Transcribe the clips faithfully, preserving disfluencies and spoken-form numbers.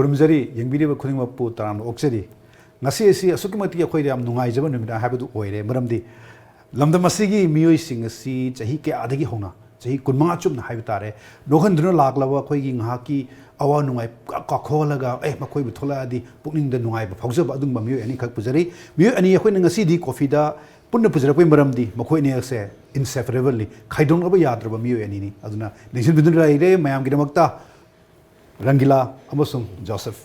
ꯈꯨꯔꯨꯝꯖꯔꯤ꯫ ꯌꯦꯡꯕꯤꯔꯤꯕ ꯈꯨꯗꯤꯡꯃꯛꯄꯨ ꯇꯔꯥꯝꯅ ꯑꯣꯛꯆꯔꯤ꯫ ꯉꯁꯤ ꯑꯁꯤ ꯑꯁꯨꯛꯀꯤ ꯃꯇꯤꯛ ꯑꯩꯈꯣꯏꯗ ꯌꯥꯝ ꯅꯨꯡꯉꯥꯏꯖꯕ ꯅꯨꯃꯤꯠ ꯍꯥꯏꯕꯗꯨ ꯑꯣꯏꯔꯦ꯫ ꯃꯔꯝꯗꯤ ꯂꯝꯗꯝ ꯑꯁꯤꯒꯤ ꯃꯤꯑꯣꯏꯁꯤꯡ ꯑꯁꯤ ꯆꯍꯤ ꯀꯌꯥꯗꯒꯤ ꯍꯧꯅ, ꯆꯍꯤ ꯀꯨꯟꯃꯉꯥ ꯆꯨꯞꯅ ꯍꯥꯏꯕ ꯇꯥꯔꯦ, ꯅꯣꯛꯍꯟꯗꯨꯅ ꯂꯥꯛꯂꯕ ꯑꯩꯈꯣꯏꯒꯤ ꯉꯥꯏꯍꯥꯛꯀꯤ ꯑꯋꯥ ꯅꯨꯡꯉꯥꯏ ꯄꯨꯔꯥ ꯀꯥꯎꯊꯣꯛꯍꯜꯂꯒ, ꯑꯦ, ꯃꯈꯣꯏꯕꯨ ꯊꯣꯛꯂꯛꯑꯗꯤ ꯄꯨꯛꯅꯤꯡꯗ ꯅꯨꯡꯉꯥꯏꯕ ꯐꯥꯎꯖꯕ ꯑꯗꯨꯒꯨꯝꯕ ꯃꯤꯑꯣꯏ ꯑꯅꯤꯈꯛ ꯄꯨꯖꯔꯤ꯫ ꯃꯤꯑꯣꯏ ꯑꯅꯤ ꯑꯩꯈꯣꯏꯅ ꯉꯁꯤꯗꯤ ꯀꯣꯐꯤꯗ ꯄꯨꯟꯅ ꯄꯨꯖꯔꯛꯄꯒꯤ ꯃꯔꯝꯗꯤ ꯃꯈꯣꯏ ꯑꯅꯤ ꯑꯁꯦ inseparably, ꯈꯥꯏꯗꯣꯛꯅꯕ ꯌꯥꯗ꯭ꯔꯕ ꯃꯤꯑꯣꯏ ꯑꯅꯤꯅꯤ꯫ ꯑꯗꯨꯅ ꯅꯤꯡꯁꯤꯡꯕꯤꯗꯨꯅ ꯂꯩꯔꯦ ꯃꯌꯥꯝꯒꯤꯗꯃꯛꯇ꯫ ꯔꯪꯒꯤꯂꯥ ꯑꯃꯁꯨꯡ ꯖꯣꯁꯦꯐ꯫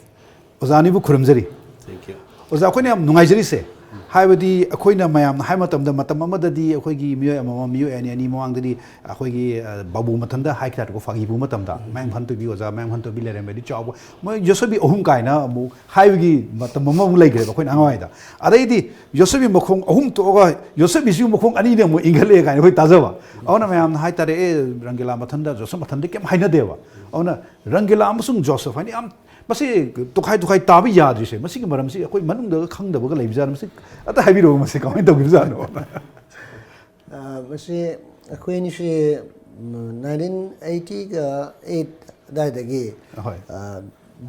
ꯑꯣꯖꯥ ꯑꯅꯤꯕꯨ ꯈꯨꯔꯨꯝꯖꯔꯤ꯫ Thank you. ꯑꯣꯖꯥ, ꯑꯩꯈꯣꯏꯅ ꯌꯥꯝ ꯅꯨꯡꯉꯥꯏꯖꯔꯤꯁꯦ, ꯍꯥꯏꯕꯗꯤ ꯑꯩꯈꯣꯏꯅ ꯃꯌꯥꯝꯅ ꯍꯥꯏꯕ ꯃꯇꯝꯗ, ꯃꯇꯝ ꯑꯃꯗꯗꯤ ꯑꯩꯈꯣꯏꯒꯤ ꯃꯤꯑꯣꯏ ꯑꯃꯃꯝ, ꯃꯤꯑꯣꯏ ꯑꯅꯤ ꯑꯅꯤ ꯃꯃꯥꯡꯗꯗꯤ ꯑꯩꯈꯣꯏꯒꯤ, ꯑ, ꯕꯥꯕꯨ ꯃꯊꯟꯗ ꯍꯥꯏꯈꯤ ꯇꯥꯔꯦꯀꯣ, ꯐꯥꯒꯤꯕꯨ ꯃꯇꯝꯗ ꯃꯌꯥꯡꯐꯥꯟ ꯇꯣꯏꯕꯤ ꯑꯣꯖꯥ, ꯃꯌꯥꯡꯐꯥꯟ ꯇꯣꯏꯕꯤ ꯂꯩꯔꯝꯃꯦ, ꯑꯗꯩ ꯆꯥꯎꯕ, ꯃꯣꯏ ꯌꯣꯠꯁꯕꯤ ꯑꯍꯨꯝ ꯀꯥꯏꯅ ꯑꯃꯨꯛ ꯍꯥꯏꯕꯒꯤ ꯃꯇꯝ ꯑꯃ ꯑꯃꯨꯛ ꯂꯩꯈ꯭ꯔꯦꯕ ꯑꯩꯈꯣꯏꯅ ꯑꯉꯥꯡ ꯑꯣꯏꯔꯤꯉꯩꯗ꯫ ꯑꯗꯩꯗꯤ ꯌꯣꯠꯁꯕꯤ ꯃꯈꯣꯡ ꯑꯍꯨꯝ ꯇꯣꯛꯑꯒ ꯌꯣꯠꯁꯕꯤꯁꯤꯒꯤ ꯃꯈꯣꯡ ꯑꯅꯤꯅ ꯑꯃꯨꯛ ꯏꯟꯈꯠꯂꯛꯑꯦ ꯀꯥꯏꯅ ꯑꯩꯈꯣꯏ ꯇꯥꯖꯕ꯫ ꯑꯗꯨꯅ ꯃꯌꯥꯝꯅ ꯍꯥꯏꯇꯥꯔꯦ, "ꯑꯦ, ꯔꯪꯒꯤꯂꯥ ꯃꯊꯟꯗ, ꯖꯣꯁꯦꯐ ꯃꯊꯟꯗ ꯀꯩꯝ ꯍꯥꯏꯅꯗꯦꯕ"꯫ ꯑꯗꯨꯅ ꯔꯪꯒꯤꯂꯥ ꯑꯃꯁꯨꯡ ꯖꯣꯁꯦꯐ ꯍꯥꯏꯅ ꯌꯥꯝ ꯃꯁꯤ ꯇꯣꯈꯥꯏ ꯇꯣꯈꯥꯏ ꯇꯥꯕ ꯌꯥꯗ꯭ꯔꯤꯁꯦ, ꯃꯁꯤꯒꯤ ꯃꯔꯝꯁꯤ ꯑꯩꯈꯣꯏ ꯃꯅꯨꯡꯗ ꯈꯪꯗꯕꯒ ꯂꯩꯕꯖꯥꯠꯅꯣ? ꯃꯁꯤ ꯑꯝꯇ ꯍꯥꯏꯕꯤꯔꯛꯑꯣ, ꯃꯁꯤ ꯀꯃꯥꯏꯅ ꯇꯧꯈꯤꯕꯖꯥꯠꯅꯣ? ꯑ, ꯃꯁꯤ ꯑꯩꯈꯣꯏ ꯑꯅꯤꯁꯤ, ꯎꯝ, nineteen eighty-eight ꯑꯗꯨꯋꯥꯏꯗꯒꯤ, ꯑꯍꯣꯏ꯫ ꯑ,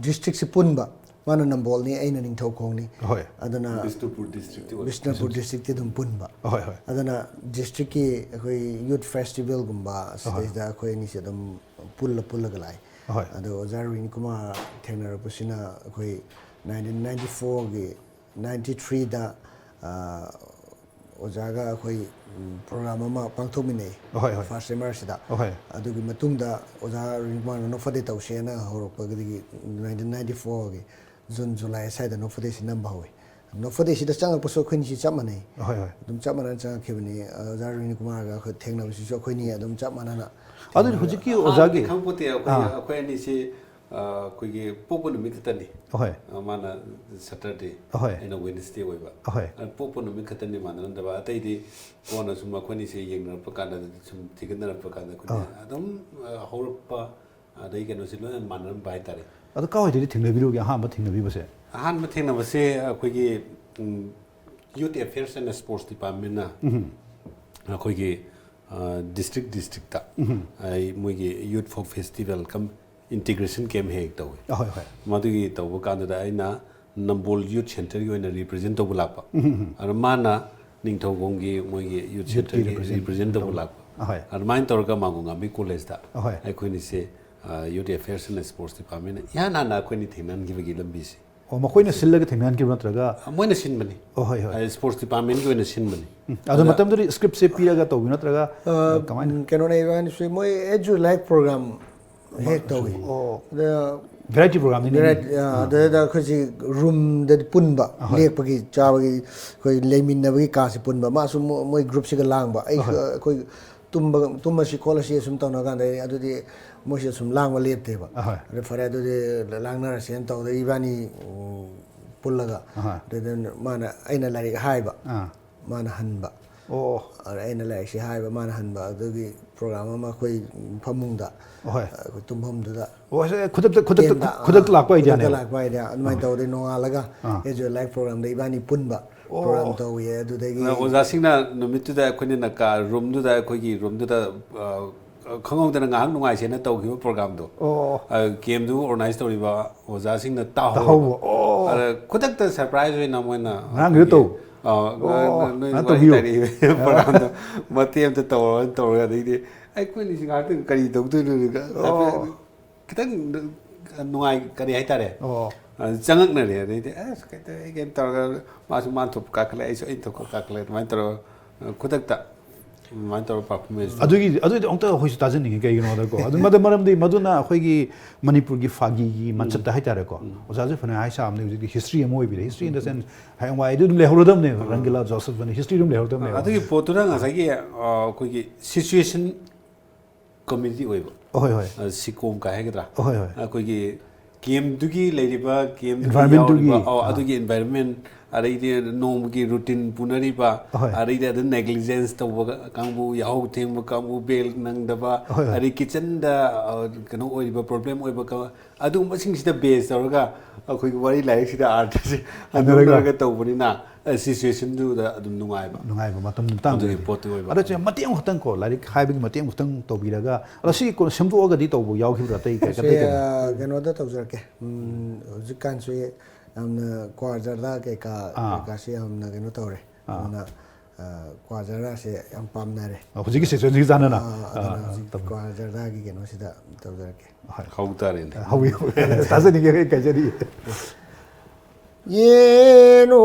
ꯗꯤꯁꯇ꯭ꯔꯤꯛꯁꯤ ꯄꯨꯟꯕ, ꯃꯥꯅ ꯅꯝꯕꯣꯜꯅꯤ, ꯑꯩꯅ ꯅꯤꯡꯊꯧꯈꯣꯡꯅꯤ꯫ ꯑꯍꯣꯏ꯫ ꯑꯗꯨꯅ ꯕꯤꯁꯅꯨꯄꯨꯔ ꯗꯤꯁꯇ꯭ꯔꯤꯛꯇꯤ ꯑꯣꯏ꯫ ꯕꯤꯁꯅꯨꯄꯨꯔ ꯗꯤꯁꯇ꯭ꯔꯤꯛꯇꯤ ꯑꯗꯨꯝ ꯄꯨꯟꯕ꯫ ꯑꯍꯣꯏ, ꯍꯣꯏ꯫ ꯑꯗꯨꯅ ꯗꯤꯁꯇ꯭ꯔꯤꯛꯀꯤ ꯑꯩꯈꯣꯏ ꯌꯨꯠ ꯐꯦꯁꯇꯤꯚꯦꯜꯒꯨꯝꯕ ꯁꯤꯗꯩꯁꯤꯗ ꯑꯩꯈꯣꯏ ꯑꯅꯤꯁꯦ ꯑꯗꯨꯝ ꯄꯨꯜꯂ ꯄꯨꯜꯂꯒ ꯂꯥꯛꯑꯦ꯫ ꯑꯍꯣꯏ꯫ ꯑꯗꯣ ꯑꯣꯖꯥ ꯔꯣꯍꯤꯟ ꯀꯨꯃꯥꯔ ꯊꯦꯡꯅꯔꯛꯄꯁꯤꯅ ꯑꯩꯈꯣꯏ nineteen ninety-fourꯒꯤ ninety-threeꯗ, ꯑ, ꯑꯣꯖꯥꯒ ꯑꯩꯈꯣꯏ, ꯎꯝ, ꯄ꯭ꯔꯣꯒ꯭ꯔꯥꯝ ꯑꯃ ꯄꯥꯡꯊꯣꯛꯃꯤꯟꯅꯩ꯫ ꯑꯍꯣꯏ, ꯍꯣꯏ꯫ ꯐꯥꯔꯁ ꯑꯦꯝ ꯑꯥꯔꯁꯤꯗ꯫ ꯑꯍꯣꯏ꯫ ꯑꯗꯨꯒꯤ ꯃꯇꯨꯡꯗ ꯑꯣꯖꯥ ꯔꯣꯍꯤꯟ ꯀꯨꯃꯥꯔꯅ ꯅꯣꯛꯐꯗꯦ ꯇꯧꯁꯦꯅ ꯍꯧꯔꯛꯄꯗꯒꯤ nineteen ninety-fourꯒꯤ ꯖꯨꯟ, ꯖꯨꯂꯥꯏ ꯁ꯭ꯋꯥꯏꯗ ꯅꯣꯛꯐꯗꯦꯁꯤ ꯅꯝꯕ ꯍꯧꯋꯤ꯫ ꯅꯣꯛꯐꯗꯦꯁꯤꯗ ꯆꯪꯉꯛꯄꯁꯨ ꯑꯩꯈꯣꯏꯅꯤꯁꯤ ꯆꯞ ꯃꯥꯟꯅꯩ꯫ ꯑꯍꯣꯏ, ꯍꯣꯏ꯫ ꯑꯗꯨꯝ ꯆꯞ ꯃꯥꯟꯅꯅ ꯆꯪꯉꯛꯈꯤꯕꯅꯤ꯫ ꯑꯣꯖꯥ ꯔꯣꯍꯤꯟ ꯀꯨꯃꯥꯔꯒ ꯑꯩꯈꯣꯏ ꯊꯦꯡꯅꯕꯁꯤꯁꯨ ꯑꯩꯈꯣꯏꯅꯤ ꯑꯗꯨꯝ ꯆꯞ ꯃꯥꯟꯅꯅ ꯑꯗꯨꯗꯤ ꯊꯦꯡꯅꯔꯒ ꯍꯧꯖꯤꯛꯀꯤ ꯑꯍꯥꯟꯕꯗꯤ ꯑꯣꯖꯥꯒꯤ ꯈꯪꯄꯣꯠꯇꯦ꯫ ꯑꯩꯈꯣꯏ, ꯑꯥ꯫ ꯑꯩꯈꯣꯏ ꯑꯅꯤꯁꯤ, ꯑ, ꯑꯩꯈꯣꯏꯒꯤ ꯄꯣꯛꯄ ꯅꯨꯃꯤꯠ ꯈꯛꯇꯅꯤ꯫ ꯑꯍꯣꯏ꯫ ꯑ, ꯃꯥꯅ ꯁꯇꯔꯗꯦ, ꯑꯍꯣꯏ꯫ ꯑꯩꯅ ꯋꯦꯅꯁꯗꯦ ꯑꯣꯏꯕ꯫ ꯑꯍꯣꯏ꯫ ꯑ, ꯄꯣꯛꯄ ꯅꯨꯃꯤꯠ ꯈꯛꯇꯅꯤ ꯃꯥꯟꯅꯔꯝꯗꯕ꯫ ꯑꯇꯩꯗꯤ ꯀꯣꯟꯅ ꯁꯨꯝ ꯑꯩꯈꯣꯏ ꯑꯅꯤꯁꯤ ꯌꯦꯡꯅꯔꯛꯄ ꯀꯥꯟꯗ, ꯁꯨꯝ ꯊꯤꯒꯠꯅꯔꯛꯄ ꯀꯥꯟꯗ ꯑꯩꯈꯣꯏꯅ ꯑꯥ꯫ ꯑꯗꯨꯝ, ꯑ, ꯍꯧꯔꯛꯄ, ꯑꯗꯩ ꯀꯩꯅꯣꯁꯤ ꯂꯣꯏꯅ ꯃꯥꯟꯅꯔꯝꯕ ꯍꯥꯏꯇꯥꯔꯦ꯫ ꯑꯗꯣ ꯀꯥꯏꯋꯥꯏꯗꯗꯤ ꯊꯦꯡꯅꯕꯤꯔꯨꯒꯦ ꯑꯍꯥꯟꯕ ꯊꯦꯡꯅꯕꯤꯕꯁꯦ? ꯑꯍꯥꯟꯕ ꯊꯦꯡꯅꯕꯁꯦ ꯑꯩꯈꯣꯏꯒꯤ, ꯎꯝ, Youth Affairs and Sports Departmentꯅ ꯎꯝ꯫ ꯑꯩꯈꯣꯏꯒꯤ, ꯑ, ꯗꯤꯁꯇ꯭ꯔꯤꯛ ꯗꯤꯁꯇ꯭ꯔꯤꯛꯇ ꯎꯝ꯫ ꯑꯩ ꯃꯣꯏꯒꯤ Youth Folk Festival cum integration camp ꯍꯦꯛ ꯍꯦꯛ ꯇꯧꯋꯤ꯫ ꯑꯍꯣꯏ ꯍꯣꯏ꯫ ꯃꯗꯨꯒꯤ ꯇꯧꯕ ꯀꯥꯟꯗꯨꯗ ꯑꯩꯅ ꯅꯝꯕꯣꯜ ꯌꯨꯠ ꯁꯦꯟꯇꯔꯒꯤ ꯑꯣꯏꯅ ꯔꯤꯄ꯭ꯔꯖꯦꯟ ꯇꯧꯕ ꯂꯥꯛꯄ꯫ ꯑꯗꯣ ꯃꯥꯅ ꯅꯤꯡꯊꯧꯈꯣꯡꯒꯤ ꯃꯣꯏꯒꯤ ꯌꯨꯠ ꯌꯨꯠꯀꯤ ꯁꯦꯟꯇꯔꯒꯤ ꯔꯤꯄ꯭ꯔꯖꯦꯟ ꯔꯤꯄ꯭ꯔꯖꯦꯟ ꯇꯧꯕ ꯂꯥꯛꯄ꯫ ꯑꯍꯣꯏ꯫ ꯑꯗꯨꯃꯥꯏꯅ ꯇꯧꯔꯒ ꯃꯥꯡꯒꯣꯝ ꯉꯥꯝꯕꯤ ꯀꯣꯂꯦꯖꯇ ꯑꯍꯣꯏ꯫ ꯑꯩꯈꯣꯏꯅꯤꯁꯦ ꯌꯨꯠ ꯑꯦꯐꯦꯌꯔꯁ ꯑꯦꯟ ꯁ꯭ꯄꯣꯔꯠꯁ ꯗꯤꯄꯥꯔꯠꯃꯦꯟꯅ ꯏꯍꯥꯟ ꯍꯥꯟꯅ ꯑꯩꯈꯣꯏꯅꯤ ꯊꯦꯡꯅꯍꯟꯈꯤꯕꯒꯤ ꯂꯝꯕꯤꯁꯦ꯫ ꯑꯣ, ꯃꯈꯣꯏꯅ ꯁꯤꯜꯂꯒ ꯊꯦꯡꯅꯍꯟꯈꯤꯕ꯭ꯔꯣ ꯅꯠꯇ꯭ꯔꯒ? ꯑ, ꯃꯣꯏꯅ ꯁꯤꯟꯕꯅꯤ꯫ ꯑꯣ, ꯍꯣꯏ ꯍꯣꯏ꯫ ꯍꯥꯏꯗꯤ ꯁ꯭ꯄꯣꯔꯠꯁ ꯗꯤꯄꯥꯔꯠꯃꯦꯟꯒꯤ ꯑꯣꯏꯅ ꯁꯤꯟꯕꯅꯤ꯫ ꯑꯗꯣ ꯑꯗ ꯃꯇꯝꯗꯨꯗꯤ ꯁ꯭ꯀ꯭ꯔꯤꯞꯁꯦ ꯄꯤꯔꯒ ꯇꯧꯕꯤ ꯅꯠꯇ꯭ꯔꯒ ꯀꯃꯥꯏꯅ? ꯀꯩꯅꯣꯅꯦ, ꯏꯕꯥꯅꯤꯁꯨ ꯃꯣꯏ ꯑꯦꯖꯨ ꯂꯥꯏꯐ ꯄ꯭ꯔꯣꯒ꯭ꯔꯥꯝ ꯍꯦꯛ ꯇꯧꯏ꯫ ꯑꯣ꯫ ꯑꯗ ꯚꯦꯔꯥꯏꯇꯤ ꯄ꯭ꯔꯣꯒ꯭ꯔꯥꯝꯅꯤ꯫ ꯚꯦꯔꯥꯏꯇꯤ ꯑꯗꯨꯗ ꯑꯩꯈꯣꯏꯁꯤ ꯔꯨꯝꯗ ꯄꯨꯟꯕ, ꯂꯦꯛꯄꯒꯤ ꯆꯥꯕꯒꯤ ꯑꯩꯈꯣꯏ ꯂꯩꯃꯤꯟꯅꯕꯒꯤ ꯀꯥꯁꯤ ꯄꯨꯟꯕ꯫ ꯃꯥꯁꯨ ꯃꯣ- ꯃꯣꯏ ꯒ꯭ꯔꯨꯞꯁꯤꯒ ꯂꯥꯡꯕ꯫ ꯑꯩ ꯑꯍꯣꯏ꯫ ꯑꯩꯈꯣꯏ ꯇꯨꯝꯕ ꯇꯨꯝꯃꯁꯤ ꯈꯣꯠꯂꯁꯤ ꯁꯨꯝ ꯇꯧꯅ ꯀꯥꯟꯗ ꯑꯩ ꯑꯗꯨꯗꯤ ꯃꯣꯏꯁꯤ ꯁꯨꯝ ꯂꯥꯡꯕ ꯂꯦꯞꯇꯦꯕ꯫ ꯑꯍꯣꯏ꯫ ꯑꯗ ꯐꯔꯦ ꯑꯗꯨꯗꯤ ꯂꯥꯡꯅꯔꯁꯦꯅ ꯇꯧꯗ ꯏꯕꯥꯅꯤ ꯎꯝ, ꯄꯨꯜꯂꯒ ꯑꯍꯣꯏ꯫ ꯑꯗꯨꯗ ꯃꯥꯅ ꯑꯩꯅ ꯂꯥꯏꯔꯤꯛ ꯍꯥꯏꯕ, ꯑꯥ꯫ ꯃꯥꯅ ꯍꯟꯕ꯫ ꯑꯣ꯫ ꯑꯗ ꯑꯩꯅ ꯂꯥꯏꯔꯤꯛꯁꯤ ꯍꯥꯏꯕ, ꯃꯥꯅ ꯍꯟꯕ꯫ ꯑꯗꯨꯒꯤ ꯄ꯭ꯔꯣꯒ꯭ꯔꯥꯝ ꯑꯃ ꯑꯩꯈꯣꯏ ꯐꯃꯨꯡꯗ ꯑꯍꯣꯏ꯫ ꯑꯩꯈꯣꯏ ꯇꯨꯝꯐꯝꯗꯨꯗ ꯑꯣ, ꯁꯦ ꯈꯨꯗꯛꯇ ꯈꯨꯗꯛꯇ ꯇꯦꯟꯗ, ꯈꯨꯗꯛꯇ ꯑꯥ, ꯂꯥꯛꯄ ꯑꯥꯏꯗꯤꯌꯥꯅꯦ꯫ ꯈꯨꯗꯛꯇ ꯂꯥꯛꯄ ꯑꯥꯏꯗꯤꯌꯥ꯫ ꯑꯗꯨꯃꯥꯏꯅ ꯇꯧꯗꯩ ꯅꯣꯡꯉꯥꯜꯂꯒ ꯑꯥ꯫ ꯑꯦꯖꯨ ꯂꯥꯏꯐ ꯄ꯭ꯔꯣꯒ꯭ꯔꯥꯝꯗ ꯏꯕꯥꯅꯤ ꯄꯨꯟꯕ ꯑꯣ꯫ ꯄ꯭ꯔꯣꯒ꯭ꯔꯥꯝ ꯇꯧꯋꯦ꯫ ꯑꯗꯨꯗꯒꯤ ꯑꯣꯖꯥꯁꯤꯡꯅ ꯅꯨꯃꯤꯠꯇꯨꯗ ꯑꯩꯈꯣꯏꯅ ꯀꯥ ꯔꯨꯝꯗꯨꯗ, ꯑꯩꯈꯣꯏꯒꯤ ꯔꯨꯝꯗꯨꯗ ꯑ, ꯈꯪꯍꯧꯗꯅ ꯉꯥꯏꯍꯥꯛ ꯅꯨꯡꯉꯥꯏꯁꯦꯅ ꯇꯧꯈꯤꯕ ꯄ꯭ꯔꯣꯒ꯭ꯔꯥꯝꯗꯣ꯫ ꯑꯣ꯫ ꯑ, ꯀꯦꯝꯗꯨ ꯑꯣꯔꯒꯅꯥꯏꯖ ꯇꯧꯔꯤꯕ ꯑꯣꯖꯥꯁꯤꯡꯅ ꯇꯥꯍꯧꯕ꯫ ꯇꯥꯍꯧꯕ꯫ ꯑꯣ꯫ ꯑꯗ ꯈꯨꯗꯛꯇ ꯁꯔꯄ꯭ꯔꯥꯏꯖ ꯑꯣꯏꯅ ꯃꯣꯏꯅ ꯉꯔꯥꯡꯒꯤꯗꯣ ꯇꯧ꯫ ꯑ, ꯑꯣ, ꯅꯣꯏ ꯉꯔꯥꯡ ꯋꯥꯔꯤ ꯇꯧꯕꯤꯌꯨ꯫ ꯇꯥꯔꯛꯏ ꯄ꯭ꯔꯣꯒ꯭ꯔꯥꯝꯗꯣ ꯃꯇꯦꯛ ꯑꯃꯇ ꯇꯧꯔꯣꯅ ꯇꯧꯔꯒ ꯑꯗꯩꯗꯤ ꯑꯩꯈꯣꯏꯅꯤꯁꯤ ꯉꯥꯏꯍꯥꯛꯇꯪ ꯀꯔꯤ ꯇꯧꯗꯣꯏꯅꯣ? ꯑꯣ꯫ ꯈꯤꯇꯪ ꯅꯨꯡꯉꯥꯏ ꯀꯔꯤ ꯍꯥꯏꯇꯥꯔꯦ꯫ ꯑꯣ꯫ ꯑ, ꯆꯪꯉꯛꯅꯔꯦ꯫ ꯑꯗꯩꯗꯤ ꯑꯁ ꯀꯩ ꯇꯧꯔꯒꯦ ꯇꯧꯔꯒ ꯃꯥꯁꯨ ꯃꯥꯅ ꯊꯣꯛꯄ ꯀꯥꯈꯠꯂꯦ, ꯑꯩꯁꯨ ꯑꯩꯅ ꯊꯣꯛꯄ ꯀꯥꯈꯠꯂꯦ꯫ ꯑꯗꯨꯃꯥꯏꯅ ꯇꯧꯔꯒ ꯑ, ꯈꯨꯗꯛꯇ ꯑꯗꯨꯃꯥꯏꯅ ꯇꯧꯔꯒ ꯄꯔꯐꯣꯔꯃꯦꯟꯁ ꯑꯗꯨꯒꯤ ꯑꯗꯨꯗꯤ ꯑꯃꯨꯛꯇ ꯑꯩꯈꯣꯏꯁꯨ ꯇꯥꯖꯅꯤꯡꯉꯤ꯫ ꯀꯩꯒꯤꯅꯣꯗꯀꯣ ꯑꯗꯨ ꯃꯗꯨ ꯃꯔꯝꯗꯤ ꯃꯗꯨꯅ ꯑꯩꯈꯣꯏꯒꯤ ꯃꯅꯤꯄꯨꯔꯒꯤ ꯐꯥꯒꯤꯒꯤ ꯃꯆꯠꯇ ꯍꯥꯏꯇꯥꯔꯦꯀꯣ꯫ ꯑꯣꯖꯥꯁꯨ ꯐꯅ ꯍꯥꯏ ꯁꯥꯕꯅꯤ ꯍꯧꯖꯤꯛꯇꯤ ꯍꯤꯁꯇ꯭ꯔꯤ ꯑꯃ ꯑꯣꯏꯕꯤꯔꯦ꯫ ꯍꯤꯁꯇ꯭ꯔꯤ ꯏꯟ ꯗ ꯁꯦꯟꯁ ꯍꯌꯦꯡꯋꯥꯏ ꯑꯗꯨ ꯑꯗꯨꯝ ꯂꯩꯍꯧꯔꯗꯕꯅꯦꯕ꯫ ꯔꯪꯒꯤꯂꯥ ꯖꯣꯁꯦꯐꯅ ꯍꯤꯁꯇ꯭ꯔꯤ ꯑꯗꯨꯝ ꯂꯩꯍꯧꯔꯗꯕꯅꯦꯕ꯫ ꯑꯗꯨꯒꯤ ꯄꯣꯠꯇꯨꯅ ꯉꯁꯥꯏꯒꯤ ꯑ, ꯑꯩꯈꯣꯏꯒꯤ ꯁꯤꯆꯨꯋꯦꯁꯟ ꯀꯃ꯭ꯌꯨꯅꯤꯇꯤ ꯑꯣꯏꯕ꯫ ꯍꯣꯏ ꯍꯣꯏ꯫ ꯑ, ꯁꯤꯀꯣꯝ ꯀꯥꯏ ꯍꯥꯏꯒꯗ꯭ꯔꯥ? ꯍꯣꯏ ꯍꯣꯏ꯫ ꯑꯩꯈꯣꯏꯒꯤ ꯀꯦꯝꯗꯨꯒꯤ ꯂꯩꯔꯤꯕ ꯀꯦꯝꯗꯨꯒꯤ Environment ꯇꯨꯒꯤ꯫ ꯌꯥꯎꯔꯤꯕ, ꯑꯧ, ꯑꯥ꯫ ꯑꯗꯨꯒꯤ ꯏꯟꯚꯥꯏꯔꯣꯟꯃꯦꯟ, ꯑꯗꯩꯗꯤ ꯅꯣꯡꯃꯒꯤ ꯔꯨꯇꯤꯟ ꯄꯨꯅꯔꯤꯕ, ꯍꯣꯏ꯫ ꯑꯗꯩꯗꯤ ꯑꯗꯨꯝ ꯅꯦꯒ꯭ꯂꯤꯖꯦꯟꯁ ꯇꯧꯕ ꯀꯥꯡꯕꯨ, ꯌꯥꯍꯧ ꯊꯦꯡꯕ ꯀꯥꯡꯕꯨ, ꯕꯦꯜ ꯅꯪꯗꯕ, ꯍꯣꯏ, ꯍꯣꯏ꯫ ꯑꯗꯩ ꯀꯤꯠꯆꯟꯗ ꯀꯩꯅꯣ ꯑꯣꯏꯔꯤꯕ, ꯄ꯭ꯔꯣꯕ꯭ꯂꯦꯝ ꯑꯣꯏꯕ ꯀ-, ꯑꯗꯨꯒꯨꯝꯕꯁꯤꯡꯁꯤꯗ ꯕꯦꯖ ꯇꯧꯔꯒ ꯑꯩꯈꯣꯏꯒꯤ ꯋꯥꯔꯤ ꯂꯥꯏꯔꯤꯛꯁꯤꯗ ꯑꯥꯔꯊꯁꯦ ꯍꯟꯅꯔꯒ꯫ ꯍꯟꯗꯣꯛꯅꯔꯒ ꯇꯧꯕꯅꯤꯅ, ꯁꯤꯆꯨꯋꯦꯁꯟꯗꯨꯗ ꯑꯗꯨꯝ ꯅꯨꯡꯉꯥꯏꯕ꯫ ꯅꯨꯡꯉꯥꯏꯕ ꯃꯇꯝ ꯃꯇꯥꯡꯗꯨꯗꯤ꯫ ꯑꯗꯨꯒꯤ ꯄꯣꯠꯇꯨ ꯑꯣꯏꯕ꯫ ꯑꯗꯣ ꯆꯦ, ꯃꯇꯦꯛ ꯑꯃꯈꯛꯇꯪ ꯀꯣ, ꯂꯥꯏꯔꯤꯛ ꯍꯥꯏꯕꯒꯤ ꯃꯇꯦꯛ ꯑꯃꯈꯛꯇꯪ ꯇꯧꯕꯤꯔꯒ, ꯑꯗꯣ ꯁꯤ ꯀꯣꯟꯅ ꯁꯦꯝꯗꯣꯛꯑꯒꯗꯤ ꯇꯧꯕ ꯌꯥꯎꯈꯤꯕ꯭ꯔꯥ? ꯑꯇꯩ ꯀꯩ-, ꯁꯤ, ꯑꯇꯩ ꯀꯩꯅꯣ? ꯑ, ꯀꯩꯅꯣꯗ ꯇꯧꯖꯔꯛꯀꯦ꯫ ꯎꯝ, ꯍꯧꯖꯤꯛꯀꯥꯟꯁꯤ ꯌꯥꯝꯅ ꯀ꯭ꯋꯥ ꯖꯔꯗꯥ ꯀꯩꯀꯥ, ꯑꯥ꯫ ꯀꯩꯀꯥꯁꯤ ꯌꯥꯝꯅ ꯀꯩꯅꯣ ꯇꯧꯔꯦ꯫ ꯑꯥ꯫ ꯑꯗꯨꯅ, ꯑ, ꯀ꯭ꯋꯥ ꯖꯔꯗꯥꯁꯦ ꯌꯥꯝ ꯄꯥꯝꯅꯔꯦ꯫ ꯑ, ꯍꯧꯖꯤꯛꯀꯤ ꯁꯤꯆꯨꯋꯦꯁꯟꯁꯤꯒ ꯆꯥꯟꯅꯅ꯫ ꯑ, ꯑꯗꯨꯅ ꯑ, ꯍꯧꯖꯤꯛ ꯇꯧꯕꯤꯌꯨ꯫ ꯀ꯭ꯋꯥ ꯖꯔꯗꯥꯒꯤ ꯀꯩꯅꯣꯁꯤꯗ ꯇꯧꯖꯔꯛꯀꯦ꯫ ꯍꯣꯏ꯫ ꯍꯧ ꯇꯥꯔꯦꯅꯦ꯫ ꯍꯧꯏ, ꯍꯧꯏ꯫ ꯇꯥꯖꯅꯤꯡꯉꯦ, ꯑꯩ ꯀꯥꯏꯖꯔꯤ꯫ ꯌꯦꯅꯣ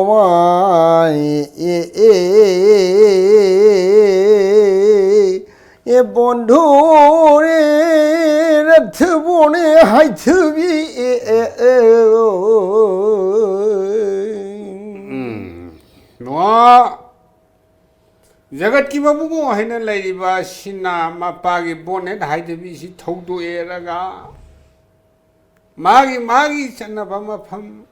ꯃꯥꯏ ꯑꯦ ꯑꯦ ꯑꯦ ꯕꯣꯟꯙꯨ ꯔꯦ ꯔꯊ ꯕꯣꯅꯦ ꯍꯥꯏꯊꯕꯤ ꯑꯦ ꯑꯦ ꯑꯦ꯫ ꯎꯝ꯫ ꯅꯣ꯫ ꯖꯒꯠꯀꯤ ꯃꯕꯨꯡꯉꯣ ꯍꯥꯏꯅ ꯂꯩꯔꯤꯕ ꯑꯁꯤꯅ ꯃꯄꯥꯒꯤ ꯕꯣꯅꯦꯠ ꯍꯥꯏꯗꯕꯤꯁꯤ ꯊꯧꯗꯣꯛꯑꯦꯔꯒ ꯃꯥꯒꯤ, ꯃꯥꯒꯤ ꯆꯠꯅꯕ ꯃꯐꯝ,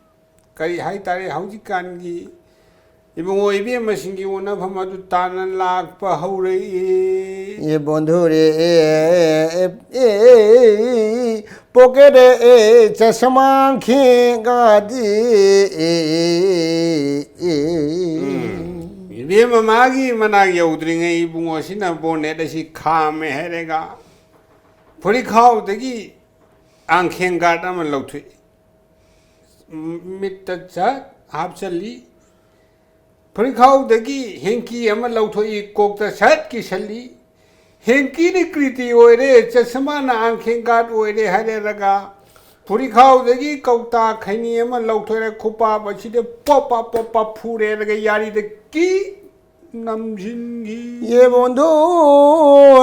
ꯀꯔꯤ ꯍꯥꯏꯇꯥꯔꯦ, ꯍꯧꯖꯤꯛꯀꯥꯟꯒꯤ ꯏꯕꯨꯡꯉꯣ ꯏꯕꯦꯝꯃꯁꯤꯡꯒꯤ ꯎꯅꯐꯝ ꯑꯗꯨ ꯇꯥꯟꯅ ꯂꯥꯛꯄ ꯍꯧꯔꯛꯏ꯫ ये बंधुरे ए, ए, ए, ए, पोकेरे ए, चश्मा खेगादी ए, ए, ए। ꯎꯝ꯫ ꯏꯕꯦꯝꯃ ꯃꯥꯒꯤ ꯃꯅꯥꯛ ꯌꯧꯗ꯭ꯔꯤꯉꯩ ꯏꯕꯨꯡꯉꯣꯁꯤꯅ ꯕꯣꯅꯦꯠ ꯑꯁꯤ ꯈꯥꯝꯃꯦ ꯍꯥꯏꯔꯒ ꯐꯨꯔꯤꯠꯈꯥꯎꯗꯒꯤ ꯑꯥꯡꯈꯦꯡ ꯒꯥꯔꯗ ꯑꯃ ꯂꯧꯊꯣꯛꯏ꯫ ꯃꯤꯠꯇ ꯁꯠ ꯍꯥꯞꯆꯜꯂꯤ꯫ ꯐꯨꯔꯤꯠꯈꯥꯎꯗꯒꯤ ꯍꯦꯡꯀꯤ ꯑꯃ ꯂꯧꯊꯣꯛꯏ, ꯀꯣꯛꯇ ꯁꯠ ꯀꯤꯁꯜꯂꯤ꯫ ꯍꯦꯡꯀꯤꯅ ꯀ꯭ꯔꯤꯇꯤ ꯑꯣꯏꯔꯦ, ꯆꯁꯃꯥꯅ ꯑꯥꯡꯈꯦꯡ ꯒꯥꯔꯗ ꯑꯣꯏꯔꯦ ꯍꯥꯏꯔꯦꯔꯒ ꯐꯨꯔꯤꯠꯈꯥꯎꯗꯒꯤ ꯀꯧꯇꯥ ꯈꯩꯅꯤ ꯑꯃ ꯂꯧꯊꯣꯛꯑꯦ, ꯈꯨꯄꯥꯛ ꯑꯁꯤꯗ ꯄꯣꯞ ꯄꯥꯞ ꯄꯣꯞ ꯄꯥꯞ ꯐꯨꯔꯦꯔꯒ ꯌꯥꯔꯤꯗ ꯀꯤ ꯅꯝꯁꯤꯟꯈꯤ꯫ ये बंधु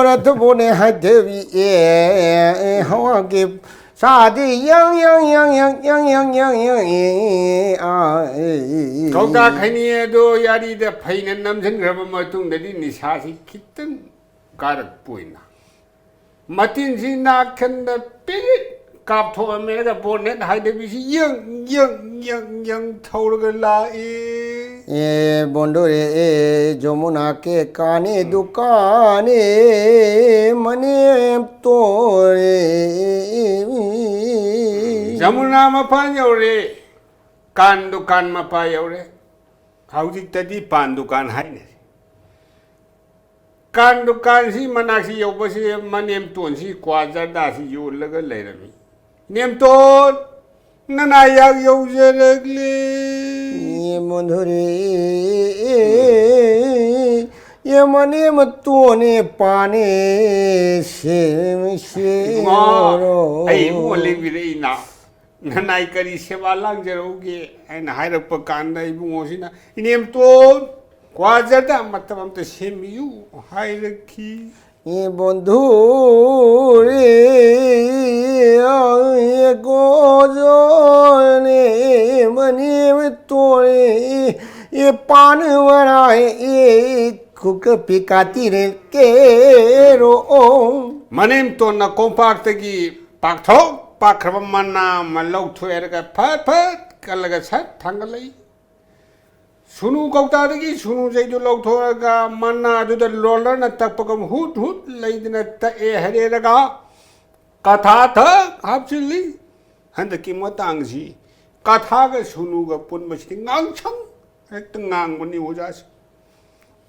रथ बोने हाथ देवी ए, ए, हवा के शादी यंग, यंग, ए, आ, ए, ए, ए। ꯀꯧꯇꯥ ꯈꯩꯅꯤ ꯑꯗꯣ ꯌꯥꯔꯤꯗ ꯐꯩꯅ ꯅꯝꯁꯤꯟꯈ꯭ꯔꯕ ꯃꯇꯨꯡꯗꯗꯤ ꯅꯤꯁꯥꯁꯤ ꯈꯤꯇꯪ ꯀꯥꯔꯛꯄ ꯑꯣꯏꯅ ꯃꯇꯤꯟꯁꯤ ꯅꯥꯀꯟꯗ ꯄꯤꯔꯤꯠ ꯀꯥꯞꯊꯣꯛꯑꯝꯃꯦꯒ ꯕꯣꯅꯦꯠ ꯍꯥꯏꯗꯕꯤꯁꯤ ꯌꯦꯡ, ꯌꯦꯡ, ꯌꯦꯡ, ꯌꯦꯡ ꯊꯧꯔꯒ ꯂꯥꯛꯏ꯫ ए बोंधु रे, ए जमुना के काने दुकाने मने तोरे। ꯖꯃꯨꯅꯥ ꯃꯄꯥꯟ ꯌꯧꯔꯦ, ꯀꯥꯟ ꯗꯨꯀꯥꯟ ꯃꯄꯥ ꯌꯧꯔꯦ꯫ ꯍꯧꯖꯤꯛꯇꯗꯤ ꯄꯥꯟ ꯗꯨꯀꯥꯟ ꯍꯥꯏꯅꯔꯤ꯫ ꯀꯥꯟ ꯗꯨꯀꯥꯟꯁꯤ ꯃꯅꯥꯛꯁꯤ ꯌꯧꯕꯁꯤ ꯃꯅꯦꯝꯇꯣꯟꯁꯤ ꯀ꯭ꯋꯥ ꯖꯔꯗꯥꯁꯤ ꯌꯣꯜꯂꯒ ꯂꯩꯔꯝꯃꯤ꯫ "ꯅꯦꯝꯇꯣꯟ, ꯅꯅꯥ ꯌꯥꯛ ꯌꯧꯖꯔꯛꯂꯦ꯫ ꯌꯦ ꯃꯨꯟꯊꯨꯔꯤ, ꯌꯦ ꯃꯅꯦꯝ ꯇꯣꯟꯅꯦ ꯄꯥꯅꯦ ꯁꯦꯝ ꯏꯕꯨꯡꯉꯣ, ꯁꯦꯝꯔꯣ꯫" ꯑꯩ ꯏꯕꯨꯡꯉꯣ ꯂꯦꯡꯕꯤꯔꯛꯏꯅ꯫ "ꯅꯅꯥꯏ ꯀꯔꯤ ꯁꯦꯕꯥ ꯂꯥꯡꯖꯔꯛꯎꯒꯦ?" ꯍꯥꯏꯅ ꯍꯥꯏꯔꯛꯄ ꯀꯥꯟꯗ ꯏꯕꯨꯡꯉꯣꯁꯤꯅ, "ꯏꯅꯦꯝꯇꯣꯟ, ꯀ꯭ꯋꯥ ꯖꯔꯗꯥ ꯃꯇꯞ ꯑꯝꯇ ꯁꯦꯝꯕꯤꯌꯨ" ꯍꯥꯏꯔꯛꯈꯤ꯫ ꯏꯕꯣꯟꯙꯨꯔꯤ, ꯒꯣꯖꯣꯅꯦ ꯃꯅꯤꯝꯇꯣꯔꯤ, ꯏꯄꯥꯟ ꯋꯥꯔꯥꯏ, ꯏ ꯈꯨꯀ ꯄꯤꯀꯥꯇꯤ ꯔꯦ ꯀꯦꯔꯣ꯫ ꯃꯅꯦꯝꯇꯣꯟꯅ ꯀꯣꯝꯄꯥꯛꯇꯒꯤ ꯄꯥꯛꯊꯣꯛ ꯄꯥꯛꯈ꯭ꯔꯕ ꯃꯅꯥ ꯑꯃ ꯂꯧꯊꯣꯛꯑꯦꯔꯒ ꯐꯠ ꯐꯠ ꯀꯜꯂꯒ ꯁꯠ ꯊꯥꯡꯒꯠꯂꯛꯏ꯫ ꯁꯨꯅꯨ ꯀꯧꯇꯥꯗꯒꯤ ꯁꯨꯅꯨ ꯆꯩꯗꯨ ꯂꯧꯊꯣꯛꯑꯒ ꯃꯅꯥꯗꯨꯗ ꯔꯣꯂꯔꯅ ꯇꯛꯄꯒꯨꯝ ꯍꯨꯠ ꯍꯨꯠ ꯂꯩꯗꯅ ꯇꯛꯑꯦ ꯍꯥꯏꯔꯦꯔꯒ ꯀꯊꯥ ꯊꯛ ꯍꯥꯞꯆꯤꯜꯂꯤ꯫ ꯍꯟꯗꯛꯀꯤ ꯃꯇꯥꯡꯁꯤ ꯀꯊꯥꯒ ꯁꯨꯅꯨꯒ ꯄꯨꯟꯕꯁꯤꯗꯤ ꯉꯥꯡꯁꯪ ꯍꯦꯛꯇ ꯉꯥꯡꯕꯅꯤ ꯑꯣꯖꯥꯁꯤ꯫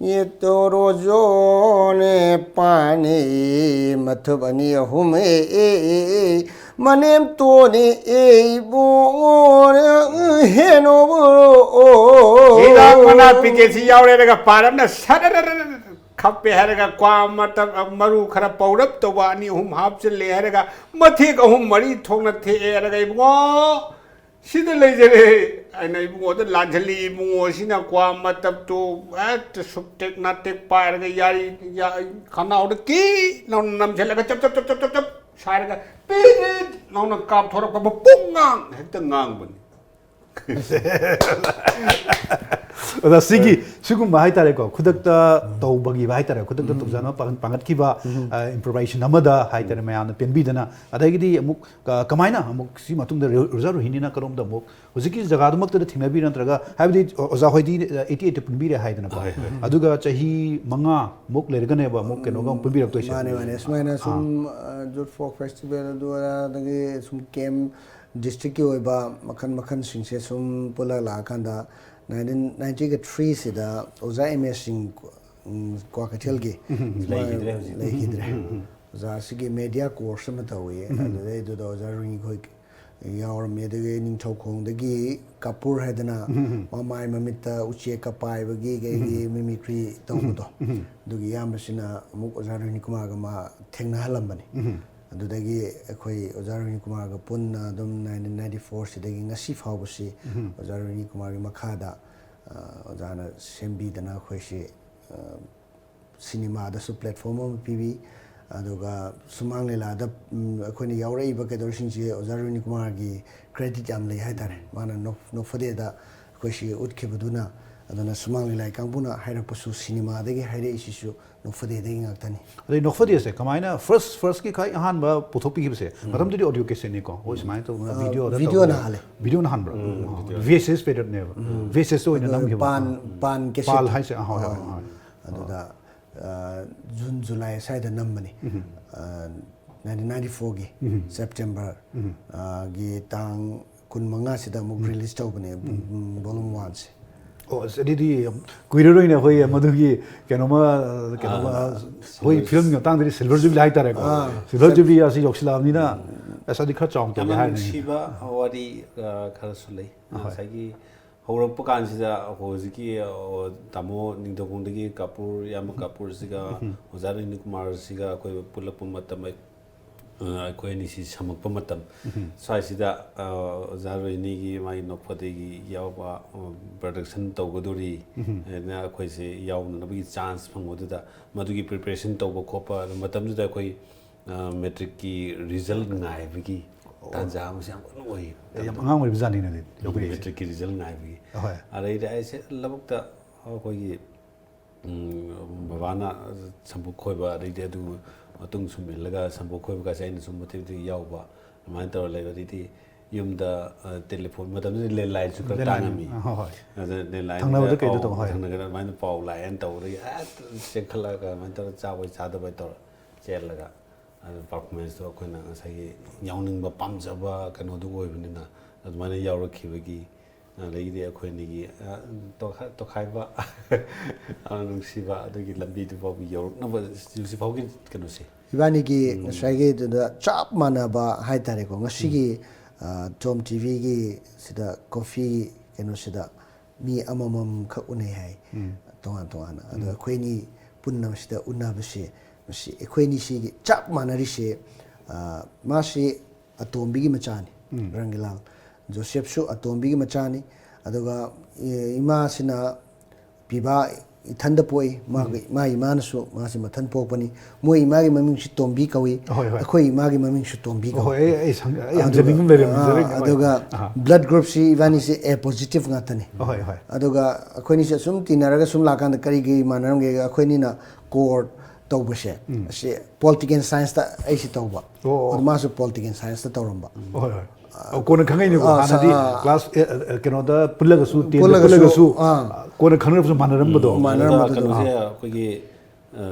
ꯌꯦ ꯇꯣꯔꯣ ꯖꯣꯅꯦ ꯄꯥꯅꯦ ꯃꯊꯨꯞ ꯑꯅꯤ ꯑꯍꯨꯝ ꯑꯦ ꯑꯦ ꯑꯦ ꯃꯅꯦꯝ ꯇꯣꯅꯦ ꯑꯦ ꯏꯕꯣꯅꯦ ꯍꯦꯅꯣ ꯕꯣꯔꯣ꯫ ꯍꯤꯗꯥꯛ ꯃꯅꯥ ꯄꯤꯀꯦꯠꯁꯤ ꯌꯥꯎꯔꯦ ꯍꯥꯏꯔꯒ ꯄꯥꯔꯞꯅ ꯁꯠ ꯈꯞꯄꯦ ꯍꯥꯏꯔꯒ ꯀ꯭ꯋꯥ ꯃꯇꯝ ꯃꯔꯨ ꯈꯔ ꯄꯧꯔꯞ ꯇꯧꯕ ꯑꯅꯤ ꯑꯍꯨꯝ ꯍꯥꯞꯆꯤꯜꯂꯦ ꯍꯥꯏꯔꯒ ꯃꯊꯦꯛ ꯑꯍꯨꯝ ꯃꯔꯤ ꯊꯣꯛꯅ ꯊꯦꯛꯑꯦ ꯍꯥꯏꯔꯒ ꯏꯕꯨꯡꯉꯣ ꯁꯤꯗ ꯂꯩꯖꯔꯦ ꯍꯥꯏꯅ ꯏꯕꯨꯡꯉꯣꯗ ꯂꯥꯟꯁꯤꯜꯂꯤ꯫ ꯏꯕꯨꯡꯉꯣꯁꯤꯅ ꯀ꯭ꯋꯥ ꯃꯇꯞꯇꯨ ꯍꯦꯛꯇ ꯁꯨꯞꯇꯦꯛ ꯅꯥꯇꯦꯛ ꯄꯥꯏꯔꯒ ꯌꯥꯔꯤ, ꯌꯥ-, ꯈꯅꯥꯎꯗ ꯀꯤ ꯂꯥꯎꯅ ꯅꯝꯁꯤꯜꯂꯒ ꯆꯞ ꯆꯞ ꯆꯞ ꯆꯞ ꯆꯞ ꯆꯞ ꯁꯥꯏꯔꯒ ꯄꯤꯠ ꯂꯥꯎꯅ ꯀꯥꯞꯊꯣꯔꯛꯄ ꯄꯨꯡꯉꯥꯡ ꯍꯦꯛꯇ ꯉꯥꯡꯕꯅꯤ꯫ ꯑꯗ ꯁꯤꯒꯤ ꯁꯤꯒꯨꯝꯕ ꯍꯥꯏꯇꯥꯔꯦꯀꯣ, ꯈꯨꯗꯛꯇ ꯇꯧꯕꯒꯤꯕ ꯍꯥꯏꯇꯥꯔꯦ, ꯈꯨꯗꯛꯇ ꯇꯧꯖꯅ ꯄꯥꯡ- ꯄꯥꯡꯒꯠꯈꯤꯕ ꯏꯝꯄ꯭ꯔꯣꯚꯥꯏꯖꯦꯁꯟ ꯑꯃꯗ ꯍꯥꯏꯇꯥꯔꯦ, ꯃꯌꯥꯝꯅ ꯄꯦꯟꯕꯤꯗꯅ, ꯑꯗꯒꯤꯗꯤ ꯑꯃꯨꯛ ꯀ- ꯀꯃꯥꯏꯅ ꯑꯃꯨꯛ ꯁꯤ ꯃꯇꯨꯡꯗ ꯔꯣ- ꯔꯣꯖꯥ ꯔꯣꯍꯤꯅꯤꯅ ꯀꯔꯣꯝꯗ ꯑꯃꯨꯛ ꯍꯧꯖꯤꯛꯀꯤ ꯖꯒꯥꯗꯨꯃꯛꯇꯗ ꯊꯦꯡꯅꯕꯤꯔ, ꯅꯠꯇ꯭ꯔꯒ, ꯍꯥꯏꯕꯗꯤ ꯑꯣꯖꯥ ꯍꯣꯏꯗꯤ ꯑꯩꯠꯇꯤ ꯑꯩꯠꯇ ꯄꯨꯟꯕꯤꯔꯦ ꯍꯥꯏꯗꯅꯀꯣ, ꯍꯣꯏ, ꯍꯣꯏ꯫ ꯑꯗꯨꯒ ꯆꯍꯤ ꯃꯉꯥꯃꯨꯛ ꯂꯩꯔꯒꯅꯦꯕ ꯑꯃꯨꯛ ꯀꯩꯅꯣꯒ ꯑꯃꯨꯛ ꯄꯨꯟꯕꯤꯔꯛꯇꯣꯏꯁꯦ꯫ ꯃꯥꯅꯦ ꯃꯥꯅꯦ ꯁꯨꯃꯥꯏꯅ ꯁꯨꯝ ꯖꯨꯠ ꯐꯣꯛ ꯐꯦꯁꯇꯤꯚꯦꯜ ꯑꯗꯨ ꯑꯗꯥꯗꯒꯤ ꯁꯨꯝ ꯀꯦꯝ ꯗꯤꯁꯇ꯭ꯔꯤꯛꯀꯤ ꯑꯣꯏꯕ ꯃꯈꯜ ꯃꯈꯜꯁꯤꯡꯁꯦ ꯁꯨꯝ ꯄꯨꯜꯂꯛ ꯂꯥꯛꯑꯀꯥꯟꯗ ꯅꯥꯏꯟꯇꯤꯟ ꯅꯥꯏꯟꯇꯤꯒ ꯊ꯭ꯔꯤꯁꯤꯗ ꯑꯣꯖꯥ ꯑꯦꯝ ꯑꯦꯁ ꯁꯤꯡ ꯀ꯭ꯋꯥꯀꯩꯊꯦꯜꯒꯤ ꯂꯩꯈꯤꯗ꯭ꯔꯦ ꯍꯧꯖꯤꯛ꯫ ꯂꯩꯈꯤꯗ꯭ꯔꯦ꯫ ꯑꯣꯖꯥ ꯑꯁꯤꯒꯤ ꯃꯦꯗꯤꯌꯥ ꯀꯣꯔꯁ ꯑꯃ ꯇꯧꯏ꯫ ꯑꯗꯨꯗꯩꯗꯨꯗ ꯑꯣꯖꯥ ꯔꯨꯏ ꯈꯣꯏ ꯌꯥꯎꯔꯝꯃꯤ꯫ ꯑꯗꯒꯤ ꯅꯤꯡꯊꯧꯈꯣꯡꯗꯒꯤ ꯀꯥꯄꯨꯔ ꯍꯥꯏꯗꯅ ꯃꯃꯥꯏ ꯃꯃꯤꯠꯇ ꯎꯆꯦꯛꯀ ꯄꯥꯏꯕꯒꯤ ꯀꯩꯒꯤ ꯃꯤꯃꯤꯀ꯭ꯔꯤ ꯇꯧꯕꯗꯣ, ꯑꯗꯨꯒꯤ ꯏꯌꯥꯝꯕꯁꯤꯅ ꯑꯃꯨꯛ ꯑꯣꯖꯥ ꯔꯣꯍꯤꯅꯤ ꯀꯨꯃꯥꯔꯒ ꯃꯥ ꯊꯦꯡꯅꯍꯜꯂꯝꯕꯅꯤ꯫ ꯑꯗꯨꯗꯒꯤ ꯑꯩꯈꯣꯏ ꯑꯣꯖꯥ ꯔꯣꯍꯤꯅꯤ ꯀꯨꯃꯥꯔꯒ ꯄꯨꯟꯅ ꯑꯗꯨꯝ ꯅꯥꯏꯟꯇꯤꯟ ꯅꯥꯏꯟꯇꯤ ꯐꯣꯔꯁꯤꯗꯒꯤ ꯉꯁꯤ ꯐꯥꯎꯕꯁꯤ ꯑꯣꯖꯥ ꯔꯣꯍꯤꯅꯤ ꯀꯨꯃꯥꯔꯒꯤ ꯃꯈꯥꯗ ꯑ, ꯑꯣꯖꯥꯅ ꯁꯦꯝꯕꯤꯗꯅ ꯑꯩꯈꯣꯏꯁꯤ ꯑ, ꯁꯤꯅꯦꯃꯥꯗꯁꯨ ꯄ꯭ꯂꯦꯠꯐꯣꯝ ꯑꯃ ꯄꯤꯕꯤ꯫ ꯑꯗꯨꯒ ꯁꯨꯃꯥꯡ ꯂꯤꯂꯥꯗ ꯎꯝ, ꯑꯩꯈꯣꯏꯅ ꯌꯥꯎꯔꯛꯏꯕ ꯀꯩꯗꯧꯔꯤꯁꯤꯡꯁꯤ ꯑꯣꯖꯥ ꯔꯣꯍꯤꯅꯤ ꯀꯨꯃꯥꯔꯒꯤ ꯀ꯭ꯔꯦꯗꯤꯠ ꯌꯥꯝ ꯂꯩ ꯍꯥꯏꯇꯥꯔꯦ꯫ ꯃꯥꯅ ꯅꯣꯛ- ꯅꯣꯛꯐꯗꯦꯗ ꯑꯩꯈꯣꯏꯁꯤ ꯎꯠꯈꯤꯕꯗꯨꯅ꯫ ꯑꯗꯨꯅ ꯁꯨꯃꯥꯡ ꯂꯤꯂꯥ ꯀꯥꯡꯕꯨꯅ ꯍꯥꯏꯔꯛꯄꯁꯨ ꯁꯤꯅꯦꯃꯥꯗꯒꯤ ꯍꯥꯏꯔꯛꯏꯁꯤꯁꯨ ꯅꯣꯛꯐꯗꯦꯗꯒꯤ ꯉꯥꯛꯇꯅꯤ꯫ ꯑꯗꯩ ꯅꯣꯛꯐꯗꯦꯁꯦ ꯀꯃꯥꯏꯅ ꯐꯥꯔꯁ ꯐꯥꯔꯁꯀꯤ ꯈ꯭ꯋꯥꯏ ꯑꯍꯥꯟꯕ ꯄꯨꯊꯣꯛꯄꯤꯈꯤꯕꯁꯦ, ꯃꯇꯝꯗꯨꯗꯤ ꯑꯣꯗꯤꯑꯣ ꯀꯦꯁꯦꯠꯅꯤꯀꯣ, ꯍꯣꯏ ꯁꯨꯃꯥꯏꯅ ꯇꯧꯗꯅ ꯑ, ꯚꯤꯗꯤꯑꯣꯗ ꯚꯤꯗꯤꯑꯣꯅ ꯍꯥꯜꯂꯦ꯫ ꯚꯤꯗꯤꯑꯣꯅ ꯍꯥꯟꯕ꯭ꯔꯥ? ꯚꯤ ꯑꯦꯁ ꯑꯦꯁ ꯄꯦꯔꯠꯅꯦꯕ, ꯚꯤ ꯑꯦꯁ ꯑꯦꯁꯇ ꯑꯣꯏꯅ ꯅꯝꯈꯤꯕ꯫ ꯄꯥꯟ ꯄꯥꯟ ꯀꯦꯁꯦꯠ꯫ ꯄꯥꯜ ꯍꯥꯏꯁꯦ, ꯑ, ꯍꯣꯏ, ꯍꯣꯏ, ꯍꯣꯏ꯫ ꯑꯗꯨꯗ ꯑ, ꯖꯨꯟ ꯖꯨꯂꯥꯏ ꯁ꯭ꯋꯥꯏꯗ ꯅꯝꯕꯅꯤ꯫ ꯅꯥꯏꯟꯇꯤꯟ ꯅꯥꯏꯟꯇꯤ ꯐꯣꯔꯒꯤ ꯁꯦꯞꯇꯦꯝꯕꯔ ꯑ, ꯒꯤ ꯇꯥꯡ ꯀꯨꯟ ꯃꯉꯥꯁꯤꯗ ꯑꯃꯨꯛ ꯔꯤꯂꯤꯁ ꯇꯧꯕꯅꯦ ꯕꯣꯂꯨꯝ ꯋꯥꯟꯁꯦ꯫ ꯑꯣ, ꯑꯁ, ꯑꯗꯨꯗꯤ ꯌꯥꯝ ꯀꯨꯏꯔꯔꯣꯏꯅꯦ ꯑꯩꯈꯣꯏ ꯃꯗꯨꯒꯤ ꯀꯩꯅꯣꯃ, ꯀꯩꯅꯣꯃ, ꯑꯥ, ꯑꯩꯈꯣꯏ ꯐꯤꯂꯝꯒꯤ ꯃꯇꯥꯡꯗꯗꯤ ꯁꯤꯜꯚꯔ ꯖꯨꯕꯤꯂꯤ ꯍꯥꯏꯇꯥꯔꯦꯀꯣ꯫ ꯑꯥ, ꯁꯤꯜꯚꯔ ꯖꯨꯕꯤꯂꯤ ꯑꯁꯤ ꯌꯧꯁꯤꯜꯂꯛꯑꯕꯅꯤꯅ ꯑꯁ, ꯑꯗꯨꯗꯤ ꯈꯔ ꯆꯥꯎꯅ ꯇꯧꯒꯦ ꯌꯥꯝꯅ ꯍꯥꯏꯔꯅꯤ꯫ ꯅꯨꯡꯁꯤꯕ ꯋꯥꯔꯤ ꯑ, ꯈꯔꯁꯨ ꯂꯩ꯫ ꯑꯍꯣꯏ꯫ ꯉꯁꯥꯏꯒꯤ ꯍꯧꯔꯛꯄ ꯀꯥꯟꯁꯤꯗ ꯍꯧꯖꯤꯛꯀꯤ ꯑ, ꯇꯥꯃꯣ ꯅꯤꯡꯊꯧꯈꯣꯡꯗꯒꯤ ꯀꯥꯄꯨꯔ, ꯏꯌꯥꯝꯕ ꯀꯥꯄꯨꯔꯁꯤꯒ ꯑꯣꯖꯥ ꯔꯣꯍꯤꯅꯤ ꯀꯨꯃꯥꯔꯁꯤꯒ ꯑꯩꯈꯣꯏ ꯄꯨꯜꯂꯛꯄ ꯃꯇꯝ, ꯑꯩ-, ꯑ, ꯑꯩꯈꯣꯏ ꯑꯅꯤꯁꯤ ꯁꯝꯃꯛꯄ ꯃꯇꯝ ꯁ꯭ꯋꯥꯏꯁꯤꯗ, ꯑ, ꯑꯣꯖꯥ ꯔꯣꯍꯤꯅꯤꯒꯤ ꯃꯥꯒꯤ ꯅꯣꯛꯐꯗꯦꯒꯤ ꯌꯥꯎꯕ, ꯑ, ꯄ꯭ꯔꯗꯛꯁꯟ ꯇꯧꯒꯗꯣꯔꯤ ꯍꯥꯏꯅ ꯑꯩꯈꯣꯏꯁꯦ ꯌꯥꯎꯅꯅꯕꯒꯤ ꯆꯥꯟꯁ ꯐꯪꯕꯗꯨꯗ ꯃꯗꯨꯒꯤ ꯄ꯭ꯔꯤꯄꯦꯔꯦꯁꯟ ꯇꯧꯕ ꯈꯣꯠꯄ, ꯑꯗꯨ ꯃꯇꯝꯗꯨꯗ ꯑꯩꯈꯣꯏ ꯑ, ꯃꯦꯇ꯭ꯔꯤꯛꯀꯤ ꯔꯤꯖꯜ ꯉꯥꯏꯕꯒꯤ ꯇꯥꯟꯖꯥ ꯑꯃꯁꯨ ꯌꯥꯝ ꯀꯟꯅ ꯑꯣꯏꯌꯦ꯫ ꯑꯦ, ꯌꯥꯝ ꯑꯉꯥꯡ ꯑꯣꯏꯔꯤꯕ ꯖꯥꯠꯅꯤꯅꯦ ꯑꯗꯨꯗꯤ ꯌꯧꯕꯤꯔꯛꯏꯁꯦ꯫ ꯃꯦꯇ꯭ꯔꯤꯛꯀꯤ ꯔꯤꯖꯜ ꯉꯥꯏꯕꯒꯤ꯫ ꯑꯍꯣꯏ꯫ ꯑꯗꯩꯗꯤ ꯑꯩꯁꯦ ꯂꯧꯕꯨꯛꯇ ꯑꯩꯈꯣꯏꯒꯤ ꯎꯝ, ꯕꯕꯥꯅ ꯁꯝꯕꯨꯛ ꯈꯣꯏꯕ, ꯑꯗꯩꯗꯤ ꯑꯗꯨ ꯃꯇꯨꯡ ꯁꯨꯝ ꯏꯜꯂꯒ ꯁꯝꯕꯨꯛ ꯈꯣꯏꯕꯒꯁꯦ ꯑꯩꯅ ꯁꯨꯝ ꯃꯇꯦꯛ ꯃꯇꯦꯛ ꯌꯥꯎꯕ, ꯑꯗꯨꯃꯥꯏꯅ ꯇꯧꯔ ꯂꯩꯕ꯫ ꯑꯗꯩꯗꯤ ꯌꯨꯝꯗ ꯇꯦꯂꯤꯐꯣꯟ, ꯃꯇꯝꯗꯨꯗ ꯂꯦꯟꯂꯥꯏꯟꯁꯨ ꯈꯔ Landline, ꯇꯥꯡꯉꯝꯃꯤ꯫ ꯑ, ꯍꯣꯏ, ꯍꯣꯏ꯫ ꯑꯗ ꯂꯦꯟꯂꯥꯏꯟꯗ ꯊꯪꯅꯕꯗ ꯀꯩꯗ ꯄꯥꯎ ꯇꯧ, ꯍꯣꯏ꯫ ꯊꯪꯅꯒꯗ ꯑꯗꯨꯃꯥꯏꯅ ꯄꯥꯎ ꯂꯥꯛꯑꯦꯅ ꯇꯧꯕꯗꯒꯤ ꯍꯦꯛꯇ ꯆꯦꯟꯈꯠꯂꯒ ꯑꯗꯨꯃꯥꯏꯅ ꯇꯧꯔꯒ ꯆꯥꯕꯣꯏ ꯆꯥꯗꯕꯣꯏ ꯇꯧꯔ ꯆꯦꯜꯂꯒ ꯑꯗꯨ ꯄꯔꯐꯣꯔꯃꯦꯟꯁꯇꯣ ꯑꯩꯈꯣꯏꯅ ꯉꯁꯥꯏꯒꯤ ꯌꯥꯎꯅꯤꯡꯕ ꯄꯥꯝꯖꯕ ꯀꯩꯅꯣꯗꯨ ꯑꯣꯏꯕꯅꯤꯅ ꯑꯗꯨꯃꯥꯏꯅ ꯌꯥꯎꯔꯛꯈꯤꯕꯒꯤ ꯑꯗꯒꯤꯗꯤ ꯑꯩꯈꯣꯏ ꯑꯅꯤꯒꯤ ꯑ, ꯇꯣꯈꯥ- ꯇꯣꯈꯥꯏꯕ ꯑ, ꯅꯨꯡꯁꯤꯕ ꯑꯗꯨꯒꯤ ꯂꯝꯕꯤꯗꯨ ꯐꯥꯎꯕ ꯌꯧꯔꯛꯅꯕ ꯍꯧꯖꯤꯛ ꯐꯥꯎꯒꯤ ꯀꯩꯅꯣꯁꯦ꯫ ꯏꯕꯥꯅꯤꯒꯤ ꯉꯁꯥꯏꯒꯤꯗꯨꯗ ꯆꯞ ꯃꯥꯟꯅꯕ ꯍꯥꯏꯇꯥꯔꯦꯀꯣ꯫ ꯉꯁꯤꯒꯤ ꯇꯣꯝ ꯇꯤꯚꯤꯒꯤ ꯁꯤꯗ ꯀꯣꯐꯤ ꯀꯩꯅꯣꯁꯤꯗ ꯃꯤ ꯑꯃꯃꯝ ꯈꯛ ꯎꯅꯩ ꯍꯥꯏ, ꯇꯣꯉꯥꯟ ꯇꯣꯉꯥꯟꯅ꯫ ꯑꯗꯣ ꯑꯩꯈꯣꯏꯅꯤ ꯄꯨꯟꯅ ꯁꯤꯗ ꯎꯅꯕꯁꯦ, ꯃꯁꯤ ꯑꯩꯈꯣꯏꯅꯤ ꯁꯤꯒꯤ ꯆꯞ ꯃꯥꯟꯅꯔꯤꯁꯦ꯫ ꯑ, ꯃꯥꯁꯤ ꯑꯇꯣꯝꯕꯤꯒꯤ ꯃꯆꯥꯅꯤ, ꯔꯪꯒꯤꯂꯥꯜ꯫ ꯖꯣꯁꯦꯞꯁꯨ ꯑꯇꯣꯝꯕꯤꯒꯤ ꯃꯆꯥꯅꯤ꯫ ꯑꯗꯨꯒ ꯏ- ꯏꯃꯥꯁꯤꯅ ꯄꯤꯕꯥ ꯏꯊꯟꯗ ꯄꯣꯛꯏ꯫ ꯃꯥꯒꯤ ꯃꯥ ꯏꯃꯥꯅꯁꯨ ꯃꯥꯁꯤ ꯃꯊꯟ ꯄꯣꯛꯄꯅꯤ꯫ ꯃꯣꯏ ꯏꯃꯥꯒꯤ ꯃꯃꯤꯡꯁꯤ ꯇꯣꯝꯕꯤ ꯀꯧꯏ꯫ ꯍꯣꯏ, ꯍꯣꯏ꯫ ꯑꯩꯈꯣꯏ ꯏꯃꯥꯒꯤ ꯃꯃꯤꯡꯁꯨ ꯇꯣꯝꯕꯤ ꯀꯧꯏ꯫ ꯍꯣꯏ, ꯑꯩ ꯑꯩ ꯁꯪ- ꯑꯩ ꯑꯗꯨꯒ- ꯍꯪꯖꯅꯤꯡꯕ ꯑꯃ ꯂꯩꯔꯦ, ꯑꯥ, ꯍꯪꯖꯔꯒꯦ꯫ ꯍꯣꯏ꯫ ꯑꯗꯨꯒ ꯑꯍꯥ꯫ ꯕ꯭ꯂꯠ ꯒ꯭ꯔꯨꯞꯁꯤ ꯏꯕꯥꯅꯤꯁꯦ ꯑꯦ ꯄꯣꯖꯤꯇꯤꯚ ꯉꯥꯛꯇꯅꯤ꯫ ꯍꯣꯏ, ꯍꯣꯏ꯫ ꯑꯗꯨꯒ ꯑꯩꯈꯣꯏꯅꯤꯁꯦ ꯑꯁꯨꯝ ꯇꯤꯟꯅꯔꯒ ꯁꯨꯝ ꯂꯥꯛꯀꯥꯟꯗ ꯀꯔꯤ ꯀꯔꯤ ꯃꯥꯟꯅꯔꯝꯒꯦ? ꯑꯩꯈꯣꯏꯅꯤꯅ ꯀꯣꯔ ꯇꯧꯕꯁꯦ ꯑꯁꯤ ꯄꯣꯂꯤꯇꯤꯀꯦꯜ ꯁꯥꯏꯟꯁꯇ ꯑꯩꯁꯤ ꯇꯧꯕ꯫ ꯑꯣ, ꯑꯣ꯫ ꯑꯗꯨ ꯃꯥꯁꯨ ꯄꯣꯂꯤꯇꯤꯀꯦꯜ ꯁꯥꯏꯟꯁꯇ ꯇꯧꯔꯝꯕ꯫ ꯍꯣꯏ, ꯍꯣꯏ꯫ ꯑꯣ, ꯀꯣꯟꯅ ꯈꯪꯉꯛꯏꯅꯦꯀꯣ꯫ ꯑꯥ, ꯍꯥꯟꯅꯗꯤ ꯑꯥ꯫ ꯀ꯭ꯂꯥꯁ ꯑꯦ, ꯑ, ꯀꯩꯅꯣꯗ ꯄꯨꯜꯂꯒꯁꯨ, ꯇꯦꯟꯗ ꯄꯨꯜꯂꯒꯁꯨ, ꯄꯨꯜꯂꯒꯁꯨ, ꯑꯥ꯫ ꯀꯣꯟꯅ ꯈꯪꯅꯔꯛꯄꯁꯨ ꯃꯥꯟꯅꯔꯝꯕꯗꯣ꯫ ꯃꯥꯟꯅꯔꯝꯕꯗꯨꯗꯣ꯫ ꯑꯗꯨꯒ ꯀꯩꯅꯣꯁꯦ ꯑꯩꯈꯣꯏꯒꯤ ꯑ,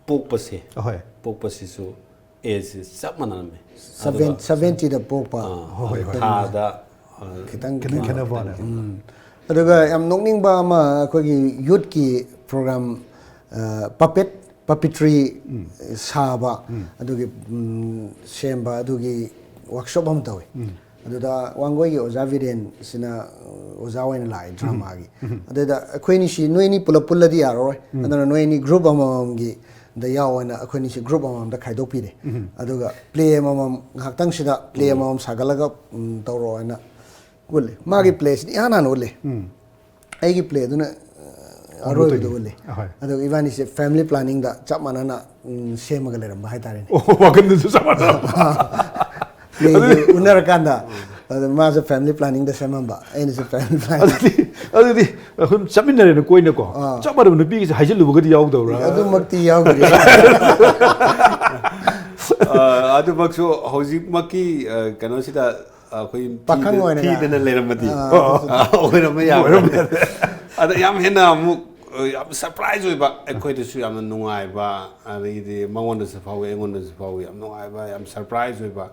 ꯄꯣꯛꯄꯁꯦ, ꯑꯍꯣꯏ꯫ ꯄꯣꯛꯄꯁꯤꯁꯨ ꯑꯦꯖꯁꯦ ꯆꯞ ꯃꯥꯟꯅꯔꯝꯃꯤ꯫ ꯁꯚꯦꯟ ꯑꯗꯨꯒ, ꯁꯚꯦꯟꯇꯤꯗ ꯄꯣꯛꯄ꯫ ꯑ, ꯍꯣꯏ, ꯍꯣꯏ, ꯍꯣꯏ꯫ ꯊꯥꯗ ꯑ, ꯈꯤꯇꯪ ꯈꯤꯇꯪ ꯈꯦꯠꯅꯕ ꯋꯥꯅꯤ꯫ ꯎꯝ꯫ ꯑꯗꯨꯒ ꯌꯥꯝ ꯅꯣꯛꯅꯤꯡꯕ ꯑꯃ, ꯑꯩꯈꯣꯏꯒꯤ ꯌꯨꯠꯀꯤ ꯄ꯭ꯔꯣꯒ꯭ꯔꯥꯝ, ꯄꯄꯦꯠ ꯄꯄꯤꯇ꯭ꯔꯤ ꯁꯥꯕ, ꯑꯗꯨꯒꯤ ꯎꯝ, ꯁꯦꯝꯕ, ꯑꯗꯨꯒꯤ ꯋꯥꯔꯛꯁꯣꯞ ꯑꯃ ꯇꯧꯋꯤ꯫ ꯑꯗꯨꯗ ꯋꯥꯡꯒꯣꯏꯒꯤ ꯑꯣꯖꯥ ꯕꯤꯔꯦꯟꯁꯤꯅ ꯑꯣꯖꯥ ꯑꯣꯏꯅ ꯂꯥꯛꯑꯦ ꯗ꯭ꯔꯃꯥꯒꯤ꯫ ꯑꯗꯨꯗ ꯑꯩꯈꯣꯏꯅꯤ ꯁꯤ ꯅꯣꯏ ꯑꯅꯤ ꯄꯨꯂꯞ ꯄꯨꯜꯂꯗꯤ ꯌꯥꯔꯔꯣꯏ, ꯑꯗꯨꯅ ꯅꯣꯏ ꯑꯅꯤ ꯒ꯭ꯔꯨꯞ ꯑꯃꯃꯝꯒꯤ ꯗ ꯌꯥꯎ ꯍꯥꯏꯅ ꯑꯩꯈꯣꯏꯅꯤꯁꯤ ꯒ꯭ꯔꯨꯞ ꯑꯃꯃꯝꯗ ꯈꯥꯏꯗꯣꯛꯄꯤꯔꯦ꯫ ꯑꯗꯨꯒ ꯄ꯭ꯂꯦ ꯑꯃꯃꯝ, ꯉꯥꯏꯍꯥꯛꯇꯪꯁꯤꯗ ꯄ꯭ꯂꯦ ꯑꯃꯃꯝ ꯁꯥꯒꯠꯂꯒ ꯎꯝ, ꯇꯧꯔꯣ ꯍꯥꯏꯅ ꯎꯠꯂꯦ꯫ ꯃꯥꯒꯤ ꯄ꯭ꯂꯦꯁꯤꯗꯤ ꯏꯍꯥꯟ ꯍꯥꯟꯅ ꯎꯠꯂꯦ꯫ ꯑꯩꯒꯤ ꯄ꯭ꯂꯦꯗꯨꯅ ꯑ, ꯑꯔꯣꯏꯕꯗ ꯎꯠꯂꯤ꯫ ꯎꯠꯂꯦ꯫ ꯑꯍꯣꯏ꯫ ꯑꯗꯨꯒ ꯏꯕꯥꯅꯤꯁꯦ ꯐꯦꯃꯤꯂꯤ ꯄ꯭ꯂꯥꯅꯤꯡꯗ ꯆꯞ ꯃꯥꯟꯅꯅ ꯎꯝ, ꯁꯦꯝꯃꯒ ꯂꯩꯔꯝꯕ ꯍꯥꯏꯇꯥꯔꯦꯅꯦ꯫ ꯑꯣ, ꯋꯥꯈꯜꯗꯨꯁꯨ ꯆꯞ ꯃꯥꯟꯅꯕ꯫ ꯄ꯭ꯂꯦꯁꯦ ꯎꯅꯔꯀꯥꯟꯗ, ꯑꯗ ꯃꯥꯁꯨ ꯐꯦꯃꯤꯂꯤ ꯄ꯭ꯂꯥꯅꯤꯡꯗ ꯁꯦꯝꯃꯝꯕ, ꯑꯩꯅꯁꯨ ꯐꯦꯃꯤꯂꯤ ꯄ꯭ꯂꯥꯅꯤꯡ꯫ ꯑꯗꯨꯗꯤ ꯑꯗꯨꯗꯤ ꯑꯩꯈꯣꯏ ꯆꯠꯃꯤꯟꯅꯔꯦꯅ ꯀꯣꯏꯅꯀꯣ꯫ ꯑꯥ꯫ ꯆꯞ ꯃꯥꯟꯅꯕ ꯅꯨꯄꯤꯒꯤꯁꯦ ꯍꯥꯏꯖꯤꯜꯂꯨꯕꯒꯗꯤ ꯌꯥꯎꯗꯕ꯭ꯔꯥ? ꯑꯗꯨꯃꯛꯇꯤ ꯌꯥꯎꯗ꯭ꯔꯤ꯫ ꯑ, ꯑꯗꯨꯃꯛꯁꯨ ꯍꯧꯖꯤꯛꯃꯛꯀꯤ, ꯑ, ꯀꯩꯅꯣꯁꯤꯗ ꯑꯩꯈꯣꯏ ꯄꯥꯈꯪ ꯊꯤꯗ-, ꯑꯣꯏꯅꯒ꯫ ꯊꯤꯗꯅ ꯂꯩꯔꯝꯃꯗꯤ꯫ ꯑꯥ, ꯑꯗꯨꯁꯨ ꯑ, ꯑꯣꯏꯔꯝꯕ ꯌꯥꯕ꯫ ꯑꯣꯏꯔꯝꯕ ꯌꯥꯕ꯫ ꯑꯗ ꯌꯥꯝ ꯍꯦꯟꯅ ꯑꯃꯨꯛ, ꯑ, ꯌꯥꯝ ꯁꯔꯄ꯭ꯔꯥꯏꯖ ꯑꯣꯏꯕ, ꯑꯩꯈꯣꯏꯗꯁꯨ ꯌꯥꯝꯅ ꯅꯨꯡꯉꯥꯏꯕ, ꯑꯗꯒꯤꯗꯤ ꯃꯉꯣꯟꯗꯁꯨ ꯐꯥꯎꯋꯤ, ꯑꯩꯉꯣꯟꯗꯁꯨ ꯐꯥꯎꯋꯤ, ꯌꯥꯝ ꯅꯨꯡꯉꯥꯏꯕ, ꯌꯥꯝ ꯁꯔꯄ꯭ꯔꯥꯏꯖ ꯑꯣꯏꯕ꯫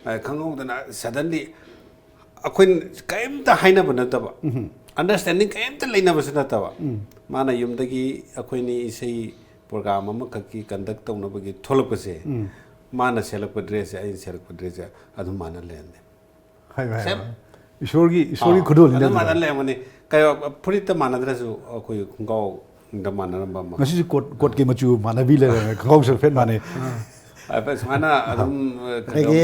ꯑ, ꯈꯪꯍꯧꯗꯅ ꯁꯗꯟꯂꯤ ꯑꯩꯈꯣꯏꯅ ꯀꯔꯤꯝꯇ ꯍꯥꯏꯅꯕ ꯅꯠꯇꯕ, ꯎꯝ꯫ ꯑꯟꯗꯔꯁ꯭ꯇꯦꯟꯗꯤꯡ ꯀꯔꯤꯝꯇ ꯂꯩꯅꯕꯁꯨ ꯅꯠꯇꯕ, ꯎꯝ꯫ ꯃꯥꯅ ꯌꯨꯝꯗꯒꯤ ꯑꯩꯈꯣꯏꯅꯤ ꯏꯁꯩ ꯄ꯭ꯔꯣꯒ꯭ꯔꯥꯝ ꯑꯃꯈꯛꯀꯤ ꯀꯟꯗꯛ ꯇꯧꯅꯕꯒꯤ ꯊꯣꯛꯂꯛꯄꯁꯦ, ꯎꯝ꯫ ꯃꯥꯅ ꯁꯦꯠꯂꯛꯄ ꯗ꯭ꯔꯦꯁꯁꯦ, ꯑꯩꯅ ꯁꯦꯠꯂꯛꯄ ꯗ꯭ꯔꯦꯁꯁꯦ ꯑꯗꯨꯝ ꯃꯥꯟꯅ ꯂꯩꯔꯝꯃꯦ꯫ ꯍꯥꯏꯕ, ꯍꯥꯏꯕ꯫ ꯁꯦꯝ꯫ ꯏꯁꯣꯔꯒꯤ, ꯏꯁꯣꯔꯒꯤ ꯑꯥ, ꯈꯨꯗꯣꯜꯅꯤꯅ ꯑꯗꯨꯝ ꯑꯗꯨꯗꯤ꯫ ꯃꯥꯟꯅ ꯂꯩꯔꯝꯒꯅꯤ꯫ ꯀꯩ, ꯐꯨꯔꯤꯠꯇ ꯃꯥꯟꯅꯗ꯭ꯔꯁꯨ ꯑꯩꯈꯣꯏ ꯈꯣꯡꯒ꯭ꯔꯥꯎꯗ ꯃꯥꯟꯅꯔꯝꯕ ꯑꯃ꯫ ꯉꯁꯤꯁꯨ ꯀꯣꯠ, ꯀꯣꯠꯀꯤ ꯃꯆꯨ ꯃꯥꯟꯅꯕꯤ ꯂꯩꯔꯝꯃꯦ, ꯈꯣꯡꯒ꯭ꯔꯥꯎꯁꯨ ꯍꯥꯏꯐꯦꯠ ꯃꯥꯟꯅꯩ꯫ ꯑꯥ, ꯁꯨꯃꯥꯏꯅ ꯑꯗꯨꯝ, ꯑ, ꯀꯩꯅꯣ ꯑꯗꯒꯤ,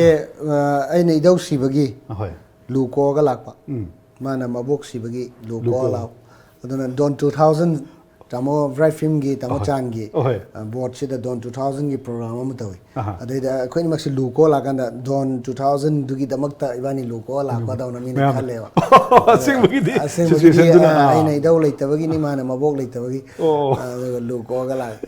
ꯑ, ꯑꯩꯅ ꯏꯙꯧ ꯁꯤꯕꯒꯤ ꯑꯍꯣꯏ꯫ ꯂꯨ ꯀꯣꯛꯑꯒ ꯂꯥꯛꯄ꯫ ꯎꯝ꯫ ꯃꯥꯅ ꯃꯕꯣꯛ ꯁꯤꯕꯒꯤ ꯂꯨ ꯂꯨ ꯀꯣꯛꯑ ꯀꯣꯛꯑ꯫ ꯂꯥꯛꯄ꯫ ꯑꯗꯨꯅ ꯗꯣꯟ ꯇꯨ ꯊꯥꯎꯖꯟ, ꯇꯥꯃꯣ ꯕ꯭ꯔꯥꯏꯠ ꯐꯤꯜꯝꯒꯤ ꯇꯥꯃꯣ ꯑꯍꯣꯏ꯫ ꯆꯥꯟꯒꯤ, ꯑꯍꯣꯏ꯫ ꯑ, ꯕꯣꯔꯗꯁꯤꯗ ꯗꯣꯟ ꯇꯨ ꯊꯥꯎꯖꯟꯒꯤ ꯄ꯭ꯔꯣꯒ꯭ꯔꯥꯝ ꯑꯃ ꯇꯧꯏ꯫ ꯑꯍꯥ꯫ ꯑꯗꯩꯗ ꯑꯩꯈꯣꯏ ꯑꯅꯤꯃꯛꯁꯦ ꯂꯨ ꯀꯣꯛꯑ ꯂꯥꯛꯀꯥꯟꯗ ꯗꯣꯟ ꯇꯨ ꯊꯥꯎꯖꯟꯗꯨꯒꯤꯗꯃꯛꯇ ꯏꯕꯥꯅꯤ ꯂꯨ ꯀꯣꯛꯑ ꯂꯥꯛꯄꯗꯧꯅ ꯃꯤꯅ ꯃꯌꯥꯝ꯫ ꯈꯜꯂꯦꯕ꯫ ꯑꯁꯦꯡꯕꯒꯤꯗꯤ ꯑꯁꯦꯡꯕꯒꯤꯗꯤ, ꯁꯤꯆꯨꯋꯦꯁꯟꯗꯨꯅ, ꯑ, ꯑꯥ꯫ ꯑꯩꯅ ꯏꯙꯧ ꯂꯩꯇꯕꯒꯤꯅꯤ, ꯃꯥꯅ ꯃꯕꯣꯛ ꯂꯩꯇꯕꯒꯤ꯫ ꯑꯣ꯫ ꯑꯗꯨꯒ ꯂꯨ ꯀꯣꯛꯑꯒ ꯂꯥꯛꯑꯦ꯫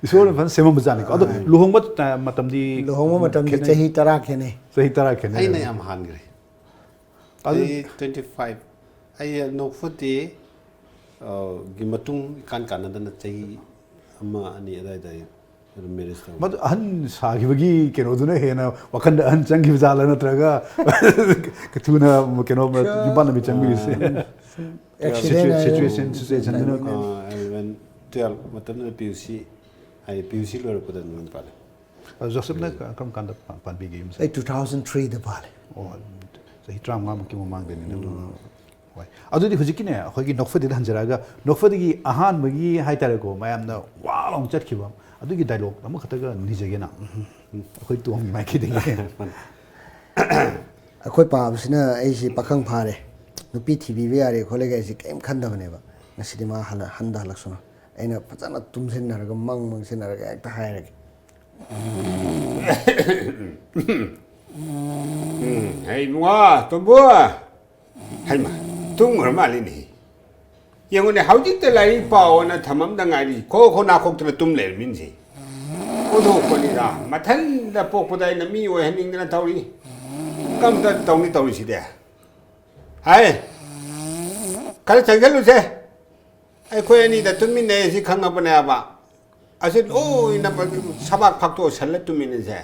ꯏꯁꯣꯔꯅ ꯐꯖꯅ ꯁꯦꯝꯃꯝꯕꯖꯥꯠꯅꯤꯀꯣ꯫ ꯑꯗꯣ ꯑꯥ꯫ ꯂꯨꯍꯣꯡꯕ, ꯑ, ꯃꯇꯝꯗꯤ ꯂꯨꯍꯣꯡꯕ ꯃꯇꯝꯗꯤ ꯈꯦꯠꯅꯩ? ꯆꯍꯤ ꯇꯔꯥ ꯈꯦꯠꯅꯩ꯫ ꯆꯍꯤ ꯇꯔꯥ ꯈꯦꯠꯅꯩ꯫ ꯑꯩꯅ ꯌꯥꯝ ꯍꯥꯟꯈ꯭ꯔꯦ꯫ ꯑꯗꯨ ꯑꯩ twenty five, ꯑꯩ ꯅꯣꯛꯐꯗꯦ, ꯑ, ꯒꯤ ꯃꯇꯨꯡ ꯏꯀꯥꯟ ꯀꯥꯟꯅꯗꯅ ꯆꯍꯤ ꯑꯃ, ꯑꯅꯤ ꯑꯗꯨꯋꯥꯏꯗ ꯑꯩ ꯑꯗꯨꯝ ꯃꯦꯔꯦꯖ ꯇꯧꯔꯦ꯫ ꯃꯗꯨ ꯑꯍꯟ ꯁꯥꯈꯤꯕꯒꯤ ꯀꯩꯅꯣꯗꯨꯅ ꯍꯦꯟꯅ ꯋꯥꯈꯟꯗ ꯑꯍꯟ ꯆꯪꯈꯤꯕ ꯖꯥꯠꯂ, ꯅꯠꯇ꯭ꯔꯒ ꯊꯨꯅ ꯀꯩꯅꯣ ꯌꯨꯝꯄꯥꯟ ꯅꯨꯃꯤꯠ ꯆꯪꯕꯤꯔꯤꯁꯦ? ꯑꯥ, ꯁꯨꯝ, ꯁꯨꯝ ꯑꯦꯛꯁꯤꯗꯦꯟ ꯁꯤꯆꯨꯋꯦ-, ꯍꯥꯏꯔꯦ꯫ ꯁꯤꯆꯨꯋꯦꯁꯟ, ꯁꯤꯆꯨꯋꯦꯁꯟꯗꯨꯅ꯫ ꯑꯥ, ꯑꯦꯂꯚꯦꯟ, ꯇꯨꯌꯦꯜꯐ ꯃꯇꯝꯗꯨꯗ ꯄꯤ ꯌꯨ ꯁꯤ, ꯍꯥꯏꯗꯤ ꯄꯤ ꯌꯨ ꯁꯤ ꯂꯣꯏꯔꯛꯄꯗ ꯑꯗꯨꯝ ꯌꯨꯝ ꯄꯥꯜꯂꯦ꯫ ꯑꯗꯨ ꯖꯣꯁꯦꯐꯅ ꯀ-, ꯀꯔꯝ ꯀꯥꯟꯗ ꯄꯥꯟꯕꯤꯒꯦ ꯌꯨꯝꯁꯦ? ꯑꯩ two thousand three ꯗ ꯄꯥꯜꯂꯦ꯫ ꯑꯣ, ꯆꯍꯤ ꯇꯔꯥꯃꯉꯥꯃꯨꯛꯀꯤ ꯃꯃꯥꯡꯗꯅꯤꯅꯦ ꯑꯗꯨ꯫ ꯎꯝ꯫ ꯍꯣꯏ꯫ ꯑꯗꯨꯗꯤ ꯍꯧꯖꯤꯛꯀꯤꯅꯦ, ꯑꯩꯈꯣꯏꯒꯤ ꯅꯣꯛꯐꯗꯦꯗ ꯍꯟꯖꯔꯛꯑꯒ, ꯅꯣꯛꯐꯗꯦꯒꯤ ꯑꯍꯥꯟꯕꯒꯤ ꯍꯥꯏꯇꯥꯔꯦꯀꯣ, ꯃꯌꯥꯝꯅ ꯋꯥ ꯂꯥꯎꯅ ꯆꯠꯈꯤꯕ ꯑꯗꯨꯒꯤ ꯗꯥꯏꯂꯣꯛ ꯑꯃꯈꯛꯇꯒ ꯅꯤꯖꯒꯦꯅ꯫ ꯑꯩꯈꯣꯏ ꯇꯣꯝꯒꯤ ꯃꯥꯏꯀꯩꯗꯒꯤ꯫ ꯑꯩꯈꯣꯏ ꯄꯥꯕꯁꯤꯅ ꯑꯩꯁꯤ ꯄꯥꯈꯪ ꯐꯥꯔꯦ, ꯅꯨꯄꯤ ꯊꯤꯕꯤꯕ ꯌꯥꯔꯦ ꯈꯣꯠꯂꯦꯒ ꯑꯩꯁꯦ ꯀꯔꯤꯝ ꯈꯟꯗꯕꯅꯦꯕ꯫ ꯉꯁꯤꯗꯤ ꯃꯥ ꯍꯜꯂ-, ꯍꯟꯗ ꯍꯜꯂꯛꯁꯅꯨ꯫ ꯑꯩꯅ ꯐꯖꯅ ꯇꯨꯝꯁꯤꯟꯅꯔꯒ, ꯃꯪ ꯃꯪꯁꯤꯟꯅꯔꯒ ꯍꯦꯛꯇ ꯍꯥꯏꯔꯒꯦ꯫ ꯎꯝ, ꯍꯩ ꯏꯕꯨꯡꯉꯣ, ꯇꯣꯝꯕꯨ꯫ ꯍꯩꯃꯥ, ꯇꯨꯝꯈ꯭ꯔ ꯃꯥꯜꯂꯤꯅꯦ꯫ ꯌꯦꯡꯉꯨꯅꯦ, ꯍꯧꯖꯤꯛꯇ ꯂꯥꯏꯔꯤꯛ ꯄꯥꯎꯅ ꯊꯝꯃꯝꯗ ꯉꯥꯏꯔꯤ, ꯈꯣ ꯈꯣ ꯅꯥꯈꯣꯛꯇꯅ ꯇꯨꯝ ꯂꯩꯔꯝꯃꯤꯅꯁꯦ꯫ ꯑꯣꯟꯊꯣꯛꯄꯅꯤꯗ, ꯃꯊꯟꯗ ꯄꯣꯛꯄꯗ ꯑꯩꯅ ꯃꯤ ꯑꯣꯏꯍꯟꯅꯤꯡꯗꯅ ꯇꯧꯔꯤ꯫ ꯀꯝꯇ ꯇꯧꯅꯤ ꯇꯧꯔꯤꯁꯤꯗꯤ꯫ ꯍꯥꯏ, ꯈꯔ ꯆꯪꯁꯤꯜꯂꯨꯁꯦ꯫ ꯑꯩꯈꯣꯏ ꯑꯅꯤꯗ ꯇꯨꯝꯃꯤꯟꯅꯩ ꯁꯤ ꯈꯪꯉꯕꯅꯦꯕ꯫ ꯑꯁꯤ ꯂꯣꯏꯅ ꯁꯕꯥꯛ ꯐꯥꯛꯇꯣꯛꯑ ꯁꯜꯂ ꯇꯨꯝꯃꯤꯟꯅꯁꯦ꯫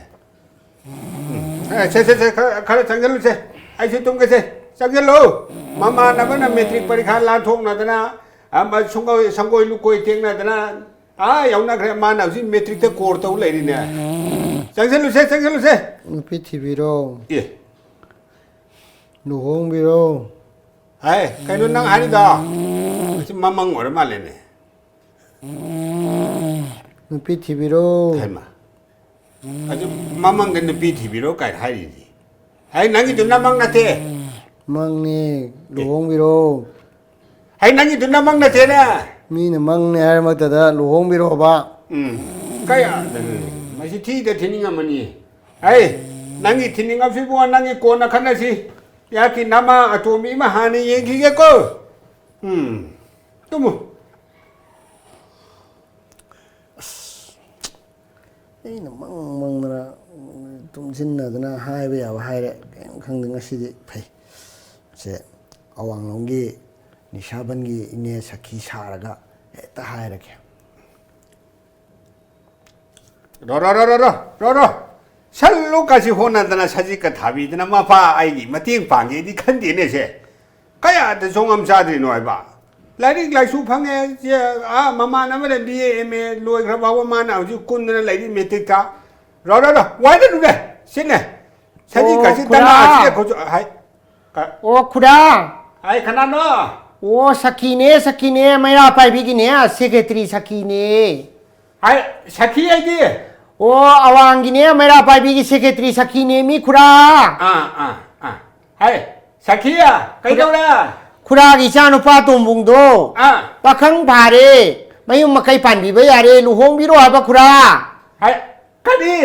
ꯎꯝ꯫ ꯑꯦ, ꯁꯦ, ꯁꯦ, ꯁꯦ, ꯈꯔ, ꯈꯔ ꯆꯪꯁꯤꯜꯂꯨꯁꯦ꯫ ꯑꯩꯁꯨ ꯇꯨꯝꯒꯦꯁꯦ꯫ ꯆꯪꯁꯤꯜꯂꯨ꯫ ꯃꯃꯥꯟꯅꯕꯅ ꯃꯦꯇ꯭ꯔꯤꯛ ꯄꯔꯤꯈꯥ ꯂꯥꯟꯊꯣꯛꯅꯗꯅ, ꯑꯃ ꯁꯪꯒꯣꯏ, ꯁꯪꯒꯣꯏ ꯂꯨꯀꯣꯏ ꯇꯦꯛꯅꯗꯅ, ꯑꯥ ꯌꯧꯅꯈ꯭ꯔꯦ꯫ ꯃꯥꯅ ꯍꯧꯖꯤꯛ ꯃꯦꯇ꯭ꯔꯤꯛꯇ ꯀꯣꯔ ꯇꯧ ꯂꯩꯔꯤꯅꯦ꯫ ꯆꯪꯁꯤꯜꯂꯨꯁꯦ, ꯆꯪꯁꯤꯜꯂꯨꯁꯦ꯫ ꯅꯨꯄꯤ ꯊꯤꯕꯤꯔꯣ꯫ ꯑꯦ꯫ ꯂꯨꯍꯣꯡꯕꯤꯔꯣ꯫ ꯍꯥꯏ, ꯀꯩꯅꯣ ꯅꯪ ꯍꯥꯏꯔꯤꯗꯣ? ꯃꯁꯤ ꯃꯃꯪ ꯑꯣꯏꯔ ꯃꯥꯜꯂꯦꯅꯦ꯫ ꯅꯨꯄꯤ ꯊꯤꯕꯤꯔꯣ꯫ ꯍꯩꯃꯥ꯫ ꯑꯗꯨ ꯃꯃꯪꯗ ꯅꯨꯄꯤ ꯊꯤꯕꯤꯔꯣ ꯀꯥꯏꯅ ꯍꯥꯏꯔꯤꯅꯤ꯫ ꯍꯩ, ꯅꯪꯒꯤꯗꯨ ꯅꯃꯪ ꯅꯠꯇꯦ꯫ ꯃꯪꯅꯤ, ꯂꯨꯍꯣꯡꯕꯤꯔꯣ꯫ ꯍꯩ, ꯅꯪꯒꯤꯗꯨ ꯅꯃꯪ ꯅꯠꯇꯦꯅꯦ꯫ ꯃꯤꯅ ꯃꯪꯅꯦ ꯍꯥꯏꯔꯃꯛꯇꯗ ꯂꯨꯍꯣꯡꯕꯤꯔꯣꯕ꯫ ꯎꯝ꯫ ꯀꯌꯥꯗꯅꯣ? ꯃꯁꯤ ꯊꯤꯗ ꯊꯤꯅꯤꯡꯉꯝꯃꯅꯤ꯫ ꯍꯩ, ꯅꯪꯒꯤ ꯊꯤꯅꯤꯡꯉꯕꯁꯤꯕꯨ ꯅꯪꯒꯤ ꯀꯣꯟꯅ ꯈꯠꯅꯁꯤ꯫ ꯌꯥꯀꯤ ꯅꯃꯥ ꯑꯇꯣꯝꯕꯤ ꯑꯃ ꯍꯥꯟꯅ ꯌꯦꯡꯈꯤꯒꯦꯀꯣ꯫ ꯎꯝ꯫ ꯇꯨꯝꯃꯨ꯫ ꯑꯁ, ꯑꯩꯅ ꯃꯪ ꯃꯪꯗꯅ, ꯇꯨꯝꯁꯤꯟꯅꯗꯅ ꯍꯥꯏꯕ ꯌꯥꯕ ꯍꯥꯏꯔꯦ꯫ ꯀꯔꯤꯝ ꯈꯪꯗꯦ, ꯉꯁꯤꯗꯤ ꯐꯩ꯫ ꯁꯦ, ꯑꯋꯥꯡꯂꯣꯝꯒꯤ ꯅꯤꯁꯥꯕꯟꯒꯤ ꯏꯅꯦ ꯁꯈꯤ ꯁꯥꯔꯒ ꯍꯦꯛꯇ ꯍꯥꯏꯔꯒꯦ꯫ ꯔꯣ, ꯔꯣ, ꯔꯣ, ꯔꯣ, ꯔꯣ, ꯔꯣ, ꯔꯣ꯫ ꯁꯜꯂꯨ ꯀꯥꯁꯤ ꯍꯣꯠꯅꯗꯅ ꯁꯖꯤꯛꯀ ꯊꯥꯕꯤꯗꯅ ꯃꯄꯥ ꯑꯩꯒꯤ ꯃꯇꯦꯡ ꯄꯥꯡꯒꯦꯗꯤ ꯈꯟꯗꯦꯅꯦ ꯁꯦ꯫ ꯀꯌꯥꯗ ꯆꯣꯡꯉꯝ ꯆꯥꯗ꯭ꯔꯤꯅꯣ ꯍꯥꯏꯕ? ꯂꯥꯏꯔꯤꯛ ꯂꯥꯏꯁꯨ ꯐꯪꯉꯦ, ꯁꯦ, ꯑꯥ, ꯃꯃꯥꯟꯅꯕꯅ ꯕꯤ ꯑꯦ, ꯑꯦꯝ ꯑꯦ ꯂꯣꯏꯈ꯭ꯔ ꯐꯥꯎꯕ ꯃꯥꯅ ꯍꯧꯖꯤꯛ ꯀꯨꯟꯗꯅ ꯂꯩꯔꯤ ꯃꯦꯇ꯭ꯔꯤꯛꯇ꯫ ꯔꯣ, ꯔꯣ, ꯔꯣ, ꯋꯥꯏꯗ ꯅꯨꯅꯦ, ꯁꯤꯅꯦ꯫ ꯁꯖꯤꯛ ꯑꯣ, ꯀꯥꯁꯤ ꯈꯨꯔꯥ꯫ ꯇꯅꯥ ꯑꯁꯤꯗ ꯈꯨꯠꯁꯨ-, ꯍꯥꯏ꯫ ꯀ-, ꯑꯣ, ꯈꯨꯔꯥ꯫ ꯍꯥꯏ, ꯀꯅꯥꯅꯣ? ꯑꯣ, ꯁꯈꯤꯅꯦ, ꯁꯈꯤꯅꯦ, ꯃꯩꯔꯥ ꯄꯥꯏꯕꯤꯒꯤꯅꯦ, ꯁꯦꯀ꯭ꯔꯦꯇꯔꯤ ꯁꯈꯤꯅꯦ꯫ ꯍꯥꯏ, ꯁꯈꯤ ꯍꯥꯏꯗꯤ? ꯑꯣ, ꯑꯋꯥꯡꯒꯤꯅꯦ, ꯃꯩꯔꯥ ꯄꯥꯏꯕꯤꯒꯤ ꯁꯦꯀ꯭ꯔꯦꯇꯔꯤ ꯁꯈꯤꯅꯦ, ꯃꯤ ꯈꯨꯔꯥ꯫ ꯑꯥ, ꯑꯥ, ꯑꯥ꯫ ꯍꯥꯏ, ꯁꯈꯤ, ꯀꯩꯗꯧꯔꯦ? ꯈꯨꯔꯥꯒꯤ ꯏꯆꯥ ꯅꯨꯄꯥ ꯇꯣꯝꯕꯨꯡꯗꯣ ꯑꯥ꯫ ꯄꯥꯈꯪ ꯐꯥꯔꯦ, ꯃꯌꯨꯝ ꯃꯀꯩ ꯄꯥꯟꯕꯤꯕ ꯌꯥꯔꯦ, ꯂꯨꯍꯣꯡꯕꯤꯔꯣ ꯍꯥꯏꯕ ꯈꯨꯔꯥ꯫ ꯍꯥꯏ, ꯅꯤ꯫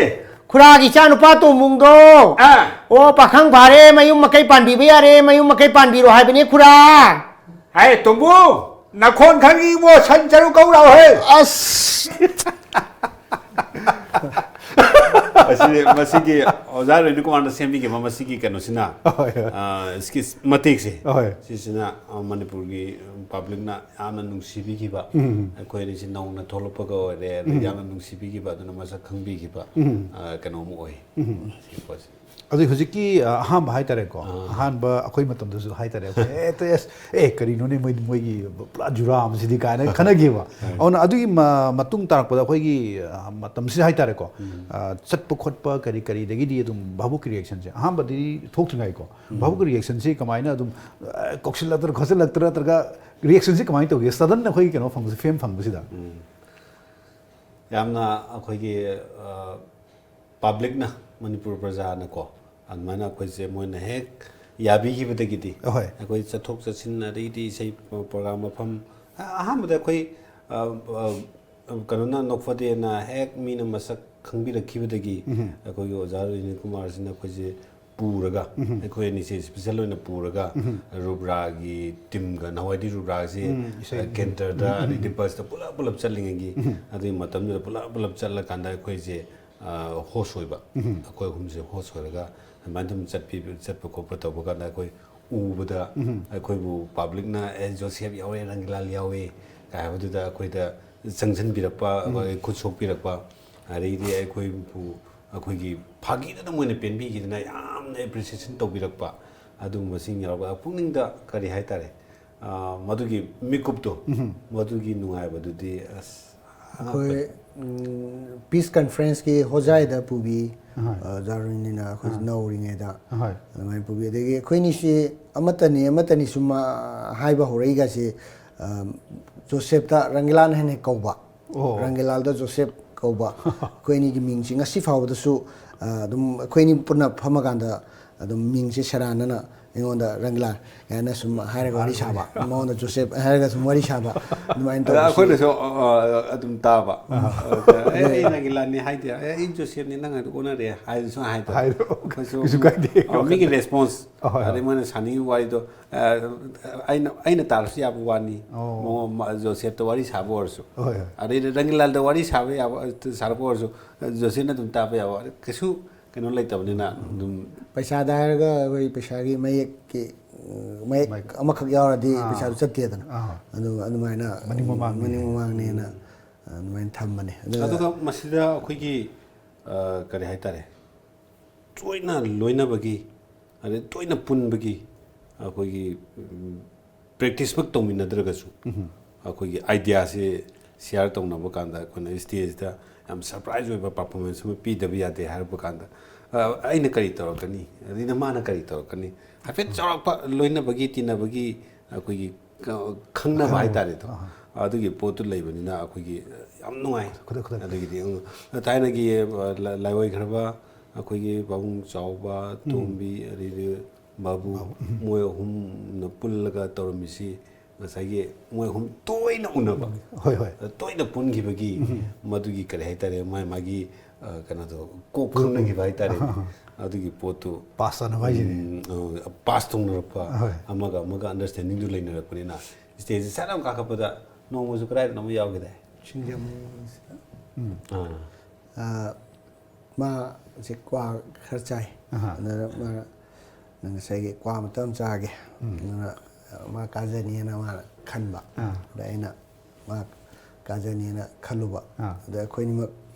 ꯈꯨꯔꯥꯒꯤ ꯏꯆꯥ ꯅꯨꯄꯥ ꯇꯣꯝꯕꯨꯡꯗꯣ꯫ ꯑꯥ꯫ ꯑꯣ, ꯄꯥꯈꯪ ꯐꯥꯔꯦ, ꯃꯌꯨꯝ ꯃꯀꯩ ꯄꯥꯟꯕꯤꯕ ꯌꯥꯔꯦ, ꯃꯌꯨꯝ ꯃꯀꯩ ꯄꯥꯟꯕꯤꯔꯣ ꯍꯥꯏꯕꯅꯤ, ꯈꯨꯔꯥ꯫ ꯍꯥꯏ, ꯇꯣꯝꯕꯨ, ꯅꯈꯣꯟ ꯈꯪꯉꯤꯕꯣ, ꯁꯟ ꯆꯔꯨ ꯀꯧꯔꯥꯎ ꯍꯦ꯫ ꯑꯁ꯫ ꯑꯁꯤ, ꯃꯁꯤꯒꯤ ꯑꯣꯖꯥ ꯔꯦꯅꯨ ꯀꯨꯃꯥꯔꯅ ꯁꯦꯝꯕꯤꯈꯤꯕ ꯃꯁꯤꯒꯤ ꯀꯩꯅꯣꯁꯤꯅ, ꯍꯣꯏ, ꯍꯣꯏ꯫ ꯑ, skit ꯃꯇꯦꯛꯁꯦ, ꯍꯣꯏ꯫ ꯁꯤꯁꯤꯅ, ꯑ, ꯃꯅꯤꯄꯨꯔꯒꯤ ꯄꯕ꯭ꯂꯤꯛꯅ ꯌꯥꯝꯅ ꯅꯨꯡꯁꯤꯕꯤꯈꯤꯕ, ꯎꯝ꯫ ꯑꯩꯈꯣꯏ ꯑꯅꯤꯁꯤ ꯅꯧꯅ ꯊꯣꯛꯂꯛꯄꯒ ꯑꯣꯏꯔꯦ, ꯑꯗ ꯎꯝ꯫ ꯌꯥꯝꯅ ꯅꯨꯡꯁꯤꯕꯤꯈꯤꯕ, ꯑꯗꯨꯅ ꯃꯁꯛ ꯈꯪꯕꯤꯈꯤꯕ, ꯎꯝ꯫ ꯑ, ꯀꯩꯅꯣꯝ ꯑꯣꯏ꯫ ꯎꯝ꯫ ꯁꯤ ꯄꯣꯠꯁꯦ꯫ ꯑꯗꯨ ꯍꯧꯖꯤꯛꯀꯤ, ꯑ, ꯑꯍꯥꯟꯕ ꯍꯥꯏꯇꯥꯔꯦꯀꯣ, ꯑꯥ꯫ ꯑꯍꯥꯟꯕ ꯑꯩꯈꯣꯏ ꯃꯇꯝꯗꯁꯨ ꯍꯥꯏꯇꯥꯔꯦ, ꯑꯩꯈꯣꯏ ꯍꯦꯛꯇ, "ꯑꯦꯁ, ꯑꯦ, ꯀꯔꯤꯅꯣꯅꯦ, ꯃꯣꯏ, ꯃꯣꯏꯒꯤ ꯄꯨꯔꯥ ꯖꯨꯔꯥ ꯑꯃꯁꯤꯗꯤ" ꯀꯥꯏꯅ ꯈꯟꯅꯈꯤꯕ꯫ ꯍꯣꯏ꯫ ꯑꯗꯨꯅ ꯑꯗꯨꯒꯤ ꯃ-, ꯃꯇꯨꯡ ꯇꯥꯔꯛꯄꯗ ꯑꯩꯈꯣꯏꯒꯤ, ꯑ, ꯃꯇꯝꯁꯤꯗ ꯍꯥꯏꯇꯥꯔꯦꯀꯣ, ꯎꯝ꯫ ꯑ, ꯆꯠꯄ ꯈꯣꯠꯄ ꯀꯔꯤ ꯀꯔꯤꯗꯒꯤꯗꯤ ꯑꯗꯨꯝ ꯚꯥꯕꯨꯛꯀꯤ ꯔꯤꯌꯦꯛꯁꯟꯁꯦ ꯑꯍꯥꯟꯕꯗꯤ ꯊꯣꯛꯇ꯭ꯔꯤꯉꯩꯀꯣ, ꯎꯝ꯫ ꯚꯥꯕꯨꯛꯀꯤ ꯔꯤꯌꯦꯛꯁꯟꯁꯤ ꯀꯃꯥꯏꯅ ꯑꯗꯨꯝ, ꯑ, ꯀꯧꯁꯤꯜꯂꯛꯇ꯭ꯔꯥ ꯈꯣꯠꯆꯤꯜꯂꯛꯇ꯭ꯔꯥ ꯅꯠꯇ꯭ꯔꯒ ꯔꯤꯌꯦꯛꯁꯟꯁꯤ ꯀꯃꯥꯏꯅ ꯇꯧꯒꯦ? ꯁꯗꯟ ꯑꯩꯈꯣꯏꯒꯤ ꯀꯩꯅꯣ ꯐꯪꯕꯁꯤ, ꯐꯦꯝ ꯐꯪꯕꯁꯤꯗ? ꯎꯝ꯫ ꯌꯥꯝꯅ ꯑꯩꯈꯣꯏꯒꯤ, ꯑ, ꯄꯕ꯭ꯂꯤꯛꯅ, ꯃꯅꯤꯄꯨꯔ ꯄ꯭ꯔꯖꯥꯅꯀꯣ, ꯑꯗꯨꯃꯥꯏꯅ ꯑꯩꯈꯣꯏꯁꯦ ꯃꯣꯏꯅ ꯍꯦꯛ ꯌꯥꯕꯤꯈꯤꯕꯗꯒꯤꯗꯤ ꯑꯍꯣꯏ꯫ ꯑꯩꯈꯣꯏ ꯆꯠꯊꯣꯛ ꯆꯠꯁꯤꯟ, ꯑꯗꯩꯗꯤ ꯏꯁꯩ ꯄ꯭ꯔꯣꯒ꯭ꯔꯥꯝ ꯃꯐꯝ, ꯑ-, ꯑꯍꯥꯟꯕꯗ ꯑꯩꯈꯣꯏ, ꯑ, ꯑ, ꯀꯩꯅꯣꯅ, ꯅꯣꯛꯐꯗꯦꯅ ꯍꯦꯛ ꯃꯤꯅ ꯃꯁꯛ ꯈꯪꯕꯤꯔꯛꯈꯤꯕꯗꯒꯤ ꯎꯝ꯫ ꯑꯩꯈꯣꯏꯒꯤ ꯑꯣꯖꯥ ꯔꯣꯍꯤꯅꯤ ꯀꯨꯃꯥꯔꯁꯤꯅ ꯑꯩꯈꯣꯏꯁꯦ ꯄꯨꯔꯒ, ꯎꯝ꯫ ꯑꯩꯈꯣꯏ ꯑꯅꯤꯁꯦ ꯏꯁꯄꯤꯁꯦꯜ ꯑꯣꯏꯅ ꯄꯨꯔꯒ ꯎꯝ꯫ ꯔꯨꯕ꯭ꯔꯥꯒꯤ ꯇꯤꯝꯒ, ꯅꯍꯥꯟꯋꯥꯏꯗꯤ ꯔꯨꯕ꯭ꯔꯥꯁꯦ, ꯎꯝ, ꯏꯁꯩ꯫ ꯑ, ꯀꯦꯟꯇꯔꯗ, ꯎꯝ, ꯎꯝ, ꯑꯗꯩꯗꯤ ꯎꯝ꯫ ꯕꯁꯇ ꯄꯨꯂꯞ ꯄꯨꯂꯞ ꯆꯠꯂꯤꯉꯩꯒꯤ, ꯎꯝ꯫ ꯑꯗꯨꯒꯤ ꯃꯇꯝꯗꯨꯗ ꯄꯨꯂꯞ ꯄꯨꯂꯞ ꯆꯠꯂꯀꯥꯟꯗ ꯑꯩꯈꯣꯏꯁꯦ, ꯑ, ꯍꯣꯁ ꯑꯣꯏꯕ꯫ ꯎꯝ꯫ ꯑꯩꯈꯣꯏ ꯑꯍꯨꯝꯁꯦ ꯍꯣꯁ ꯑꯣꯏꯔꯒ ꯑꯗꯨꯃꯥꯏꯅ ꯑꯗꯨꯝ ꯆꯠꯄꯤ-, ꯆꯠꯄ ꯈꯣꯠꯄ ꯇꯧꯕ ꯀꯥꯟꯗ ꯑꯩꯈꯣꯏ ꯎꯕꯗ ꯎꯝ꯫ ꯑꯩꯈꯣꯏꯕꯨ ꯄꯕ꯭ꯂꯤꯛꯅ, "ꯑꯦ, ꯖꯣꯁꯦꯞ ꯌꯥꯎꯋꯦ, ꯔꯪꯒꯤꯂꯥꯜ ꯌꯥꯎꯋꯦ" ꯀꯥꯏ ꯍꯥꯏꯕꯗꯨꯗ ꯑꯩꯈꯣꯏꯗ ꯆꯪꯁꯤꯟꯕꯤꯔꯛꯄ, ꯎꯝ꯫ ꯑꯩꯈꯣꯏ ꯈꯨꯠ ꯁꯣꯛꯄꯤꯔꯛꯄ, ꯑꯗꯩꯗꯤ ꯑꯩꯈꯣꯏꯕꯨ, ꯑꯩꯈꯣꯏꯒꯤ ꯐꯥꯒꯤꯗꯅ ꯃꯣꯏꯅ ꯄꯦꯟꯕꯤꯈꯤꯗꯅ ꯌꯥꯝꯅ ꯑꯦꯄ꯭ꯔꯤꯁꯤꯌꯦꯁꯟ ꯇꯧꯕꯤꯔꯛꯄ, ꯑꯗꯨꯒꯨꯝꯕꯁꯤꯡ ꯌꯥꯎꯔꯒ ꯄꯨꯛꯅꯤꯡꯗ ꯀꯔꯤ ꯍꯥꯏꯇꯥꯔꯦ, ꯑ, ꯃꯗꯨꯒꯤ ꯃꯤꯀꯨꯞꯇꯣ, ꯎꯝ꯫ ꯃꯗꯨꯒꯤ ꯅꯨꯡꯉꯥꯏꯕꯗꯨꯗꯤ ꯑꯁ, ꯑꯩꯈꯣꯏ, ꯑꯉꯛꯄꯅꯤ꯫ ꯎꯝ, ꯄꯤꯁ ꯀꯟꯐ꯭ꯔꯦꯟꯁꯀꯤ ꯍꯣꯖꯥꯏꯗ ꯄꯨꯕꯤ, ꯑꯍꯣꯏ꯫ ꯑ, ꯖꯥꯔꯨꯅꯤꯅ ꯑꯩꯈꯣꯏ ꯑꯍꯣꯏ꯫ ꯅꯧꯔꯤꯉꯩꯗ ꯑꯍꯣꯏ꯫ ꯑꯗꯨꯃꯥꯏꯅ ꯄꯨꯕꯤ꯫ ꯑꯗꯒꯤ ꯑꯩꯈꯣꯏꯅꯤꯁꯤ ꯑꯃꯠꯇꯅꯤ, ꯑꯃꯠꯇꯅꯤ ꯁꯨꯝ, ꯑ, ꯍꯥꯏꯕ ꯍꯧꯔꯛꯏꯒꯁꯤ, ꯑ, ꯖꯣꯁꯦꯞꯇ ꯔꯪꯒꯤꯂꯥꯜꯅ ꯍꯦꯟꯅ ꯀꯧꯕ꯫ ꯑꯣ꯫ ꯔꯪꯒꯤꯂꯥꯜꯗ ꯖꯣꯁꯦꯞ ꯀꯧꯕ꯫ ꯑꯩꯈꯣꯏ ꯑꯅꯤꯒꯤ ꯃꯤꯡꯁꯤ ꯉꯁꯤ ꯐꯥꯎꯕꯗꯁꯨ, ꯑ, ꯑꯗꯨꯝ ꯑꯩꯈꯣꯏ ꯑꯅꯤ ꯄꯨꯟꯅ ꯐꯝꯃꯀꯥꯟꯗ ꯑꯗꯨꯝ ꯃꯤꯡꯁꯦ ꯁꯦꯔꯥꯟꯅꯅ ꯑꯩꯉꯣꯟꯗ ꯔꯪꯂꯥ ꯀꯥꯏꯅ ꯁꯨꯝ ꯍꯥꯏꯔꯒ ꯋꯥꯔꯤ ꯁꯥꯕ, ꯃꯉꯣꯟꯗ ꯖꯣꯁꯦꯞ ꯍꯥꯏꯔꯒ ꯁꯨꯝ ꯋꯥꯔꯤ ꯁꯥꯕ, ꯑꯗꯨꯃꯥꯏꯅ ꯑꯗ ꯇꯧꯕꯁꯤ꯫ ꯑꯩꯈꯣꯏꯅꯁꯨ ꯑ, ꯑ, ꯑꯗꯨꯝ ꯇꯥꯕ꯫ ꯑ, ꯑꯩ ꯑꯩ ꯅꯪꯒꯤ ꯂꯥꯟꯅꯤ ꯍꯥꯏꯗꯦ꯫ ꯑꯦ, ꯑꯩ ꯖꯣꯁꯦꯞꯅꯤ, ꯅꯪ ꯑꯗꯨ ꯑꯣꯟꯅꯔꯦ ꯍꯥꯏꯗꯅ ꯁꯨꯝ ꯍꯥꯏꯗꯣ꯫ ꯍꯥꯏꯗꯣ꯫ ꯑꯩꯈꯣꯏꯁꯨ ꯀꯩꯁꯨ ꯀꯥꯏꯗꯦ꯫ ꯑ, ꯃꯤꯒꯤ ꯔꯦꯁꯄꯣꯟꯁ꯫ ꯑꯍꯣꯏ, ꯍꯣꯏ꯫ ꯑꯗꯩ ꯃꯣꯏꯅ ꯁꯥꯅꯤꯡꯉꯤꯕ ꯋꯥꯔꯤꯗꯣ ꯑ, ꯑꯩꯅ ꯑꯩꯅ ꯇꯥꯔꯁꯨ ꯌꯥꯕ ꯋꯥꯅꯤ꯫ ꯑꯣ꯫ ꯃꯉꯣꯟ-, ꯃ-, ꯖꯣꯁꯦꯞꯇ ꯋꯥꯔꯤ ꯁꯥꯕ ꯑꯣꯏꯔꯁꯨ, ꯍꯣꯏ, ꯍꯣꯏ꯫ ꯑꯗꯩ ꯔꯪꯒꯤꯂꯥꯜꯗ ꯋꯥꯔꯤ ꯁꯥꯕ ꯌꯥꯕ, ꯁꯥꯔꯛꯄ ꯑꯣꯏꯔꯁꯨ, ꯖꯣꯁꯦꯞꯅ ꯑꯗꯨꯝ ꯇꯥꯕ ꯌꯥꯕ, ꯀꯩꯁꯨ ꯀꯩꯅꯣ ꯂꯩꯇꯕꯅꯤꯅ ꯑꯗꯨꯝ꯫ ꯄꯩꯁꯥꯗ ꯍꯥꯏꯔꯒ ꯑꯩꯈꯣꯏ ꯄꯩꯁꯥꯒꯤ ꯃꯌꯦꯛꯀꯤ, ꯎꯝ, ꯃꯌꯦꯛ ꯃꯌꯦꯛ꯫ ꯑꯃꯈꯛ ꯌꯥꯎꯔꯗꯤ ꯑꯥ꯫ ꯄꯩꯁꯥꯗꯨ ꯆꯠꯇꯦꯗꯅ꯫ ꯑꯥ꯫ ꯑꯗꯨ ꯑꯗꯨꯃꯥꯏꯅ ꯃꯅꯤꯡ ꯃꯃꯥꯡꯅꯤ꯫ ꯃꯅꯤꯡ ꯃꯃꯥꯡꯅꯦꯅ ꯑꯗꯨꯃꯥꯏꯅ ꯊꯝꯕꯅꯦ꯫ ꯑꯗꯨꯒ ꯑꯗꯨꯒ ꯃꯁꯤꯗ ꯑꯩꯈꯣꯏꯒꯤ ꯑ, ꯀꯔꯤ ꯍꯥꯏꯇꯥꯔꯦ, ꯇꯣꯏꯅ ꯂꯣꯏꯅꯕꯒꯤ, ꯑꯗꯩ ꯇꯣꯏꯅ ꯄꯨꯟꯕꯒꯤ, ꯑꯩꯈꯣꯏꯒꯤ ꯎꯝ, ꯄ꯭ꯔꯦꯛꯇꯤꯁꯃꯛ ꯇꯧꯃꯤꯟꯅꯗ꯭ꯔꯒꯁꯨ, ꯑꯩꯈꯣꯏꯒꯤ ꯑꯥꯏꯗꯤꯌꯥꯁꯦ ꯁꯤꯌꯥꯔ ꯇꯧꯅꯕ ꯀꯥꯟꯗ ꯑꯩꯈꯣꯏꯅ ꯁ꯭ꯇꯦꯖꯇ ꯌꯥꯝ ꯁꯔꯄ꯭ꯔꯥꯏꯖ ꯑꯣꯏꯕ ꯄꯔꯐꯣꯔꯃꯦꯟꯁ ꯑꯃ ꯄꯤꯗꯕ ꯌꯥꯗꯦ ꯍꯥꯏꯔꯛꯄ ꯀꯥꯟꯗ, ꯑ, ꯑꯩꯅ ꯀꯔꯤ ꯇꯧꯔꯛꯀꯅꯤ, ꯑꯗꯩꯅ ꯃꯥꯅ ꯀꯔꯤ ꯇꯧꯔꯛꯀꯅꯤ, ꯍꯥꯏꯐꯦꯠ ꯆꯥꯎꯔꯥꯛꯄ ꯂꯣꯏꯅꯕꯒꯤ, ꯇꯤꯟꯅꯕꯒꯤ, ꯑꯩꯈꯣꯏꯒꯤ ꯈ-, ꯈꯪꯅꯕ ꯈꯪꯅꯕ꯫ ꯍꯥꯏꯇꯥꯔꯦꯗꯣ꯫ ꯑꯍꯥ꯫ ꯑꯗꯨꯒꯤ ꯄꯣꯠꯇꯨ ꯂꯩꯕꯅꯤꯅ ꯑꯩꯈꯣꯏꯒꯤ ꯌꯥꯝ ꯅꯨꯡꯉꯥꯏ꯫ ꯈꯨꯗꯛ ꯈꯨꯗꯛꯇ꯫ ꯑꯗꯒꯤꯗꯤ ꯎꯝ, ꯊꯥꯏꯅꯒꯤ, ꯑ, ꯂ-, ꯂꯥꯏꯑꯣꯏꯈ꯭ꯔꯕ ꯑꯩꯈꯣꯏꯒꯤ ꯄꯥꯕꯨꯡ ꯆꯥꯎꯕ, ꯇꯣꯝꯕꯤ, ꯑꯗꯩꯗꯤ ꯕꯥꯕꯨ, ꯃꯣꯏ ꯑꯍꯨꯝꯅ ꯄꯨꯜꯂꯒ ꯇꯧꯔꯝꯃꯤꯁꯤ ꯉꯁꯥꯏꯒꯤ ꯃꯣꯏ ꯑꯍꯨꯝ ꯇꯣꯏꯅ ꯎꯅꯕ, ꯍꯣꯏ, ꯍꯣꯏ꯫ ꯇꯣꯏꯅ ꯄꯨꯟꯈꯤꯕꯒꯤ ꯃꯗꯨꯒꯤ ꯀꯔꯤ ꯍꯥꯏꯇꯥꯔꯦ, ꯃꯥꯏ ꯃꯥꯒꯤ, ꯑ, ꯀꯩꯅꯣꯗꯣ, ꯀꯣꯛ ꯈꯪꯅꯈꯤꯕ ꯍꯥꯏꯇꯥꯔꯦ꯫ ꯑꯗꯨꯒꯤ ꯄꯣꯠꯇꯨ ꯄꯥꯁ ꯆꯥꯅꯕ ꯍꯥꯏꯁꯤꯅꯦ꯫ ꯎꯝ, ꯑ, ꯄꯥꯁ ꯇꯧꯅꯔꯛꯄ, ꯍꯣꯏ꯫ ꯑꯃꯒ ꯑꯃꯒ ꯑꯟꯗꯔꯁꯇꯦꯟꯗꯤꯡꯗꯨ ꯂꯩꯅꯔꯛꯄꯅꯤꯅ ꯁ꯭ꯇꯦꯖꯁꯦ ꯁꯠ ꯑꯃ ꯀꯥꯈꯠꯄꯗ ꯅꯣꯡꯃꯁꯨ ꯀꯗꯥꯏꯗꯅꯣ ꯑꯃ ꯌꯥꯎꯈꯤꯗꯥꯏ? ꯁꯤꯡꯖꯃꯩꯁꯤꯗ, ꯑꯥ꯫ ꯑ, ꯃꯥꯁꯦ ꯀ꯭ꯋꯥ ꯈꯔ ꯆꯥꯏ꯫ ꯑꯍꯥ꯫ ꯑꯗꯨꯅ ꯃꯥꯅ ꯉꯁꯥꯏꯒꯤ ꯀ꯭ꯋꯥ ꯃꯇꯝ ꯆꯥꯒꯦ꯫ ꯑꯗꯨꯅ ꯃꯥ ꯀꯥꯖꯅꯤꯅ ꯃꯥꯅ ꯈꯟꯕ꯫ ꯑꯥ꯫ ꯑꯗ ꯑꯩꯅ ꯃꯥ ꯀꯥꯖꯅꯤꯅ ꯈꯜꯂꯨꯕ꯫ ꯑꯥ꯫ ꯑꯗ ꯑꯩꯈꯣꯏꯅꯤꯃꯛ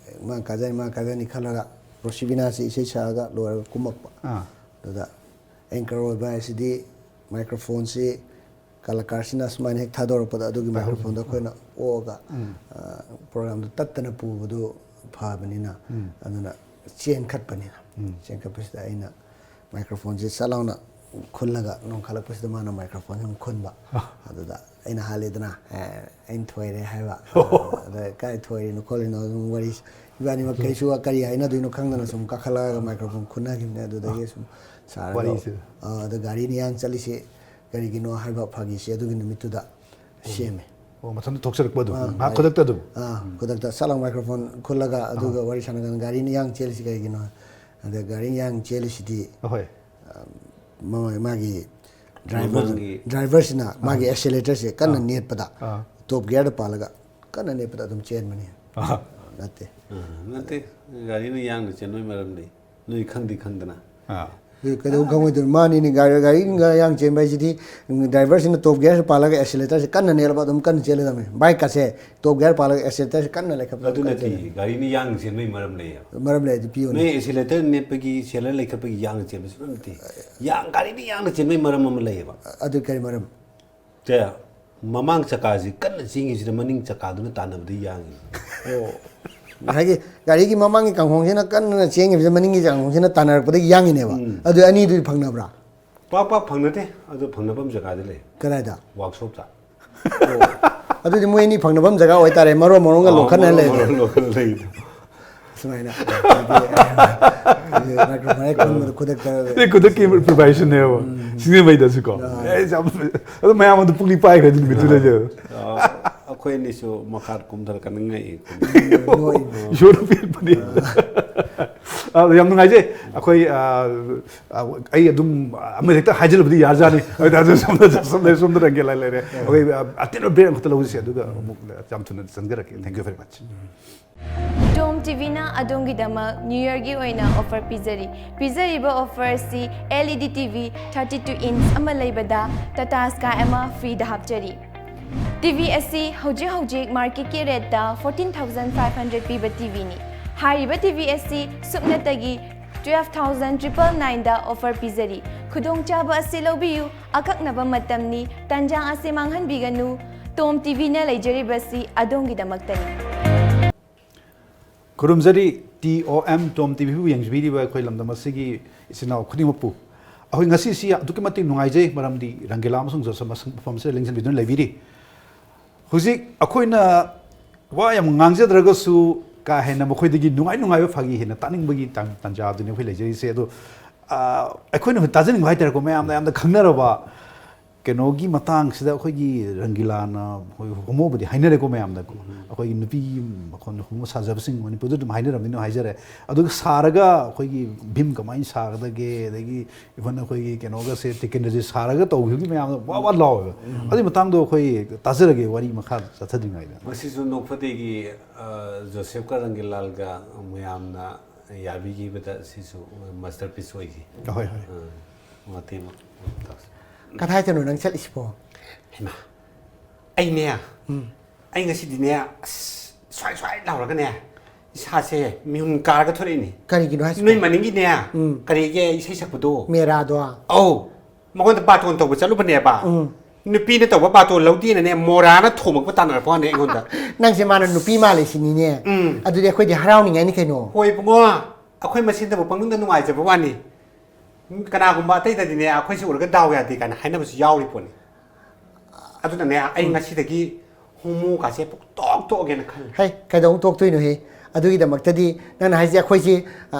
ꯃꯥ ꯀꯥꯖꯅꯤ, ꯃꯥ ꯀꯥꯖꯅꯤ ꯈꯜꯂꯒ ꯔꯣꯁꯤꯕꯤꯅꯥꯁꯤ ꯏꯁꯩ ꯁꯛꯑꯒ ꯂꯣꯏꯔꯒ ꯀꯨꯝꯃꯛꯄ꯫ ꯑꯥ꯫ ꯑꯗꯨꯗ ꯑꯦꯡꯀꯔ ꯑꯣꯏꯕ ꯍꯥꯏꯁꯤꯗꯤ ꯃꯥꯏꯀ꯭ꯔꯣꯐꯣꯟꯁꯤ ꯀꯂꯥꯀꯥꯔꯁꯤꯅ ꯁꯨꯃꯥꯏꯅ ꯍꯦꯛ ꯊꯥꯗꯣꯔꯛꯄꯗ ꯑꯗꯨꯒꯤ ꯃꯥꯏꯀ꯭ꯔꯣꯐꯣꯟꯗꯣ ꯑꯩꯈꯣꯏꯅ ꯑꯣꯛꯑꯒ, ꯑ, ꯄ꯭ꯔꯣꯒ꯭ꯔꯥꯝꯗꯣ ꯇꯠꯇꯅ ꯄꯨꯕꯗꯨ ꯐꯕꯅꯤꯅ, ꯑꯗꯨꯅ ꯆꯦꯟꯈꯠꯄꯅꯤꯅ꯫ ꯆꯦꯟꯈꯠꯄꯁꯤꯗ ꯑꯩꯅ ꯃꯥꯏꯀ꯭ꯔꯣꯐꯣꯟꯁꯦ ꯁꯠ ꯂꯥꯎꯅ ꯈꯨꯜꯂꯒ ꯅꯣꯡꯈꯠꯂꯛꯄꯁꯤꯗ ꯃꯥꯅ ꯃꯥꯏꯀ꯭ꯔꯣꯐꯣꯟ ꯁꯨꯝ ꯈꯨꯟꯕ꯫ ꯑꯗꯨꯗ ꯑꯩꯅ ꯍꯥꯜꯂꯦꯗꯅ, "ꯑꯦ, ꯑꯩꯅ ꯊꯣꯏꯔꯦ" ꯍꯥꯏꯕ꯫ ꯑꯗ, "ꯀꯥꯏ ꯊꯣꯏꯔꯤꯅꯣ ꯈꯣꯠꯂꯤꯅꯣ?" ꯑꯗꯨꯝ ꯋꯥꯔꯤ, ꯏꯕꯥꯅꯤꯃꯛ ꯀꯩꯁꯨ ꯀꯔꯤ ꯍꯥꯏꯅꯗꯣꯏꯅꯣ ꯈꯪꯗꯅ ꯁꯨꯝ ꯀꯥꯈꯠꯂꯛꯑꯒ ꯃꯥꯏꯀ꯭ꯔꯣꯐꯣꯟ ꯈꯨꯟꯅꯈꯤꯕꯅꯦ꯫ ꯑꯗꯨꯗꯒꯤ ꯁꯨꯝ ꯁꯥꯔꯒ, ꯋꯥꯔꯤꯁꯦ꯫ "ꯑ, ꯑꯗ ꯒꯥꯔꯤ ꯅꯤꯌꯥꯡ ꯆꯠꯂꯤꯁꯤ ꯀꯔꯤꯒꯤꯅꯣ?" ꯍꯥꯏꯕ ꯐꯥꯒꯤꯁꯦ ꯑꯗꯨꯒꯤ ꯅꯨꯃꯤꯠꯇꯨꯗ ꯁꯦꯝꯃꯦ꯫ ꯑꯣ, ꯃꯊꯟꯇ ꯊꯣꯛꯆꯔꯛꯄ ꯑꯗꯨꯝ, ꯑꯥ, ꯉꯥꯏꯍꯥꯛ ꯒꯥꯔꯤ-, ꯈꯨꯗꯛꯇ ꯑꯗꯨꯝ? ꯑꯥ, ꯈꯨꯗꯛꯇ ꯁꯠ ꯂꯥꯎ ꯃꯥꯏꯀ꯭ꯔꯣꯐꯣꯟ ꯈꯨꯜꯂꯒ, ꯑꯗꯨꯒ ꯋꯥꯔꯤ ꯁꯥꯟꯅꯒꯅꯤ, "ꯒꯥꯔꯤ ꯅꯤꯌꯥꯡ ꯆꯦꯜꯂꯤꯁꯤ ꯀꯩꯒꯤꯅꯣ?" ꯑꯗ, "ꯒꯥꯔꯤ ꯅꯤꯌꯥꯡ ꯆꯦꯜꯂꯤꯁꯤꯗꯤ, ꯑꯍꯣꯏ꯫ ꯑ, ꯃ-, ꯃꯥꯒꯤ ꯗ꯭ꯔꯥꯏꯚꯔ-, ꯃꯃꯥꯡꯒꯤ ꯗ꯭ꯔꯥꯏꯚꯔꯁꯤꯅ ꯃꯥꯒꯤ ꯑꯦꯛꯁꯦꯂꯦꯇꯔꯁꯦ ꯀꯟꯅ ꯑꯥ꯫ ꯅꯦꯠꯄꯗ, ꯑꯥ꯫ ꯇꯣꯞ ꯒꯤꯌꯔꯗ ꯄꯥꯜꯂꯒ ꯀꯟꯅ ꯅꯦꯠꯄꯗ ꯑꯗꯨꯝ ꯆꯦꯟꯕꯅꯤ"꯫ ꯑꯥ꯫ ꯅꯠꯇꯦ꯫ ꯑ, ꯅꯠꯇꯦ꯫ ꯒꯥꯔꯤꯅ ꯌꯥꯡꯅ ꯆꯦꯟꯕꯒꯤ ꯃꯔꯝꯗꯤ ꯅꯣꯏ ꯈꯪꯗꯤ ꯈꯪꯗꯅ꯫ ꯑꯥ꯫ ꯑꯦ, ꯀꯩꯗꯧ ꯈꯪꯉꯣꯏꯗꯣꯏꯅꯣ? ꯃꯥꯅꯤꯅꯦ, ꯒꯥꯔꯤ, ꯒꯥꯔꯤ ꯌꯥꯡ ꯆꯦꯟꯕ ꯍꯥꯏꯁꯤꯗꯤ, ꯎꯝ, ꯗ꯭ꯔꯥꯏꯚꯔꯁꯤꯅ ꯇꯣꯞ ꯒꯤꯌꯔꯁꯤ ꯄꯥꯜꯂꯒ ꯑꯦꯛꯁꯦꯂꯦꯇꯔꯁꯤ ꯀꯟꯅ ꯅꯦꯠꯂꯕ ꯑꯗꯨꯝ ꯀꯟꯅ ꯆꯦꯜꯂꯗꯕꯅꯤ꯫ ꯕꯥꯏꯛꯀꯁꯦ ꯇꯣꯞ ꯒꯤꯌꯔ ꯄꯥꯜꯂꯒ ꯑꯦꯛꯁꯦꯂꯦꯇꯔꯁꯤ ꯀꯟꯅ ꯂꯩꯈꯠꯄ ꯑꯗꯨ ꯀꯟꯅ ꯅꯠꯇꯦ, ꯆꯦꯜꯂꯗꯕꯅꯤ꯫ ꯒꯥꯔꯤꯅ ꯌꯥꯡ ꯆꯦꯟꯕꯒꯤ ꯃꯔꯝ ꯂꯩꯌꯦꯕ꯫ ꯃꯔꯝ ꯂꯩ, ꯑꯗꯨ ꯄꯤꯌꯨꯅꯦ꯫ ꯅꯣꯏ ꯑꯦꯛꯁꯦꯂꯦꯇꯔ ꯅꯦꯠꯄꯒꯤ, ꯁꯦꯂꯔ ꯂꯩꯈꯠꯄꯒꯤ ꯌꯥꯡ ꯆꯦꯟꯕꯁꯨ ꯅꯠꯇꯦ꯫ ꯌꯥꯡ, ꯒꯥꯔꯤꯅ ꯌꯥꯡꯅ ꯆꯦꯟꯕꯒꯤ ꯃꯔꯝ ꯑꯃ ꯂꯩꯌꯦꯕ꯫ ꯑꯗꯨ ꯀꯔꯤ ꯃꯔꯝ? ꯁꯦ, ꯃꯃꯥꯡ ꯆꯀꯥꯁꯤ ꯀꯟꯅ ꯆꯦꯟꯈꯤꯕꯁꯤꯗ ꯃꯅꯤꯡ ꯆꯀꯥꯗꯨꯅ ꯇꯥꯟꯅꯕꯗ ꯌꯥꯡꯉꯤ꯫ ꯑꯣ꯫ ꯉꯁꯥꯏꯒꯤ ꯒꯥꯔꯤꯒꯤ ꯃꯃꯥꯡꯒꯤ ꯀꯥꯡꯈꯣꯡꯁꯤꯅ ꯀꯟꯅ ꯆꯦꯟꯈꯤꯕꯁꯤꯗ ꯃꯅꯤꯡꯒꯤ ꯀꯥꯡꯈꯣꯡꯁꯤꯅ ꯇꯥꯟꯅꯔꯛꯄꯗ ꯌꯥꯡꯉꯤꯅꯦꯕ꯫ ꯎꯝ꯫ ꯑꯗꯨ ꯑꯅꯤꯗꯨꯗꯤ ꯐꯪꯅꯕ꯭ꯔꯥ? ꯄꯥꯛ ꯄꯥꯛ ꯐꯪꯅꯗꯦ꯫ ꯑꯗꯨ ꯐꯪꯅꯕ ꯑꯃ ꯖꯒꯥꯗꯤ ꯂꯩ꯫ ꯀꯗꯥꯏꯗ? ꯋꯥꯔꯛꯁꯣꯞꯇ꯫ ꯑꯣ꯫ ꯑꯗꯨꯗꯤ ꯃꯣꯏ ꯑꯅꯤ ꯐꯪꯅꯕ ꯑꯃ ꯖꯒꯥ ꯑꯣꯏꯇꯥꯔꯦ, ꯃꯔꯣꯟ ꯃꯔꯣꯟꯒ ꯑꯣ, ꯂꯣꯟꯈꯠꯅ ꯃꯔꯣꯟ ꯂꯩꯔꯦ꯫ ꯃꯔꯣꯟ ꯂꯣꯟꯈꯠꯅ ꯂꯩꯗꯣ꯫ ꯁꯨꯃꯥꯏꯅ꯫ ꯍꯥꯏꯗꯤ, ꯃꯥꯏꯀ꯭ꯔꯣꯐꯣꯟ ꯍꯦꯛ ꯈꯨꯟꯕꯗ ꯈꯨꯗꯛꯇ꯫ ꯑꯗꯩ ꯈꯨꯗꯛꯀꯤ improvisationꯅꯦꯕ꯫ ꯎꯝ꯫ ꯁꯤꯡꯖꯃꯩꯗꯁꯨꯀꯣ꯫ ꯑꯥ꯫ ꯑꯦ, ꯌꯥꯝ, ꯑꯗꯨ ꯃꯌꯥꯝ ꯑꯗꯨ ꯄꯨꯛꯂꯤ ꯄꯥꯏꯈ꯭ꯔꯦ ꯑꯗꯨ ꯅꯨꯃꯤꯠꯇꯨꯗꯁꯨ꯫ ꯑꯥ, ꯑꯩꯈꯣꯏ ꯑꯅꯤꯁꯨ ꯃꯈꯥ ꯀꯨꯝꯊꯔꯀꯥꯟꯗ ꯉꯛꯏ꯫ ꯅꯣꯛꯏ꯫ ꯏꯁꯣꯔꯅ ꯄꯤꯔꯛꯄꯅꯤ꯫ ꯑꯥ꯫ ꯑꯥ, ꯌꯥꯝ ꯅꯨꯡꯉꯥꯏꯖꯩ꯫ ꯑꯩꯈꯣꯏ, ꯑꯥ, ꯑꯥ, ꯑꯩ ꯑꯗꯨꯝ ꯑꯃ ꯍꯦꯛꯇ ꯍꯥꯏꯖꯤꯜꯂꯕꯗꯤ ꯌꯥꯖꯥꯠꯅꯤ꯫ ꯑꯗꯨ ꯁꯣꯝꯗ, ꯁꯣꯝꯗ, ꯁꯣꯝꯗ ꯔꯪꯒꯦ ꯂꯥꯏ ꯂꯩꯔꯦ꯫ ꯑꯩꯈꯣꯏ, ꯑꯥ, ꯑꯇꯦꯟꯕ break ꯑꯃꯈꯛꯇ ꯂꯧꯖꯁꯦ, ꯑꯗꯨꯒ ꯑꯃꯨꯛ ꯌꯥꯝ ꯊꯨꯅ ꯆꯪꯖꯔꯛꯀꯦ꯫ Thank you very much꯫ Tom ꯇꯤꯚꯤꯅ ꯑꯗꯣꯝꯒꯤꯗꯃꯛ New Yearꯒꯤ ꯑꯣꯏꯅ offer ꯄꯤꯖꯔꯤ꯫ ꯄꯤꯖꯔꯤꯕ offerꯁꯤ L E D T V thirty two inch ꯑꯃ ꯂꯩꯕꯗ Tata Sky ꯑꯃ freeꯗ ꯍꯥꯞꯆꯔꯤ꯫ ꯇꯤꯚꯤ ꯑꯁꯤ ꯍꯧꯖꯤꯛ ꯍꯧꯖꯤꯛ marketꯀꯤ rateꯇ fourteen thousand five hundred ꯄꯤꯕ ꯇꯤꯚꯤꯅꯤ꯫ ꯍꯥꯏꯔꯤꯕ ꯇꯤꯚꯤ ꯑꯁꯤ ꯁꯨꯞꯅꯇꯒꯤ twelve thousand triple nineꯗ offer ꯄꯤꯖꯔꯤ꯫ ꯈꯨꯗꯣꯡꯆꯥꯕ ꯑꯁꯤ ꯂꯧꯕꯤꯌꯨ, ꯑꯀꯛꯅꯕ ꯃꯇꯝꯅꯤ, ꯇꯥꯟꯖꯥ ꯑꯁꯤ ꯃꯥꯡꯍꯟꯕꯤꯒꯅꯨ꯫ ꯇꯣꯝ ꯇꯤꯚꯤꯅ ꯂꯩꯖꯔꯤꯕꯁꯤ ꯑꯗꯣꯝꯒꯤꯗꯃꯛꯇꯅꯤ꯫ ꯈꯨꯔꯨꯝꯖꯔꯤ, T O M, ꯇꯣꯝ ꯇꯤꯚꯤꯕꯨ ꯌꯦꯡꯕꯤꯔꯤꯕ ꯑꯩꯈꯣꯏ ꯂꯝꯗꯝ ꯑꯁꯤꯒꯤ ꯏꯆꯤꯟ ꯏꯅꯥꯎ ꯈꯨꯗꯤꯡꯃꯛꯄꯨ꯫ ꯑꯩꯈꯣꯏ ꯉꯁꯤꯁꯤ ꯑꯗꯨꯛꯀꯤ ꯃꯇꯤꯛ ꯅꯨꯡꯉꯥꯏꯖꯩ, ꯃꯔꯝꯗꯤ ꯔꯪꯒꯤꯂꯥ ꯑꯃꯁꯨꯡ ꯖꯣꯁꯦꯐ ꯃꯐꯝ ꯑꯁꯤꯗ ꯂꯦꯡꯁꯤꯟꯕꯤꯗꯨꯅ ꯂꯩꯕꯤꯔꯤ꯫ ꯍꯧꯖꯤꯛ ꯑꯩꯈꯣꯏꯅ ꯋꯥ ꯌꯥꯝ ꯉꯥꯡꯖꯗ꯭ꯔꯒꯁꯨ, ꯀꯥ ꯍꯦꯟꯅ ꯃꯈꯣꯏꯗꯒꯤ ꯅꯨꯡꯉꯥꯏ ꯅꯨꯡꯉꯥꯏꯕ ꯐꯥꯒꯤ ꯍꯦꯟꯅ ꯇꯥꯅꯤꯡꯕꯒꯤ ꯇꯥꯟ-, ꯇꯥꯟꯖꯥꯗꯨꯅꯤ ꯑꯩꯈꯣꯏ ꯂꯩꯖꯔꯤꯁꯦ꯫ ꯑꯗꯣ, ꯑ, ꯑꯩꯈꯣꯏꯅ ꯍꯧꯖꯤꯛ ꯇꯥꯖꯅꯤꯡꯕ ꯍꯥꯏꯇꯥꯔꯦꯀꯣ, ꯃꯌꯥꯝꯅ ꯌꯥꯝꯅ ꯈꯪꯅꯔꯕ ꯀꯩꯅꯣꯒꯤ ꯃꯇꯥꯡꯁꯤꯗ, ꯑꯩꯈꯣꯏꯒꯤ ꯔꯪꯒꯤꯂꯥꯅ ꯑꯩꯈꯣꯏ ꯍꯣꯃꯣꯕꯨꯗꯤ ꯍꯥꯏꯅꯔꯦꯀꯣ ꯃꯌꯥꯝꯗ꯫ ꯎꯝ꯫ ꯑꯩꯈꯣꯏꯒꯤ ꯅꯨꯄꯤ ꯃꯈꯣꯟ ꯍꯣꯃꯣ ꯁꯥꯖꯕꯁꯤꯡ ꯃꯅꯤꯄꯨꯔꯗ ꯑꯗꯨꯝ ꯍꯥꯏꯅꯔꯝꯅꯤꯅ ꯍꯥꯏꯖꯔꯦ꯫ ꯑꯗꯨꯒ ꯁꯥꯔꯒ ꯑꯩꯈꯣꯏꯒꯤ ꯚꯤꯝ ꯀꯃꯥꯏꯅ ꯁꯥꯒꯗꯒꯦ, ꯑꯗꯒꯤ even ꯑꯩꯈꯣꯏꯒꯤ ꯀꯩꯅꯣꯒꯁꯦ, ꯇꯤꯀꯦꯟꯗ꯭ꯔꯖꯤꯠ ꯁꯥꯔꯒ ꯇꯧꯈꯤꯕꯒꯤ ꯃꯌꯥꯝꯗꯣ ꯋꯥ ꯋꯥ ꯂꯥꯎꯋꯦꯕ꯫ ꯎꯝ꯫ ꯑꯗꯨꯒꯤ ꯃꯇꯥꯡꯗꯣ ꯑꯩꯈꯣꯏ ꯇꯥꯖꯔꯒꯦ, ꯋꯥꯔꯤ ꯃꯈꯥ ꯆꯠꯊꯗ꯭ꯔꯤꯉꯩꯗ꯫ ꯃꯁꯤꯁꯨ ꯅꯣꯛꯐꯗꯦꯒꯤ, ꯑ, ꯖꯣꯁꯦꯐꯀ ꯔꯪꯒꯤꯂꯥꯜꯒ ꯃꯌꯥꯝꯅ ꯌꯥꯕꯤꯈꯤꯕꯗ ꯁꯤꯁꯨ masterpiece ꯑꯣꯏꯈꯤ꯫ ꯍꯣꯏ, ꯍꯣꯏ꯫ ꯑ, ꯃꯇꯦꯛ ꯑꯃ ꯇꯧꯁꯤ꯫ ꯀꯗꯥꯏꯗꯅꯣ ꯅꯪ ꯆꯠꯂꯤꯁꯤꯕꯣ? ꯍꯩꯃꯥ, ꯑꯩꯅꯦ, ꯎꯝ꯫ ꯑꯩ ꯉꯁꯤꯗꯤꯅꯦ, ꯑꯁ, ꯁ꯭ꯋꯥꯏ ꯁ꯭ꯋꯥꯏ ꯂꯥꯎꯔꯒꯅꯦ, ꯏꯁꯥꯁꯦ ꯃꯤꯍꯨꯟ ꯀꯥꯔꯒ ꯊꯣꯛꯂꯛꯏꯅꯦ꯫ ꯀꯔꯤꯒꯤꯅꯣ ꯍꯥꯏꯁꯤꯕꯣ? ꯅꯣꯏ ꯃꯅꯤꯡꯒꯤꯅꯦ, ꯎꯝ꯫ ꯀꯔꯤꯒꯤ ꯏꯁꯩ ꯁꯛꯄꯗꯣ? ꯃꯦꯔꯥꯗꯣ? ꯑꯧ, ꯃꯉꯣꯟꯗ ꯕꯥꯇꯣꯟ ꯇꯧꯕ ꯆꯠꯂꯨꯕꯅꯦꯕ꯫ ꯎꯝ꯫ ꯅꯨꯄꯤꯅ ꯇꯧꯕ ꯕꯥꯇꯣꯟ ꯂꯧꯗꯦꯅꯅꯦ, ꯃꯣꯔꯥꯅ ꯊꯣꯝꯃꯛꯄ ꯇꯥꯟꯅꯔꯛꯄ ꯋꯥꯅꯦ ꯑꯩꯉꯣꯟꯗ꯫ ꯅꯪꯁꯦ ꯃꯥꯅ ꯅꯨꯄꯤ ꯃꯥꯜꯂꯦ ꯁꯤꯅꯤꯅꯦ꯫ ꯎꯝ꯫ ꯑꯗꯨꯗꯤ ꯑꯩꯈꯣꯏꯗꯤ ꯍꯔꯥꯎꯅꯤꯡꯉꯥꯏꯅꯤ ꯀꯩꯅꯣ꯫ ꯍꯣꯏ ꯏꯕꯨꯡꯉꯣ, ꯑꯩꯈꯣꯏ ꯃꯁꯦꯟꯗꯕꯨ ꯄꯪꯅꯨꯡꯗ ꯅꯨꯡꯉꯥꯏꯖꯕ ꯋꯥꯅꯤ꯫ ꯀꯅꯥꯒꯨꯝꯕ ꯑꯇꯩꯗꯗꯤꯅꯦ, ꯑꯩꯈꯣꯏꯁꯦ ꯎꯔꯒ ꯗꯥꯎ ꯌꯥꯗꯦ ꯀꯥꯏꯅ ꯍꯥꯏꯅꯕꯁꯨ ꯌꯥꯎꯔꯤ ꯄꯣꯠꯅꯤ꯫ ꯑꯗꯨꯅꯅꯦ, ꯑꯩ ꯎꯝ꯫ ꯉꯁꯤꯗꯒꯤ ꯍꯣꯃꯣ ꯀꯥꯁꯦ ꯄꯨꯡꯇꯣꯛ ꯇꯣꯛꯑꯒꯦꯅ ꯈꯜꯂꯦ꯫ ꯍꯩ, ꯀꯩꯗꯧꯕ ꯇꯣꯛꯇꯣꯏꯅꯣꯍꯦ? ꯑꯗꯨꯒꯤꯗꯃꯛꯇꯗꯤ ꯅꯪꯅ ꯍꯥꯏꯁꯦ ꯑꯩꯈꯣꯏꯁꯤ, ꯑ,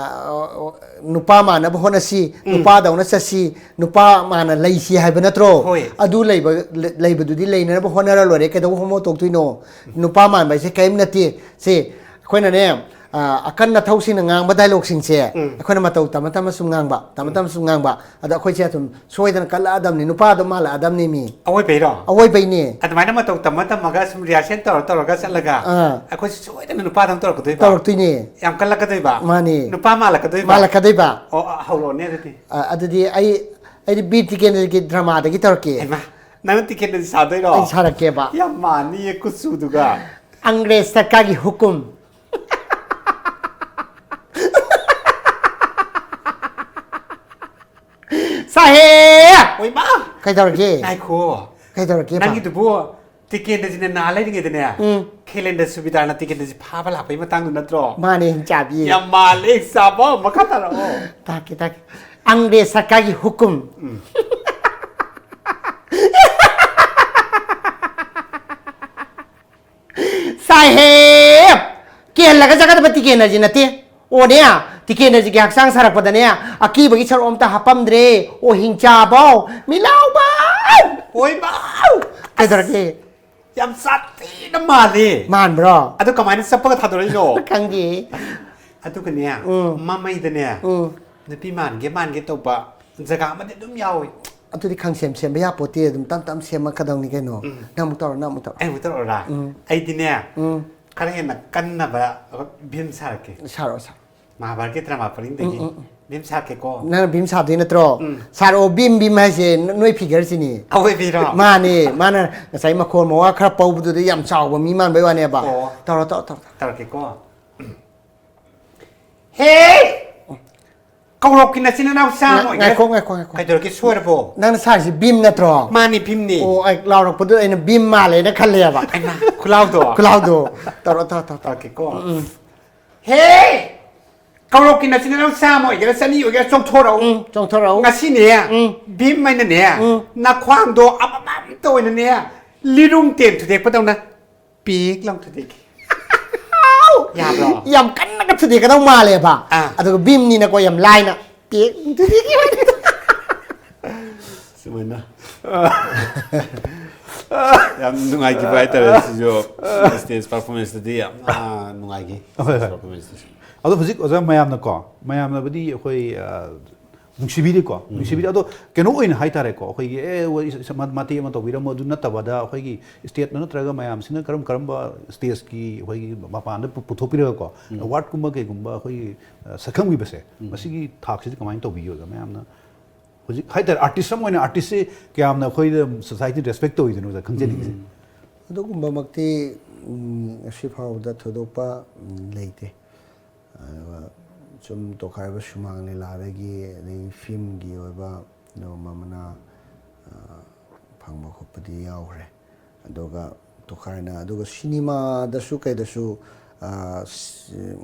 ꯅꯨꯄꯥ ꯃꯥꯟꯅꯕ ꯍꯣꯠꯅꯁꯤ, ꯎꯝ꯫ ꯅꯨꯄꯥꯗꯧꯅ ꯆꯠꯁꯤ, ꯅꯨꯄꯥ ꯃꯥꯟꯅ ꯂꯩꯁꯤ ꯍꯥꯏꯕ ꯅꯠꯇ꯭ꯔꯣ? ꯍꯣꯏ꯫ ꯑꯗꯨ ꯂꯩꯕ, ꯂꯩꯕꯗꯨꯗꯤ ꯂꯩꯅꯅꯕ ꯍꯣꯠꯅꯔ ꯂꯣꯏꯔꯦ꯫ ꯀꯩꯗꯧꯕ ꯍꯣꯃꯣ ꯇꯣꯛꯇꯣꯏꯅꯣ? ꯅꯨꯄꯥ ꯃꯥꯟꯕ ꯍꯥꯏꯁꯦ ꯀꯔꯤꯝ ꯅꯠꯇꯦ꯫ ꯁꯤ ꯑꯩꯈꯣꯏꯅꯅꯦ, ꯑ, ꯑꯀꯟ ꯑꯊꯧꯁꯤꯡꯅ ꯉꯥꯡꯕ dialogueꯁꯤꯡꯁꯦ ꯎꯝ꯫ ꯑꯩꯈꯣꯏꯅ ꯃꯇꯧ ꯇꯝꯃ ꯇꯝꯃ ꯁꯨꯝ ꯉꯥꯡꯕ, ꯇꯝꯃ ꯎꯝ꯫ ꯇꯝꯃ ꯁꯨꯝ ꯉꯥꯡꯕ꯫ ꯑꯗ ꯑꯩꯈꯣꯏꯁꯦ ꯑꯗꯨꯝ ꯁꯣꯏꯗꯅ ꯀꯜꯂꯛꯑꯗꯕꯅꯤ, ꯅꯨꯄꯥꯗꯣ ꯃꯥꯜꯂꯛꯑꯗꯕꯅꯤ ꯃꯤ꯫ ꯑꯋꯣꯏꯕꯩꯔꯣ? ꯑꯋꯣꯏꯕꯩꯅꯦ꯫ ꯑꯗꯨꯃꯥꯏꯅ ꯃꯇꯧ ꯇꯝꯃ ꯇꯝꯃꯒ ꯁꯨꯝ rehearsal ꯇꯧꯔ ꯇꯧꯔꯒ ꯆꯠꯂꯒ ꯑꯥ꯫ ꯑꯩꯈꯣꯏꯁꯨ ꯁꯣꯏꯗꯅ ꯅꯨꯄꯥꯗꯧꯅ ꯇꯧꯔꯛꯀꯗꯣꯏꯕ? ꯇꯧꯔꯛꯇꯣꯏꯅꯦ꯫ ꯌꯥꯝ ꯀꯜꯂꯛꯀꯗꯣꯏꯕ? ꯃꯥꯅꯦ꯫ ꯅꯨꯄꯥ ꯃꯥꯜꯂꯛꯀꯗꯣꯏꯕ? ꯃꯥꯜꯂꯛꯀꯗꯣꯏꯕ꯫ ꯑꯣ, ꯑ, ꯍꯧꯔꯛꯑꯣꯅꯦ ꯑꯗꯨꯗꯤ꯫ ꯑ, ꯑꯗꯨꯗꯤ ꯑꯩ, ꯑꯩꯗꯤ ꯕꯤꯔ ꯇꯤꯀꯦꯟꯗ꯭ꯔꯒꯤ dramaꯗꯒꯤ ꯇꯧꯔꯛꯀꯦ꯫ ꯍꯩꯃꯥ, ꯅꯪꯅ ꯇꯤꯀꯦꯟꯗ꯭ꯔꯖꯤꯠ ꯁꯥꯗꯣꯏꯔꯣ? ꯑꯩ ꯁꯥꯔꯛꯀꯦꯕ꯫ ꯌꯥꯝ ꯃꯥꯟꯅꯤꯌꯦ ꯀꯨꯆꯨꯗꯨꯒ꯫ ꯑꯪꯒ꯭ꯔꯦꯖ ꯁꯔꯀꯥꯔꯒꯤ ꯍꯨꯀꯨꯝ꯫ ꯁꯥꯍꯦ! ꯑꯣꯏꯃꯥ! ꯀꯩꯗꯧꯔꯒꯦ? ꯉꯥꯏꯈꯣ꯫ ꯀꯩꯗꯧꯔꯒꯦꯕ? ꯅꯪꯒꯤꯗꯨꯕꯨ ꯇꯤꯀꯦꯟꯗ꯭ꯔꯖꯤꯠꯅ ꯅꯥ ꯂꯩꯔꯤꯉꯩꯗꯅꯦ, ꯎꯝ꯫ ꯈꯦꯂꯦꯟꯗ꯭ꯔ ꯁꯨꯕꯤꯗꯥꯔꯅ ꯇꯤꯀꯦꯟꯗ꯭ꯔꯖꯤꯠ ꯐꯥꯕ ꯂꯥꯛꯄꯩ ꯃꯇꯥꯡꯗꯨ ꯅꯠꯇ꯭ꯔꯣ? ꯃꯥꯅꯦ, ꯍꯤꯡꯆꯥꯕꯤ꯫ ꯌꯥꯝ ꯃꯥꯜꯂꯦ, ꯍꯤꯡꯆꯥꯕ꯫ ꯃꯈꯥ ꯇꯥꯔꯛꯑꯣ꯫ ꯇꯥꯛꯀꯦ, ꯇꯥꯛꯀꯦ꯫ ꯑꯪꯒ꯭ꯔꯦꯖ ꯁꯔꯀꯥꯔꯒꯤ ꯍꯨꯀꯨꯝ꯫ ꯁꯥꯍꯦꯕ! ꯀꯦꯜꯂꯒ ꯆꯠꯀꯗꯕ ꯇꯤꯀꯦꯟꯗ꯭ꯔꯖꯤꯠ ꯅꯠꯇꯦ꯫ ꯑꯣꯅꯦ, ꯇꯤꯀꯦꯟꯗ꯭ꯔꯖꯤꯠꯀꯤ ꯍꯛꯆꯥꯡ ꯁꯥꯔꯛꯄꯗꯅꯦ, ꯑꯀꯤꯕꯒꯤ ꯁꯔꯨꯛ ꯑꯝꯇ ꯍꯥꯞꯄꯝꯗ꯭ꯔꯦ꯫ ꯑꯣ ꯍꯤꯡꯆꯥꯕꯧ! ꯃꯤꯠꯂꯥꯎꯕꯧ! ꯍꯣꯏꯕꯧ! ꯀꯩꯗꯧꯔꯒꯦ? ꯌꯥꯝ ꯁꯥꯊꯤꯅ ꯃꯥꯜꯂꯦ꯫ ꯃꯥꯟꯕ꯭ꯔꯣ? ꯑꯗꯨ ꯀꯃꯥꯏꯅ ꯆꯞꯄꯒ ꯊꯥꯗꯣꯔꯛꯏꯅꯣ? ꯈꯪꯗꯦ꯫ ꯑꯗꯨꯒꯅꯦ, ꯎꯝ꯫ ꯃꯃꯩꯗꯅꯦ, ꯎꯝ꯫ ꯅꯨꯄꯤ ꯃꯥꯟꯒꯦ ꯃꯥꯟꯒꯦ ꯇꯧꯕ ꯖꯒꯥ ꯑꯃꯗꯤ ꯑꯗꯨꯝ ꯌꯥꯎꯏ꯫ ꯑꯗꯨꯗꯤ ꯈꯪꯁꯦꯝ ꯁꯦꯝꯕ ꯌꯥꯄꯣꯠꯇꯦ, ꯑꯗꯨꯝ ꯇꯞ ꯇꯞ ꯁꯦꯝꯃꯛꯀꯗꯧꯅꯤ ꯀꯩꯅꯣ꯫ ꯎꯝ꯫ ꯅꯪ ꯑꯃꯨꯛ ꯇꯧꯔꯣ, ꯅꯪ ꯑꯃꯨꯛ ꯇꯧꯔꯣ꯫ ꯑꯩ ꯑꯃꯨꯛ ꯇꯧꯔꯛꯑꯣꯔꯥ? ꯎꯝ꯫ ꯑꯩꯗꯤꯅꯦ, ꯎꯝ꯫ ꯈꯔ ꯍꯦꯟꯅ ꯀꯟꯅꯕ ꯚꯤꯝ ꯁꯥꯔꯛꯀꯦ꯫ ꯁꯥꯔꯛꯑꯣ, ꯁꯥꯔꯛꯑꯣ꯫ ꯃꯍꯥꯚꯥꯔꯠꯀꯤ ꯗ꯭ꯔꯃꯥ ꯄꯔꯤꯡꯗꯒꯤ ꯎꯝ, ꯎꯝ, ꯎꯝ꯫ ꯚꯤꯝ ꯁꯥꯔꯛꯀꯦꯀꯣ꯫ ꯅꯪꯅ ꯚꯤꯝ ꯁꯥꯗꯣꯏ ꯅꯠꯇ꯭ꯔꯣ? ꯎꯝ꯫ ꯁꯥꯔꯛꯑꯣ, ꯚꯤꯝ, ꯚꯤꯝ ꯍꯥꯏꯁꯦ ꯅ-, ꯅꯣꯏ ꯐꯤꯒꯔꯁꯤꯅꯤ꯫ ꯑꯋꯣꯏꯕꯤꯔꯣ? ꯃꯥꯅꯦ, ꯃꯥꯅ ꯉꯁꯥꯏ ꯃꯈꯣꯟ ꯃꯋꯥ ꯈꯔ ꯄꯧꯕꯗꯨꯗ ꯌꯥꯝ ꯆꯥꯎꯕ ꯃꯤ ꯃꯥꯟꯕꯩ ꯋꯥꯅꯦꯕ꯫ ꯑꯣ꯫ ꯇꯧꯔꯣ, ꯇꯧꯔꯣ, ꯇꯧꯔꯣ, ꯇꯧꯔꯣ꯫ ꯇꯧꯔꯛꯀꯦꯀꯣ꯫ ꯎꯝ꯫ ꯍꯦ! ꯀꯧꯔꯣꯛꯀꯤ ꯅꯆꯤꯟ ꯅꯅꯥꯎ ꯆꯥꯝꯃ ꯉꯥꯏ-, ꯑꯣꯏꯒꯦꯔꯥ? ꯉꯥꯏꯈꯣ, ꯉꯥꯏꯈꯣ, ꯉꯥꯏꯈꯣ꯫ ꯀꯩꯗꯧꯔꯒꯦ, ꯁꯣꯏꯔꯕꯣ? ꯅꯪꯅ ꯁꯥꯔꯤꯁꯤ ꯚꯤꯝ ꯅꯠꯇ꯭ꯔꯣ? ꯃꯥꯅꯤ, ꯚꯤꯝꯅꯤ꯫ ꯑꯣ, ꯑꯩ ꯂꯥꯎꯔꯛꯄꯗꯨ ꯑꯩꯅ ꯚꯤꯝ ꯃꯥꯜꯂꯦꯅ ꯈꯜꯂꯦꯕ꯫ ꯑꯩꯃꯥ, ꯈꯨꯂꯥꯎꯗꯣ? ꯈꯨꯂꯥꯎꯗꯣ꯫ ꯇꯧꯔꯣ, ꯇꯧꯔꯣ, ꯇꯧꯔꯣ, ꯇꯧꯔꯣ꯫ ꯇꯧꯔꯛꯀꯦꯀꯣ꯫ ꯎꯝ, ꯎꯝ꯫ ꯍꯦ! ꯀꯧꯔꯣꯛꯀꯤ ꯅꯆꯤꯟ ꯅꯅꯥꯎ ꯆꯥꯝꯃ ꯑꯣꯏꯒꯦꯔꯥ, ꯆꯅꯤ ꯑꯣꯏꯒꯦꯔꯥ, ꯆꯣꯡꯊꯣꯔꯛꯎ꯫ ꯎꯝ, ꯆꯣꯡꯊꯣꯔꯛꯎ꯫ ꯉꯁꯤꯅꯦ, ꯎꯝ꯫ ꯚꯤꯝ ꯑꯩꯅꯅꯦ, ꯎꯝ꯫ ꯅꯈ꯭ꯋꯥꯡꯗꯣ ꯑꯃꯃꯝꯇ ꯑꯣꯏꯅꯅꯦ, ꯂꯤꯔꯨꯡ ꯇꯦꯟ ꯊꯨꯗꯦꯛꯄꯗꯧꯅ ꯄꯤꯛ ꯂꯥꯎ ꯊꯨꯗꯦꯛꯀꯦ꯫ ꯌꯥꯕ꯭ꯔꯣ? ꯌꯥꯝ ꯀꯟꯅꯒ ꯊꯨꯗꯦꯛꯀꯗꯧ ꯃꯥꯜꯂꯦꯕ꯫ ꯑꯥ꯫ ꯑꯗꯨꯒ ꯚꯤꯝꯅꯤꯅꯀꯣ ꯌꯥꯝ ꯂꯥꯏꯅ ꯄꯤꯛ ꯊꯨꯗꯦꯛꯈꯤꯕ꯫ ꯁꯨꯃꯥꯏꯅ꯫ ꯌꯥꯝ ꯅꯨꯡꯉꯥꯏꯈꯤꯕ ꯍꯥꯏꯇꯥꯔꯦ ꯁꯤꯁꯨ꯫ Stage performance ꯇꯗꯤ ꯌꯥꯝ, ꯑꯥ, ꯅꯨꯡꯉꯥꯏꯈꯤ꯫ ꯍꯣꯏ, ꯍꯣꯏ꯫ Stage performance ꯇꯁꯨ꯫ ꯑꯗꯣ ꯍꯧꯖꯤꯛ ꯑꯣꯖꯥ ꯃꯌꯥꯝꯅꯀꯣ, ꯃꯌꯥꯝꯅꯕꯨꯗꯤ ꯑꯩꯈꯣꯏ, ꯑ, ꯅꯨꯡꯁꯤꯕꯤꯔꯤꯀꯣ, ꯎꯝ꯫ ꯅꯨꯡꯁꯤꯕꯤꯔꯤ꯫ ꯑꯗꯣ ꯀꯩꯅꯣ ꯑꯣꯏꯅ ꯍꯥꯏꯇꯥꯔꯦꯀꯣ, ꯑꯩꯈꯣꯏꯒꯤ, "ꯑꯦ, ꯋꯥꯔꯤ ꯁ-, ꯁ-, ꯃ-, ꯃꯇꯦꯛ ꯑꯃ ꯇꯧꯕꯤꯔꯝꯃꯣ" ꯑꯗꯨ ꯅꯠꯇꯕꯗ, ꯑꯩꯈꯣꯏꯒꯤ state ꯅꯠꯇ꯭ꯔꯒ ꯃꯌꯥꯝꯁꯤꯅ ꯀꯔꯝ ꯀꯔꯝꯕ stageꯀꯤ ꯑꯩꯈꯣꯏꯒꯤ ꯃꯄꯥꯟꯗ ꯄꯨ-, ꯄꯨꯊꯣꯛꯄꯤꯔꯒꯀꯣ, ꯎꯝ꯫ Awardꯀꯨꯝꯕ ꯀꯩꯒꯨꯝꯕ ꯑꯩꯈꯣꯏꯒꯤ, ꯑ, ꯁꯛꯈꯪꯕꯤꯕꯁꯦ, ꯎꯝ꯫ ꯃꯁꯤꯒꯤ ꯊꯥꯛꯁꯤꯗꯤ ꯀꯃꯥꯏꯅ ꯇꯧꯕꯤꯒꯦ, ꯑꯣꯖꯥ? ꯃꯌꯥꯝꯅ ꯍꯧꯖꯤꯛ ꯍꯥꯏꯇꯥꯔꯦ, artist ꯑꯃ ꯑꯣꯏꯅ artistꯁꯦ ꯀꯌꯥꯝꯅ ꯑꯩꯈꯣꯏꯗ societyꯅ respect ꯇꯧꯔꯤꯗꯅꯣ, ꯑꯣꯖꯥ, ꯈꯪꯖꯅꯤꯡꯉꯤꯁꯦ꯫ ꯎꯝ꯫ ꯑꯗꯨꯒꯨꯝꯕꯃꯛꯇꯤ, ꯎꯝ, ꯉꯁꯤ ꯐꯥꯎꯕꯗ ꯊꯣꯏꯗꯣꯛꯄ, ꯎꯝ, ꯂꯩꯇꯦ꯫ ꯑꯗꯨꯒ ꯁꯨꯝ ꯇꯣꯈꯥꯏꯕ ꯁꯨꯃꯥꯡ ꯂꯤꯂꯥꯗꯒꯤ, ꯑꯗꯒꯤ filmꯒꯤ ꯑꯣꯏꯕ ꯑꯗꯨꯒꯨꯝꯕ ꯃꯅꯥ, ꯑ, ꯐꯪꯕ ꯈꯣꯠꯄꯗꯤ ꯌꯥꯎꯈ꯭ꯔꯦ꯫ ꯑꯗꯨꯒ ꯇꯣꯈꯥꯏꯅ, ꯑꯗꯨꯒ ꯁꯤꯅꯦꯃꯥꯗꯁꯨ ꯀꯩꯗꯁꯨ, ꯑ, ꯁ-,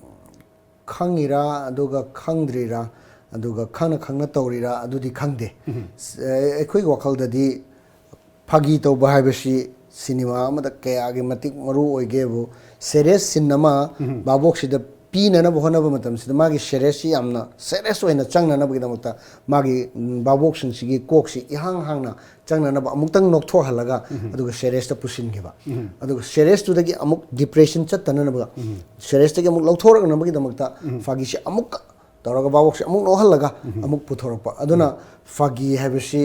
ꯈꯪꯉꯤꯔꯥ ꯑꯗꯨꯒ ꯈꯪꯗ꯭ꯔꯤꯔꯥ, ꯑꯗꯨꯒ ꯈꯪꯅ ꯈꯪꯅ ꯇꯧꯔꯤꯔꯥ ꯑꯗꯨꯗꯤ ꯈꯪꯗꯦ꯫ ꯁ-, ꯑꯩꯈꯣꯏꯒꯤ ꯋꯥꯈꯜꯗꯗꯤ ꯐꯥꯒꯤ ꯇꯧꯕ ꯍꯥꯏꯕꯁꯤ ꯁꯤꯅꯦꯃꯥ ꯑꯃꯗ ꯀꯌꯥꯒꯤ ꯃꯇꯤꯛ ꯃꯔꯨ ꯑꯣꯏꯒꯦꯕꯨ, ꯁꯦꯔꯤꯌꯁ ꯁꯤꯟ ꯑꯃ ꯚꯥꯕꯣꯛꯁꯤꯗ ꯄꯤꯅꯅꯕ ꯍꯣꯠꯅꯕ ꯃꯇꯝꯁꯤꯗ ꯃꯥꯒꯤ ꯁꯦꯔꯤꯌꯁꯁꯤ ꯌꯥꯝꯅ ꯁꯦꯔꯤꯌꯁ ꯑꯣꯏꯅ ꯆꯪꯅꯅꯕꯒꯤꯗꯃꯛꯇ ꯃꯥꯒꯤ, ꯎꯝ, ꯚꯥꯕꯣꯛꯁꯤꯡꯁꯤꯒꯤ ꯀꯣꯛꯁꯤ ꯏꯍꯥꯡ ꯍꯥꯡꯅ ꯆꯪꯅꯅꯕ ꯑꯃꯨꯛꯇꯪ ꯅꯣꯛꯊꯣꯛꯍꯜꯂꯒ ꯑꯗꯨꯒ ꯁꯦꯔꯤꯌꯁꯇ ꯄꯨꯁꯤꯟꯈꯤꯕ꯫ ꯑꯗꯨꯒ ꯁꯦꯔꯤꯌꯁꯇꯨꯗꯒꯤ ꯑꯃꯨꯛ ꯗꯤꯄ꯭ꯔꯦꯁꯟ ꯆꯠꯇꯅꯅꯕ, ꯁꯦꯔꯤꯌꯁꯇꯒꯤ ꯑꯃꯨꯛ ꯂꯧꯊꯣꯔꯛꯅꯕꯒꯤꯗꯃꯛꯇ ꯐꯥꯒꯤꯁꯤ ꯑꯃꯨꯛꯀ ꯇꯧꯔꯒ ꯚꯥꯕꯣꯛꯁꯤ ꯑꯃꯨꯛ ꯅꯣꯛꯍꯜꯂꯒ ꯑꯃꯨꯛ ꯄꯨꯊꯣꯔꯛꯄ꯫ ꯑꯗꯨꯅ ꯐꯥꯒꯤ ꯍꯥꯏꯕꯁꯤ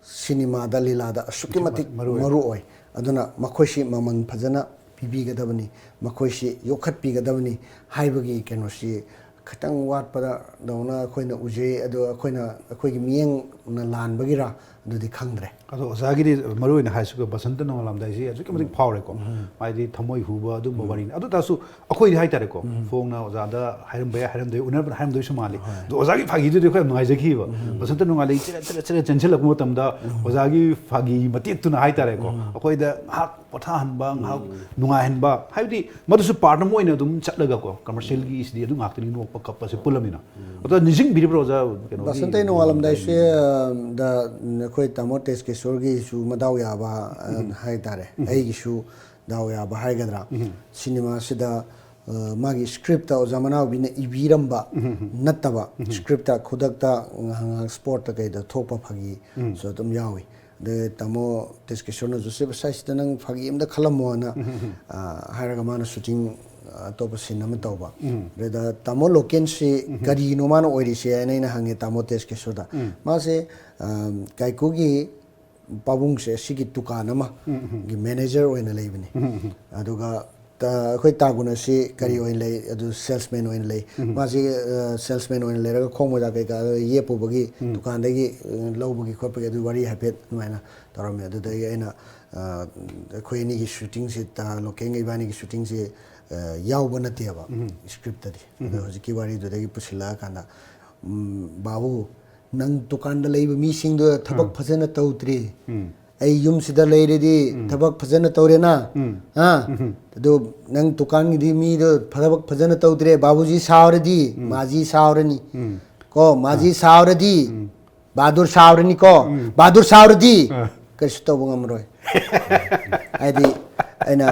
ꯁꯤꯅꯦꯃꯥꯗ, ꯂꯤꯂꯥꯗ ꯑꯁꯨꯛꯀꯤ ꯃꯇꯤꯛ ꯃꯔꯨ ꯑꯣꯏ꯫ ꯃꯔꯨ ꯑꯣꯏ꯫ ꯑꯗꯨꯅ ꯃꯈꯣꯏꯁꯤ ꯃꯃꯜ ꯐꯖꯅ ꯄꯤꯕꯤꯒꯗꯕꯅꯤ, ꯃꯈꯣꯏꯁꯤ ꯌꯣꯛꯈꯠꯄꯤꯒꯗꯕꯅꯤ ꯍꯥꯏꯕꯒꯤ ꯀꯩꯅꯣꯁꯤ ꯈꯤꯇꯪ ꯋꯥꯠꯄꯗꯧꯅ ꯑꯩꯈꯣꯏꯅ ꯎꯖꯩ꯫ ꯑꯗꯣ ꯑꯩꯈꯣꯏꯅ, ꯑꯩꯈꯣꯏꯒꯤ ꯃꯤꯠꯌꯦꯡꯅ ꯂꯥꯟꯕꯒꯤꯔꯥ ꯑꯗꯨꯗꯤ ꯈꯪꯗ꯭ꯔꯦ꯫ ꯑꯗꯣ ꯑꯣꯖꯥꯒꯤꯗꯤ ꯃꯔꯨ ꯑꯣꯏꯅ ꯍꯥꯏꯁꯤꯀꯣ, ꯕꯁꯟꯇ ꯅꯣꯡꯉꯥꯜꯂꯝꯗꯥꯏꯁꯤ ꯑꯗꯨꯛꯀꯤ ꯃꯇꯤꯛ ꯐꯥꯎꯔꯦꯀꯣ꯫ ꯃꯥꯗꯤ ꯊꯃꯣꯏ ꯍꯨꯕ ꯑꯗꯨꯝꯕ ꯋꯥꯔꯤꯅꯤ꯫ ꯑꯗꯨ ꯇꯥꯔꯁꯨ ꯑꯩꯈꯣꯏꯗꯤ ꯍꯥꯏꯇꯥꯔꯦꯀꯣ, ꯐꯣꯡꯅ ꯑꯣꯖꯥꯗ ꯍꯥꯏꯔꯝꯕ ꯌꯥꯏ, ꯍꯥꯏꯔꯝꯗꯣꯏ, ꯎꯅꯔꯕꯅ ꯍꯥꯏꯔꯝꯗꯣꯏꯁꯨ ꯃꯥꯜꯂꯤ꯫ ꯑꯗꯣ ꯑꯣꯖꯥꯒꯤ ꯐꯥꯒꯤꯗꯨꯗꯤ ꯑꯩꯈꯣꯏ ꯌꯥꯝ ꯅꯨꯡꯉꯥꯏꯖꯈꯤꯕ꯫ ꯕꯁꯟꯇ ꯅꯣꯡꯉꯥꯜꯂꯩ ꯆꯦꯔꯦꯠ ꯆꯦꯔꯦꯠ ꯆꯦꯔꯦꯠ ꯆꯦꯟꯁꯤꯜꯂꯛꯄ ꯃꯇꯝꯗ ꯑꯣꯖꯥꯒꯤ ꯐꯥꯒꯤ ꯃꯇꯦꯛꯇꯨꯅ ꯍꯥꯏꯇꯥꯔꯦꯀꯣ, ꯑꯩꯈꯣꯏꯗ ꯉꯥꯏꯍꯥꯛ ꯄꯣꯊꯥꯍꯟꯕ, ꯉꯥꯏꯍꯥꯛ ꯅꯨꯡꯉꯥꯏꯍꯟꯕ, ꯍꯥꯏꯕꯗꯤ ꯃꯗꯨꯁꯨ ꯄꯥꯔꯠ ꯑꯃ ꯑꯣꯏꯅ ꯑꯗꯨꯝ ꯆꯠꯂꯒꯀꯣ, ꯀꯃꯔꯁꯤꯌꯦꯜꯒꯤ ꯁꯤꯗꯤ ꯑꯗꯨꯝ ꯉꯥꯛꯇꯅꯤ, ꯅꯣꯛꯄ ꯀꯞꯄꯁꯦ ꯄꯨꯜꯂꯝꯃꯤꯅ꯫ ꯑꯗꯣ ꯅꯤꯡꯁꯤꯡꯕꯤꯔꯤꯕ꯭ꯔꯣ ꯑꯣꯖꯥ? ꯀꯩꯅꯣꯒꯤ ꯕꯁꯟꯇꯩ ꯅꯣꯡꯉꯥꯜꯂꯝꯗꯥꯏꯁꯦ, ꯗ ꯑꯩꯈꯣꯏ ꯇꯥꯃꯣ ꯇꯦꯖꯀꯤꯁꯣꯔꯒꯤꯁꯨ ꯃꯗꯥꯎ ꯌꯥꯕ, ꯑ, ꯍꯥꯏꯇꯥꯔꯦ, ꯑꯩꯒꯤꯁꯨ ꯗꯥꯎ ꯌꯥꯕ ꯍꯥꯏꯒꯗ꯭ꯔꯥ, ꯁꯤꯅꯦꯃꯥꯁꯤꯗ, ꯑ, ꯃꯥꯒꯤ ꯁ꯭ꯀ꯭ꯔꯤꯞꯇ ꯑꯣꯖꯥ ꯃꯅꯥꯎꯕꯤꯅ ꯏꯕꯤꯔꯝꯕ ꯅꯠꯇꯕ, ꯁ꯭ꯀ꯭ꯔꯤꯞꯇ ꯈꯨꯗꯛꯇ ꯉꯥꯏꯍꯥꯛ ꯉꯥꯏꯍꯥꯛ ꯁ꯭ꯄꯣꯔꯠꯇ ꯀꯩꯗ ꯊꯣꯛꯄ ꯐꯥꯒꯤꯁꯨ ꯑꯗꯨꯝ ꯌꯥꯎꯏ꯫ ꯑꯗꯩ ꯇꯥꯃꯣ ꯇꯦꯖꯀꯤꯁꯣꯔꯅꯁꯨ, "ꯁꯤ ꯁ꯭ꯋꯥꯏꯁꯤꯗ ꯅꯪ ꯐꯥꯒꯤ ꯑꯝꯇ ꯈꯜꯂꯝꯃꯣꯅ", ꯑ, ꯍꯥꯏꯔꯒ ꯃꯥꯅ ꯁꯨꯇꯤꯡ, ꯑ, ꯑꯇꯣꯞꯄ ꯁꯤꯟ ꯑꯃ ꯇꯧꯕ꯫ ꯑꯗꯨꯗ ꯇꯥꯃꯣ ꯂꯣꯀꯦꯟꯁꯤ ꯀꯔꯤꯅꯣ ꯃꯥꯅ ꯑꯣꯏꯔꯤꯁꯦ ꯍꯥꯏꯅ ꯑꯩꯅ ꯍꯪꯉꯦ ꯇꯥꯃꯣ ꯇꯦꯖꯀꯤꯁꯣꯔꯗ꯫ ꯃꯥꯁꯦ, ꯑ, ꯀꯥꯏꯀꯨꯒꯤ ꯄꯥꯕꯨꯡꯁꯦ ꯁꯤꯒꯤ ꯗꯨꯀꯥꯟ ꯑꯃꯒꯤ ꯃꯦꯅꯦꯖꯔ ꯑꯣꯏꯅ ꯂꯩꯕꯅꯤ꯫ ꯑꯗꯨꯒ ꯇ-, ꯑꯩꯈꯣꯏ ꯇꯥꯒꯨꯟ ꯑꯁꯤ ꯀꯔꯤ ꯑꯣꯏꯅ ꯂꯩ? ꯑꯗꯨ ꯁꯦꯜꯁꯃꯦꯟ ꯑꯣꯏꯅ ꯂꯩ꯫ ꯃꯥꯁꯤ, ꯑ, ꯁꯦꯜꯁꯃꯦꯟ ꯑꯣꯏꯅ ꯂꯩꯔꯒ ꯈꯣꯡ ꯃꯣꯖꯥ ꯀꯩꯀꯥ ꯌꯦꯞꯄꯨꯕꯒꯤ ꯗꯨꯀꯥꯟꯗꯒꯤ, ꯑ, ꯂꯧꯕꯒꯤ ꯈꯣꯠꯄꯒꯤ ꯑꯗꯨ ꯋꯥꯔꯤ ꯍꯥꯏꯐꯦꯠ ꯑꯗꯨꯃꯥꯏꯅ ꯇꯧꯔꯝꯃꯦ꯫ ꯑꯗꯨꯗꯒꯤ ꯑꯩꯅ, ꯑ, ꯑꯩꯈꯣꯏ ꯑꯅꯤꯒꯤ ꯁꯨꯇꯤꯡꯁꯤ, ꯇ-, ꯂꯣꯀꯦꯟꯒ ꯏꯕꯥꯅꯤꯒꯤ ꯁꯨꯇꯤꯡꯁꯤ, ꯑ, ꯌꯥꯎꯕ ꯅꯠꯇꯦꯕ ꯁ꯭ꯀ꯭ꯔꯤꯞꯇꯗꯤ꯫ ꯑꯗꯣ ꯍꯧꯖꯤꯛꯀꯤ ꯋꯥꯔꯤꯗꯨꯗꯒꯤ ꯄꯨꯁꯤꯜꯂꯛꯑꯀꯥꯟꯗ, "ꯎꯝ, ꯕꯥꯕꯨ, ꯅꯪ ꯗꯨꯀꯥꯟꯗ ꯂꯩꯕ ꯃꯤꯁꯤꯡꯗꯣ ꯊꯕꯛ ꯐꯖꯅ ꯇꯧꯗ꯭ꯔꯤ꯫ ꯑꯩ ꯌꯨꯝꯁꯤꯗ ꯂꯩꯔꯗꯤ ꯊꯕꯛ ꯐꯖꯅ ꯇꯧꯔꯦꯅ꯫ ꯑ? ꯑꯗꯨ ꯅꯪ ꯗꯨꯀꯥꯟꯒꯤꯗꯤ ꯃꯤꯗꯣ ꯊꯕꯛ ꯐꯖꯅ ꯇꯧꯗ꯭ꯔꯦ꯫ ꯕꯥꯕꯨꯖꯤ ꯁꯥꯎꯔꯗꯤ, ꯃꯥꯖꯤ ꯁꯥꯎꯔꯅꯤ꯫ ꯀꯣ, ꯃꯥꯖꯤ ꯁꯥꯎꯔꯗꯤ ꯕꯍꯥꯗꯨꯔ ꯁꯥꯎꯔꯅꯤꯀꯣ꯫ ꯕꯍꯥꯗꯨꯔ ꯁꯥꯎꯔꯗꯤ ꯀꯩꯁꯨ ꯇꯧꯕ ꯉꯝꯃꯔꯣꯏ꯫ ꯍꯥꯏꯗꯤ ꯑꯩꯅ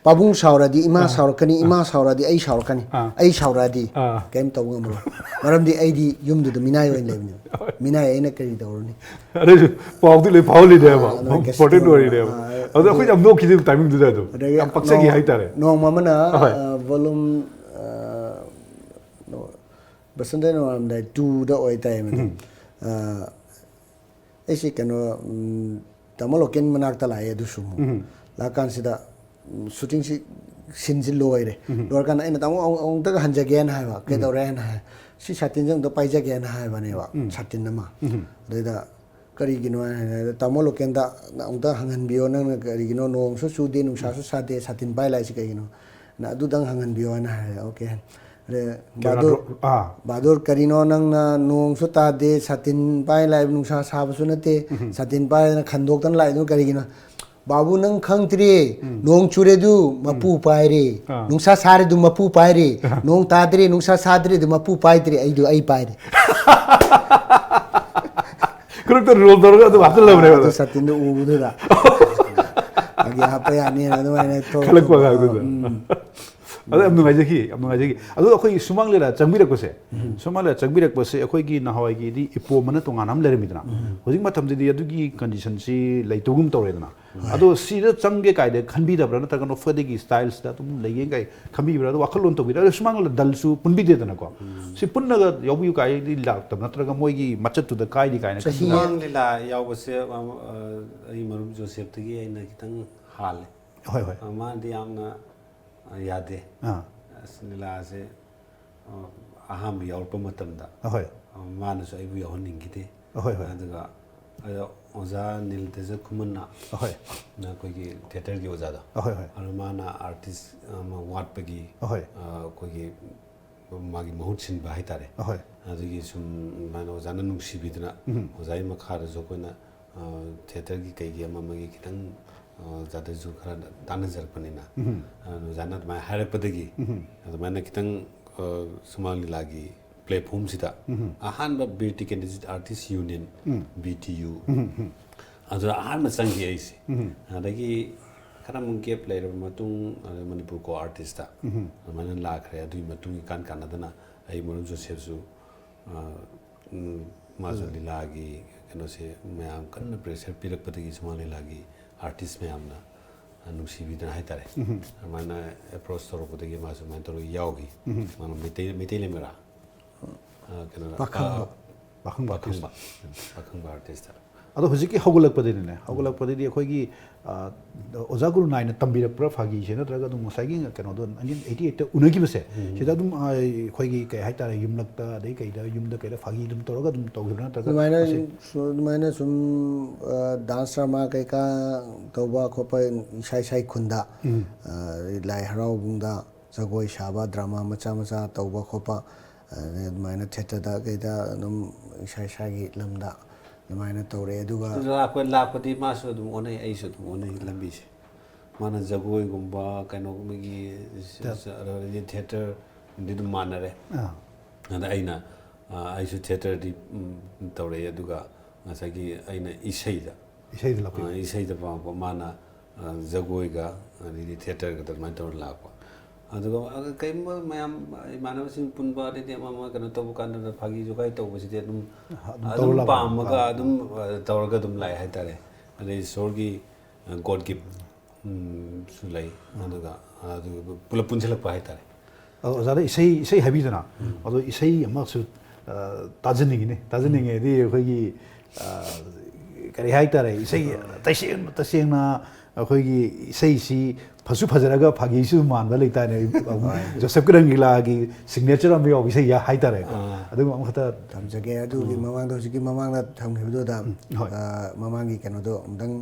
ꯄꯥꯕꯨꯡ ꯁꯥꯎꯔꯗꯤ ꯏꯃꯥ ꯁꯥꯎꯔꯛꯀꯅꯤ, ꯏꯃꯥ ꯁꯥꯎꯔꯗꯤ ꯑꯩ ꯁꯥꯎꯔꯛꯀꯅꯤ, ꯑꯥ꯫ ꯑꯩ ꯁꯥꯎꯔꯛꯑꯗꯤ ꯑꯥ꯫ ꯀꯩꯝ ꯇꯧꯕ ꯉꯝꯃꯔꯣꯏ꯫ ꯃꯔꯝꯗꯤ ꯑꯩꯗꯤ ꯌꯨꯝꯗꯨꯗ ꯃꯤꯅꯥꯏ ꯑꯣꯏꯅ ꯂꯩꯕꯅꯦꯕ꯫ ꯃꯤꯅꯥꯏ ꯑꯩꯅ ꯀꯔꯤ ꯇꯧꯔꯨꯅꯤ? ꯑꯗꯨꯁꯨ ꯄꯥꯎꯗꯤ ꯂꯣꯏ ꯐꯥꯎꯍꯜꯂꯤꯅꯦꯕ꯫ ꯑꯥ, ꯑꯗꯨꯃꯥꯏꯅ ꯀꯩꯁꯨ ꯄꯣꯔꯇꯦꯟ ꯇꯧꯕ-, ꯑꯣꯏꯔꯤꯅꯦꯕ꯫ ꯑꯥ, ꯑꯗꯣ ꯑꯗꯨ ꯑꯩꯈꯣꯏ ꯌꯥꯝ ꯅꯣꯛꯈꯤꯗꯦꯕ ꯇꯥꯏꯃꯤꯡꯗꯨꯗ ꯑꯗꯨꯝ꯫ ꯑꯗꯒꯤ ꯌꯥꯝ ꯄꯛꯆꯈꯤ ꯅꯣꯡ-, ꯍꯥꯏꯇꯥꯔꯦ꯫ ꯅꯣꯡꯃ ꯑꯃꯅ, ꯑꯍꯣꯏ꯫ ꯑꯥ, volume, ꯑꯥ, ꯅꯣ-, ꯕꯁꯟꯇ ꯅꯣꯡꯉꯥꯜꯂꯝꯗꯥꯏ two ꯗ ꯑꯣꯏꯇꯥꯏ ꯃꯗꯨ꯫ ꯎꯝ꯫ ꯑꯥ, ꯑꯩꯁꯦ ꯀꯩꯅꯣ, ꯎꯝ, ꯇꯥꯃꯣ ꯂꯣꯀꯦꯟ ꯃꯅꯥꯛꯇ ꯂꯥꯛꯑꯦ ꯑꯗꯨꯁꯨ ꯑꯃꯨꯛ꯫ ꯎꯝ꯫ ꯂꯥꯛꯀꯥꯟꯁꯤꯗ, ꯎꯝ, shooting ꯁꯤ scene ꯁꯤ ꯂꯣꯏꯔꯦ꯫ ꯎꯝ꯫ ꯂꯣꯏꯔꯀꯥꯟꯗ ꯑꯩꯅ ꯇꯥꯃꯣ ꯑꯃꯨꯛ-, ꯑꯃꯨꯛꯇꯒ ꯍꯟꯖꯒꯦꯅ ꯍꯥꯏꯕ꯫ ꯎꯝ꯫ ꯀꯩꯗꯧꯔꯦ ꯍꯥꯏꯅ ꯍꯥꯏ꯫ "ꯁꯤ ꯁꯥꯇꯤꯟꯁꯦ ꯑꯃꯨꯛꯇ ꯄꯥꯏꯖꯒꯦꯅ" ꯍꯥꯏꯕꯅꯦꯕ꯫ ꯎꯝ꯫ ꯁꯥꯇꯤꯟ ꯑꯃ꯫ ꯎꯝ꯫ ꯑꯗꯩꯗ ꯀꯔꯤꯒꯤꯅꯣ ꯍꯥꯏꯅ ꯍꯥꯏꯕꯗ ꯇꯥꯃꯣ ꯂꯣꯀꯦꯟꯗ ꯑꯃꯨꯛꯇ ꯍꯪꯍꯟꯕꯤꯌꯣ, ꯅꯪꯅ ꯀꯔꯤꯒꯤꯅꯣ ꯅꯣꯡꯁꯨ ꯆꯨꯗꯦ, ꯅꯨꯡꯁꯥꯁꯨ ꯁꯥꯗꯦ, ꯁꯥꯇꯤꯟ ꯄꯥꯏ ꯂꯥꯛꯏꯁꯤ ꯀꯩꯒꯤꯅꯣ? ꯅ ꯑꯗꯨꯗꯪ ꯍꯪꯍꯟꯕꯤꯌꯣ ꯍꯥꯏꯅ ꯍꯥꯏꯔꯦ꯫ ꯑꯣꯀꯦ꯫ ꯑꯗꯩ ꯀꯩꯅꯣ, ꯕꯍꯥꯗꯨꯔ, ꯗ꯭ꯔꯣ-, ꯑꯥ꯫ ꯕꯍꯥꯗꯨꯔ, ꯀꯔꯤꯅꯣ ꯅꯪꯅ ꯅꯣꯡꯁꯨ ꯇꯥꯗꯦ, ꯁꯥꯇꯤꯟ ꯄꯥꯏ ꯂꯥꯛꯏꯕ, ꯅꯨꯡꯁꯥ ꯁꯥꯕꯁꯨ ꯅꯠꯇꯦ, ꯎꯝ꯫ ꯁꯥꯇꯤꯟ ꯄꯥꯏꯗꯅ ꯈꯟꯗꯣꯛꯇꯅ ꯂꯥꯛꯏꯗꯨꯅ ꯀꯔꯤꯒꯤꯅꯣ? ꯕꯥꯕꯨ, ꯅꯪ ꯈꯪꯗ꯭ꯔꯤ, ꯎꯝ꯫ ꯅꯣꯡ ꯆꯨꯔꯦ ꯑꯗꯨ ꯃꯄꯨ ꯎꯝ꯫ ꯄꯥꯏꯔꯦ, ꯑꯥ꯫ ꯅꯨꯡꯁꯥ ꯁꯥꯔꯦ ꯑꯗꯨ ꯃꯄꯨ ꯄꯥꯏꯔꯦ, ꯑꯥ꯫ ꯅꯣꯡ ꯇꯥꯗ꯭ꯔꯦ, ꯅꯨꯡꯁꯥ ꯁꯥꯗ꯭ꯔꯦ ꯑꯗꯨ ꯃꯄꯨ ꯄꯥꯏꯗ꯭ꯔꯦ, ꯑꯩꯗꯨ ꯑꯩ ꯄꯥꯏꯔꯦ꯫ ꯈꯨꯗꯛꯇ roll ꯇꯧꯔꯒ ꯑꯗꯨꯝ ꯍꯥꯞꯆꯤꯜꯂꯕꯅꯦꯕ ꯑꯗꯨ ꯑꯗꯣ꯫ ꯁꯥꯇꯤꯟꯗꯨ ꯎꯕꯗꯨꯗ꯫ ꯑꯗꯨꯒꯤ ꯍꯥꯞꯄ ꯌꯥꯅꯤꯅ ꯑꯗꯨꯃꯥꯏꯅ ꯊꯣꯛ-, ꯈꯜꯂꯛꯄ ꯊꯣꯛ-, ꯑꯉꯥꯡꯗꯨꯗ꯫ ꯎꯝ꯫ ꯑꯗꯣ ꯌꯥꯝ ꯅꯨꯡꯉꯥꯏꯖꯈꯤ, ꯌꯥꯝ ꯅꯨꯡꯉꯥꯏꯖꯈꯤ꯫ ꯑꯗꯣ ꯑꯩꯈꯣꯏꯒꯤ ꯁꯨꯃꯥꯡ ꯂꯤꯂꯥ ꯆꯪꯕꯤꯔꯛꯄꯁꯦ, ꯎꯝ꯫ ꯁꯨꯃꯥꯡ ꯂꯤꯂꯥ ꯆꯪꯕꯤꯔꯛꯄꯁꯦ ꯑꯩꯈꯣꯏꯒꯤ ꯅꯍꯥꯟꯋꯥꯏꯒꯤꯗꯤ ꯏꯄꯣꯝ ꯑꯅ ꯇꯣꯉꯥꯟꯅ ꯑꯃ ꯂꯩꯔꯝꯃꯤꯗꯅ, ꯎꯝ꯫ ꯍꯧꯖꯤꯛ ꯃꯇꯝꯗꯗꯤ ꯑꯗꯨꯒꯤ condition ꯁꯤ ꯂꯩꯇꯕꯒꯨꯝ ꯇꯧꯔꯦꯗꯅ꯫ ꯍꯣꯏ꯫ ꯑꯗꯣ ꯁꯤꯗ ꯆꯪꯒꯦ ꯀꯥꯏꯗ ꯈꯟꯕꯤꯗꯕ꯭ꯔꯥ? ꯅꯠꯇ꯭ꯔꯒ ꯅꯣꯐꯗꯒꯤ style ꯁꯤꯗ ꯑꯗꯨꯝ ꯂꯩꯒꯦ ꯀꯥꯏ ꯈꯟꯕꯤꯕ꯭ꯔꯥ? ꯑꯗꯣ ꯋꯥꯈꯜꯂꯣꯟ ꯇꯧꯕꯤꯗ꯭ꯔꯥ? ꯑꯗꯣ ꯁꯨꯃꯥꯡ ꯂꯤꯂꯥ ꯗꯜꯁꯨ ꯄꯨꯟꯕꯤꯗꯦꯗꯅꯀꯣ꯫ ꯎꯝ꯫ ꯁꯤ ꯄꯨꯟꯅꯒ ꯌꯥꯎꯕꯤꯌꯨ ꯀꯥꯏꯗꯤ ꯂꯥꯛꯇꯕ ꯅꯠꯇ꯭ꯔꯒ ꯃꯣꯏꯒꯤ ꯃꯆꯠꯇꯨꯗ ꯀꯥꯏꯗꯤ ꯀꯥꯏꯅ ꯆꯍꯤ ꯈꯟꯕꯤꯕ꯭ꯔꯥ? ꯁꯨꯃꯥꯡ ꯂꯤꯂꯥ ꯌꯥꯎꯕꯁꯦ, ꯑ, ꯑ, ꯑꯩ ꯃꯔꯨꯞ ꯖꯣꯁꯦꯐꯇꯒꯤ ꯑꯩꯅ ꯈꯤꯇꯪ ꯍꯥꯜꯂꯦ꯫ ꯍꯣꯏ, ꯍꯣꯏ꯫ ꯑ, ꯃꯥꯅꯗꯤ ꯌꯥꯝꯅ, ꯑ, ꯌꯥꯗꯦ꯫ ꯑꯥ꯫ ꯑꯁ, ꯂꯤꯂꯥꯁꯦ, ꯑ, ꯑꯍꯥꯟꯕ ꯌꯥꯎꯔꯛꯄ ꯃꯇꯝꯗ, ꯑꯍꯣꯏ꯫ ꯑ, ꯃꯥꯅꯁꯨ ꯑꯩꯕꯨ ꯌꯥꯎꯍꯟꯅꯤꯡꯈꯤꯗꯦ꯫ ꯑꯍꯣꯏ, ꯍꯣꯏ꯫ ꯑꯗꯨꯒ, ꯑꯗꯣ ꯑꯣꯖꯥ ꯅꯤꯜ ꯇꯦꯖ ꯈꯨꯃꯟꯅ, ꯑꯍꯣꯏ꯫ ꯑꯩꯈꯣꯏꯒꯤ theatre ꯒꯤ ꯑꯣꯖꯥꯗꯣ, ꯑꯍꯣꯏ, ꯍꯣꯏ꯫ ꯑꯗꯣ ꯃꯥꯅ artist ꯑꯃ ꯋꯥꯠꯄꯒꯤ, ꯑꯍꯣꯏ꯫ ꯑ, ꯑꯩꯈꯣꯏꯒꯤ ꯃꯥꯒꯤ ꯃꯍꯨꯠ ꯁꯤꯟꯕ ꯍꯥꯏꯇꯥꯔꯦ꯫ ꯑꯍꯣꯏ꯫ ꯑꯗꯨꯒꯤ ꯁꯨꯝ ꯃꯥꯅ ꯑꯣꯖꯥꯅ ꯅꯨꯡꯁꯤꯕꯤꯗꯨꯅ ꯎꯝ꯫ ꯑꯣꯖꯥꯒꯤ ꯃꯈꯥꯗꯁꯨ ꯑꯩꯈꯣꯏꯅ, ꯑ, theatre ꯒꯤ ꯀꯩꯒꯤ ꯑꯃ ꯑꯃꯒꯤ ꯈꯤꯇꯪ, ꯑ, ꯑꯣꯖꯥꯗꯁꯨ ꯈꯔ ꯇꯥꯟꯅꯖꯔꯛꯄꯅꯤꯅ, ꯎꯝ꯫ ꯑ, ꯑꯣꯖꯥꯅ ꯑꯗꯨꯃꯥꯏꯅ ꯍꯥꯏꯔꯛꯄꯗꯒꯤ ꯎꯝ꯫ ꯑꯗꯨꯃꯥꯏꯅ ꯈꯤꯇꯪ, ꯑ, ꯁꯨꯃꯥꯡ ꯂꯤꯂꯥꯒꯤ ꯄ꯭ꯂꯦꯠꯐꯣꯝꯁꯤꯗ ꯑꯍꯥꯟꯕ Bir Tikendrajit artist union, B T U, ꯑꯗꯨꯗ ꯑꯍꯥꯟꯕ ꯆꯪꯈꯤ ꯑꯩꯁꯦ꯫ ꯑꯗꯒꯤ ꯈꯔ ꯑꯃꯨꯛ ꯒꯦꯞ ꯂꯩꯔꯕ ꯃꯇꯨꯡ, ꯑꯗ ꯃꯅꯤꯄꯨꯔ ꯀꯣ ꯑꯥꯔꯇꯤꯁꯇ ꯑꯗꯨꯃꯥꯏꯅ ꯂꯥꯛꯈ꯭ꯔꯦ꯫ ꯑꯗꯨꯒꯤ ꯃꯇꯨꯡ ꯏꯀꯥꯟ ꯀꯥꯟꯅꯗꯅ ꯑꯩ ꯃꯔꯨꯞ ꯖꯣꯁꯦꯐꯁꯨ, ꯑ, ꯎꯝ, ꯃꯥꯁꯨ ꯂꯤꯂꯥꯒꯤ ꯀꯩꯅꯣꯁꯦ ꯃꯌꯥꯝ ꯀꯟꯅ ꯄ꯭ꯔꯦꯁꯔ ꯄꯤꯔꯛꯄꯗꯒꯤ ꯁꯨꯃꯥꯡ ꯂꯤꯂꯥꯒꯤ ꯑꯥꯔꯇꯤꯁ ꯃꯌꯥꯝꯅ, ꯑ, ꯅꯨꯡꯁꯤꯕꯤꯗꯅ ꯍꯥꯏꯇꯥꯔꯦ, ꯑꯗꯨꯃꯥꯏꯅ ꯑꯦꯄ꯭ꯔꯣꯁ ꯇꯧꯔꯛꯄꯗꯒꯤ ꯃꯥꯁꯨ ꯑꯗꯨꯃꯥꯏꯅ ꯇꯧꯔꯒ ꯌꯥꯎꯈꯤ꯫ ꯃꯥꯅ ꯃꯩꯇꯩ, ꯃꯩꯇꯩ ꯂꯩꯃꯔꯥ? ꯑ, ꯀꯩꯅꯣꯗ, ꯄꯥꯈꯪꯕ꯫ ꯑ, ꯄꯥꯈꯪꯕ ꯄꯥꯈꯪꯕ꯫ ꯑꯥꯔꯇꯤꯁ꯫ ꯄꯥꯈꯪꯕ ꯑꯥꯔꯇꯤꯁꯇ꯫ ꯑꯗꯣ ꯍꯧꯖꯤꯛꯀꯤ ꯍꯧꯒꯠꯂꯛꯄꯗꯗꯤꯅꯦ, ꯍꯧꯒꯠꯂꯛꯄꯗꯗꯤ ꯑꯩꯈꯣꯏꯒꯤ, ꯑ, ꯑꯣꯖꯥ ꯒꯨꯔꯨ ꯅꯥꯏꯅ ꯇꯝꯕꯤꯔꯛꯄ꯭ꯔꯥ ꯐꯥꯒꯤꯁꯦ? ꯅꯠꯇ꯭ꯔꯒ ꯑꯗꯨꯝ ꯉꯁꯥꯏꯒꯤ ꯀꯩꯅꯣꯗꯣ, ꯅꯥꯏꯟꯇꯤꯟ ꯑꯩꯠꯇꯤ ꯑꯩꯠꯇ ꯎꯅꯈꯤꯕꯁꯦ, ꯁꯤꯗ ꯑꯗꯨꯝ, ꯑ, ꯑꯩꯈꯣꯏꯒꯤ ꯀꯩ ꯍꯥꯏꯇꯥꯔꯦ, ꯌꯨꯝꯂꯛꯇ, ꯑꯗꯩ ꯀꯩꯗ, ꯌꯨꯝꯗ ꯀꯩꯗ ꯐꯥꯒꯤ ꯑꯗꯨꯝ ꯇꯧꯔꯒ ꯑꯗꯨꯝ ꯇꯧꯈꯤꯕ꯭ꯔꯥ? ꯅꯠꯇ꯭ꯔꯒ ꯑꯗꯨꯃꯥꯏꯅ ꯃꯁꯤ ꯁꯨ-, ꯑꯗꯨꯃꯥꯏꯅ ꯁꯨꯝ, ꯑ, ꯗꯥꯟꯁ ꯗ꯭ꯔꯃꯥ ꯀꯩꯀꯥ ꯇꯧꯕ ꯈꯣꯠꯄ ꯏꯁꯥ ꯏꯁꯥꯒꯤ ꯈꯨꯟꯗ, ꯑ, ꯂꯥꯏ ꯍꯔꯥꯎꯕꯨꯡꯗ ꯖꯒꯣꯏ ꯁꯥꯕ, ꯗ꯭ꯔꯃꯥ ꯃꯆꯥ ꯃꯆꯥ ꯇꯧꯕ ꯈꯣꯠꯄ, ꯑꯗꯩ ꯑꯗꯨꯃꯥꯏꯅ ꯊꯤꯌꯦꯇꯔꯗ ꯀꯩꯗ ꯑꯗꯨꯝ ꯏꯁꯥ ꯏꯁꯥꯒꯤ ꯂꯝꯗ ꯑꯗꯨꯃꯥꯏꯅ ꯇꯧꯔꯛꯑꯦ꯫ ꯑꯗꯨꯒ ꯂꯥꯛꯄ-, ꯂꯥꯛꯄꯗꯤ ꯃꯥꯁꯨ ꯑꯗꯨꯝ ꯑꯣꯟꯅꯩ, ꯑꯩꯁꯨ ꯑꯗꯨꯝ ꯑꯣꯟꯅꯩ ꯂꯝꯕꯤꯁꯦ꯫ ꯃꯥꯅ ꯖꯒꯣꯏꯒꯨꯝꯕ, ꯀꯩꯅꯣꯒꯨꯝꯕꯒꯤ, ꯇ- ꯊꯤꯌꯦꯇꯔꯗꯤ ꯑꯗꯨꯝ ꯃꯥꯟꯅꯔꯦ꯫ ꯑꯥ꯫ ꯑꯗ ꯑꯩꯅ, ꯑ, ꯑꯩꯁꯨ ꯊꯤꯌꯦꯇꯔꯗꯤ, ꯎꯝ, ꯇꯧꯔꯛꯑꯦ, ꯑꯗꯨꯒ ꯉꯁꯥꯏꯒꯤ ꯑꯩꯅ ꯏꯁꯩꯗ, ꯏꯁꯩꯗ ꯂꯥꯛꯄꯤꯕ꯫ ꯑ, ꯏꯁꯩꯗ ꯄꯥꯝꯃꯛꯄ, ꯃꯥꯅ, ꯑ, ꯖꯒꯣꯏꯒ ꯑꯗꯩꯗꯤ ꯊꯤꯌꯦꯇꯔꯒꯗ ꯑꯗꯨꯃꯥꯏꯅ ꯇꯧꯔ ꯂꯥꯛꯄ꯫ ꯑꯗꯨꯒ, ꯑ, ꯀꯩꯒꯨꯝꯕ ꯃꯌꯥꯝ, ꯏꯃꯥꯟꯅꯕꯁꯤꯡ ꯄꯨꯟꯕ, ꯑꯗꯩꯗꯤ ꯑꯃ ꯑꯃ ꯀꯩꯅꯣ ꯇꯧꯕ ꯀꯥꯟꯗ ꯐꯥꯒꯤ ꯖꯨꯒꯥꯏ ꯇꯧꯕꯁꯤꯗꯤ ꯑꯗꯨꯝ, ꯑꯗꯨꯝ ꯑꯗꯨꯝ ꯂꯥꯛꯄ, ꯄꯥꯝꯃꯒ ꯂꯥꯛꯄ꯫ ꯑꯗꯨꯝ, ꯑ, ꯇꯧꯔꯒ ꯑꯗꯨꯝ ꯂꯥꯛꯑꯦ ꯍꯥꯏꯇꯥꯔꯦ꯫ ꯑꯗꯩ ꯏꯁꯣꯔꯒꯤ, ꯑ, God gift, ꯎꯝ, ꯁꯨ ꯂꯩ꯫ ꯑꯗꯨꯒ, ꯑ, ꯑꯗꯨ ꯄꯨꯂꯞ ꯄꯨꯟꯁꯤꯜꯂꯛꯄ ꯍꯥꯏꯇꯥꯔꯦ꯫ ꯑꯗꯣ ꯑꯣꯖꯥꯗ ꯏꯁꯩ, ꯏꯁꯩ ꯍꯥꯏꯕꯤꯗꯅ, ꯑꯗꯣ ꯏꯁꯩ ꯑꯃꯁꯨ, ꯑ, ꯇꯥꯖꯅꯤꯡꯉꯤꯅꯦ, ꯇꯥꯖꯅꯤꯡꯉꯦ ꯍꯥꯏꯗꯤ ꯑꯩꯈꯣꯏꯒꯤ, ꯑ, ꯀꯔꯤ ꯍꯥꯏꯇꯥꯔꯦ, ꯏꯁꯩ ꯇꯁꯦꯡ-, ꯇꯁꯦꯡꯅ ꯑꯩꯈꯣꯏꯒꯤ ꯏꯁꯩꯁꯤ ꯐꯁꯨ ꯐꯖꯔꯒ ꯐꯥꯒꯤꯁꯨ ꯃꯥꯟꯕ ꯂꯩꯇꯥꯔꯦ꯫ ꯍꯣꯏ꯫ ꯖꯣꯁꯦꯐ ꯀꯔꯪꯒꯤꯂꯥꯒꯤ ꯁꯤꯒꯅꯦꯆꯔ ꯑꯃ ꯌꯥꯎꯕ ꯏꯁꯩ ꯍꯥꯏꯇꯥꯔꯦꯀꯣ꯫ ꯑꯥ꯫ ꯑꯗꯨꯒꯨꯝꯕ ꯑꯃꯈꯛꯇ ꯊꯝꯖꯒꯦ꯫ ꯑꯗꯨꯒꯤ ꯎꯝ꯫ ꯃꯃꯥꯡꯗ, ꯍꯧꯖꯤꯛꯀꯤ ꯃꯃꯥꯡꯗ ꯊꯝꯈꯤꯕꯗꯨꯗ, ꯎꯝ, ꯍꯣꯏ꯫ ꯑ, ꯃꯃꯥꯡꯒꯤ ꯀꯩꯅꯣꯗꯣ ꯑꯃꯨꯛꯇꯪ,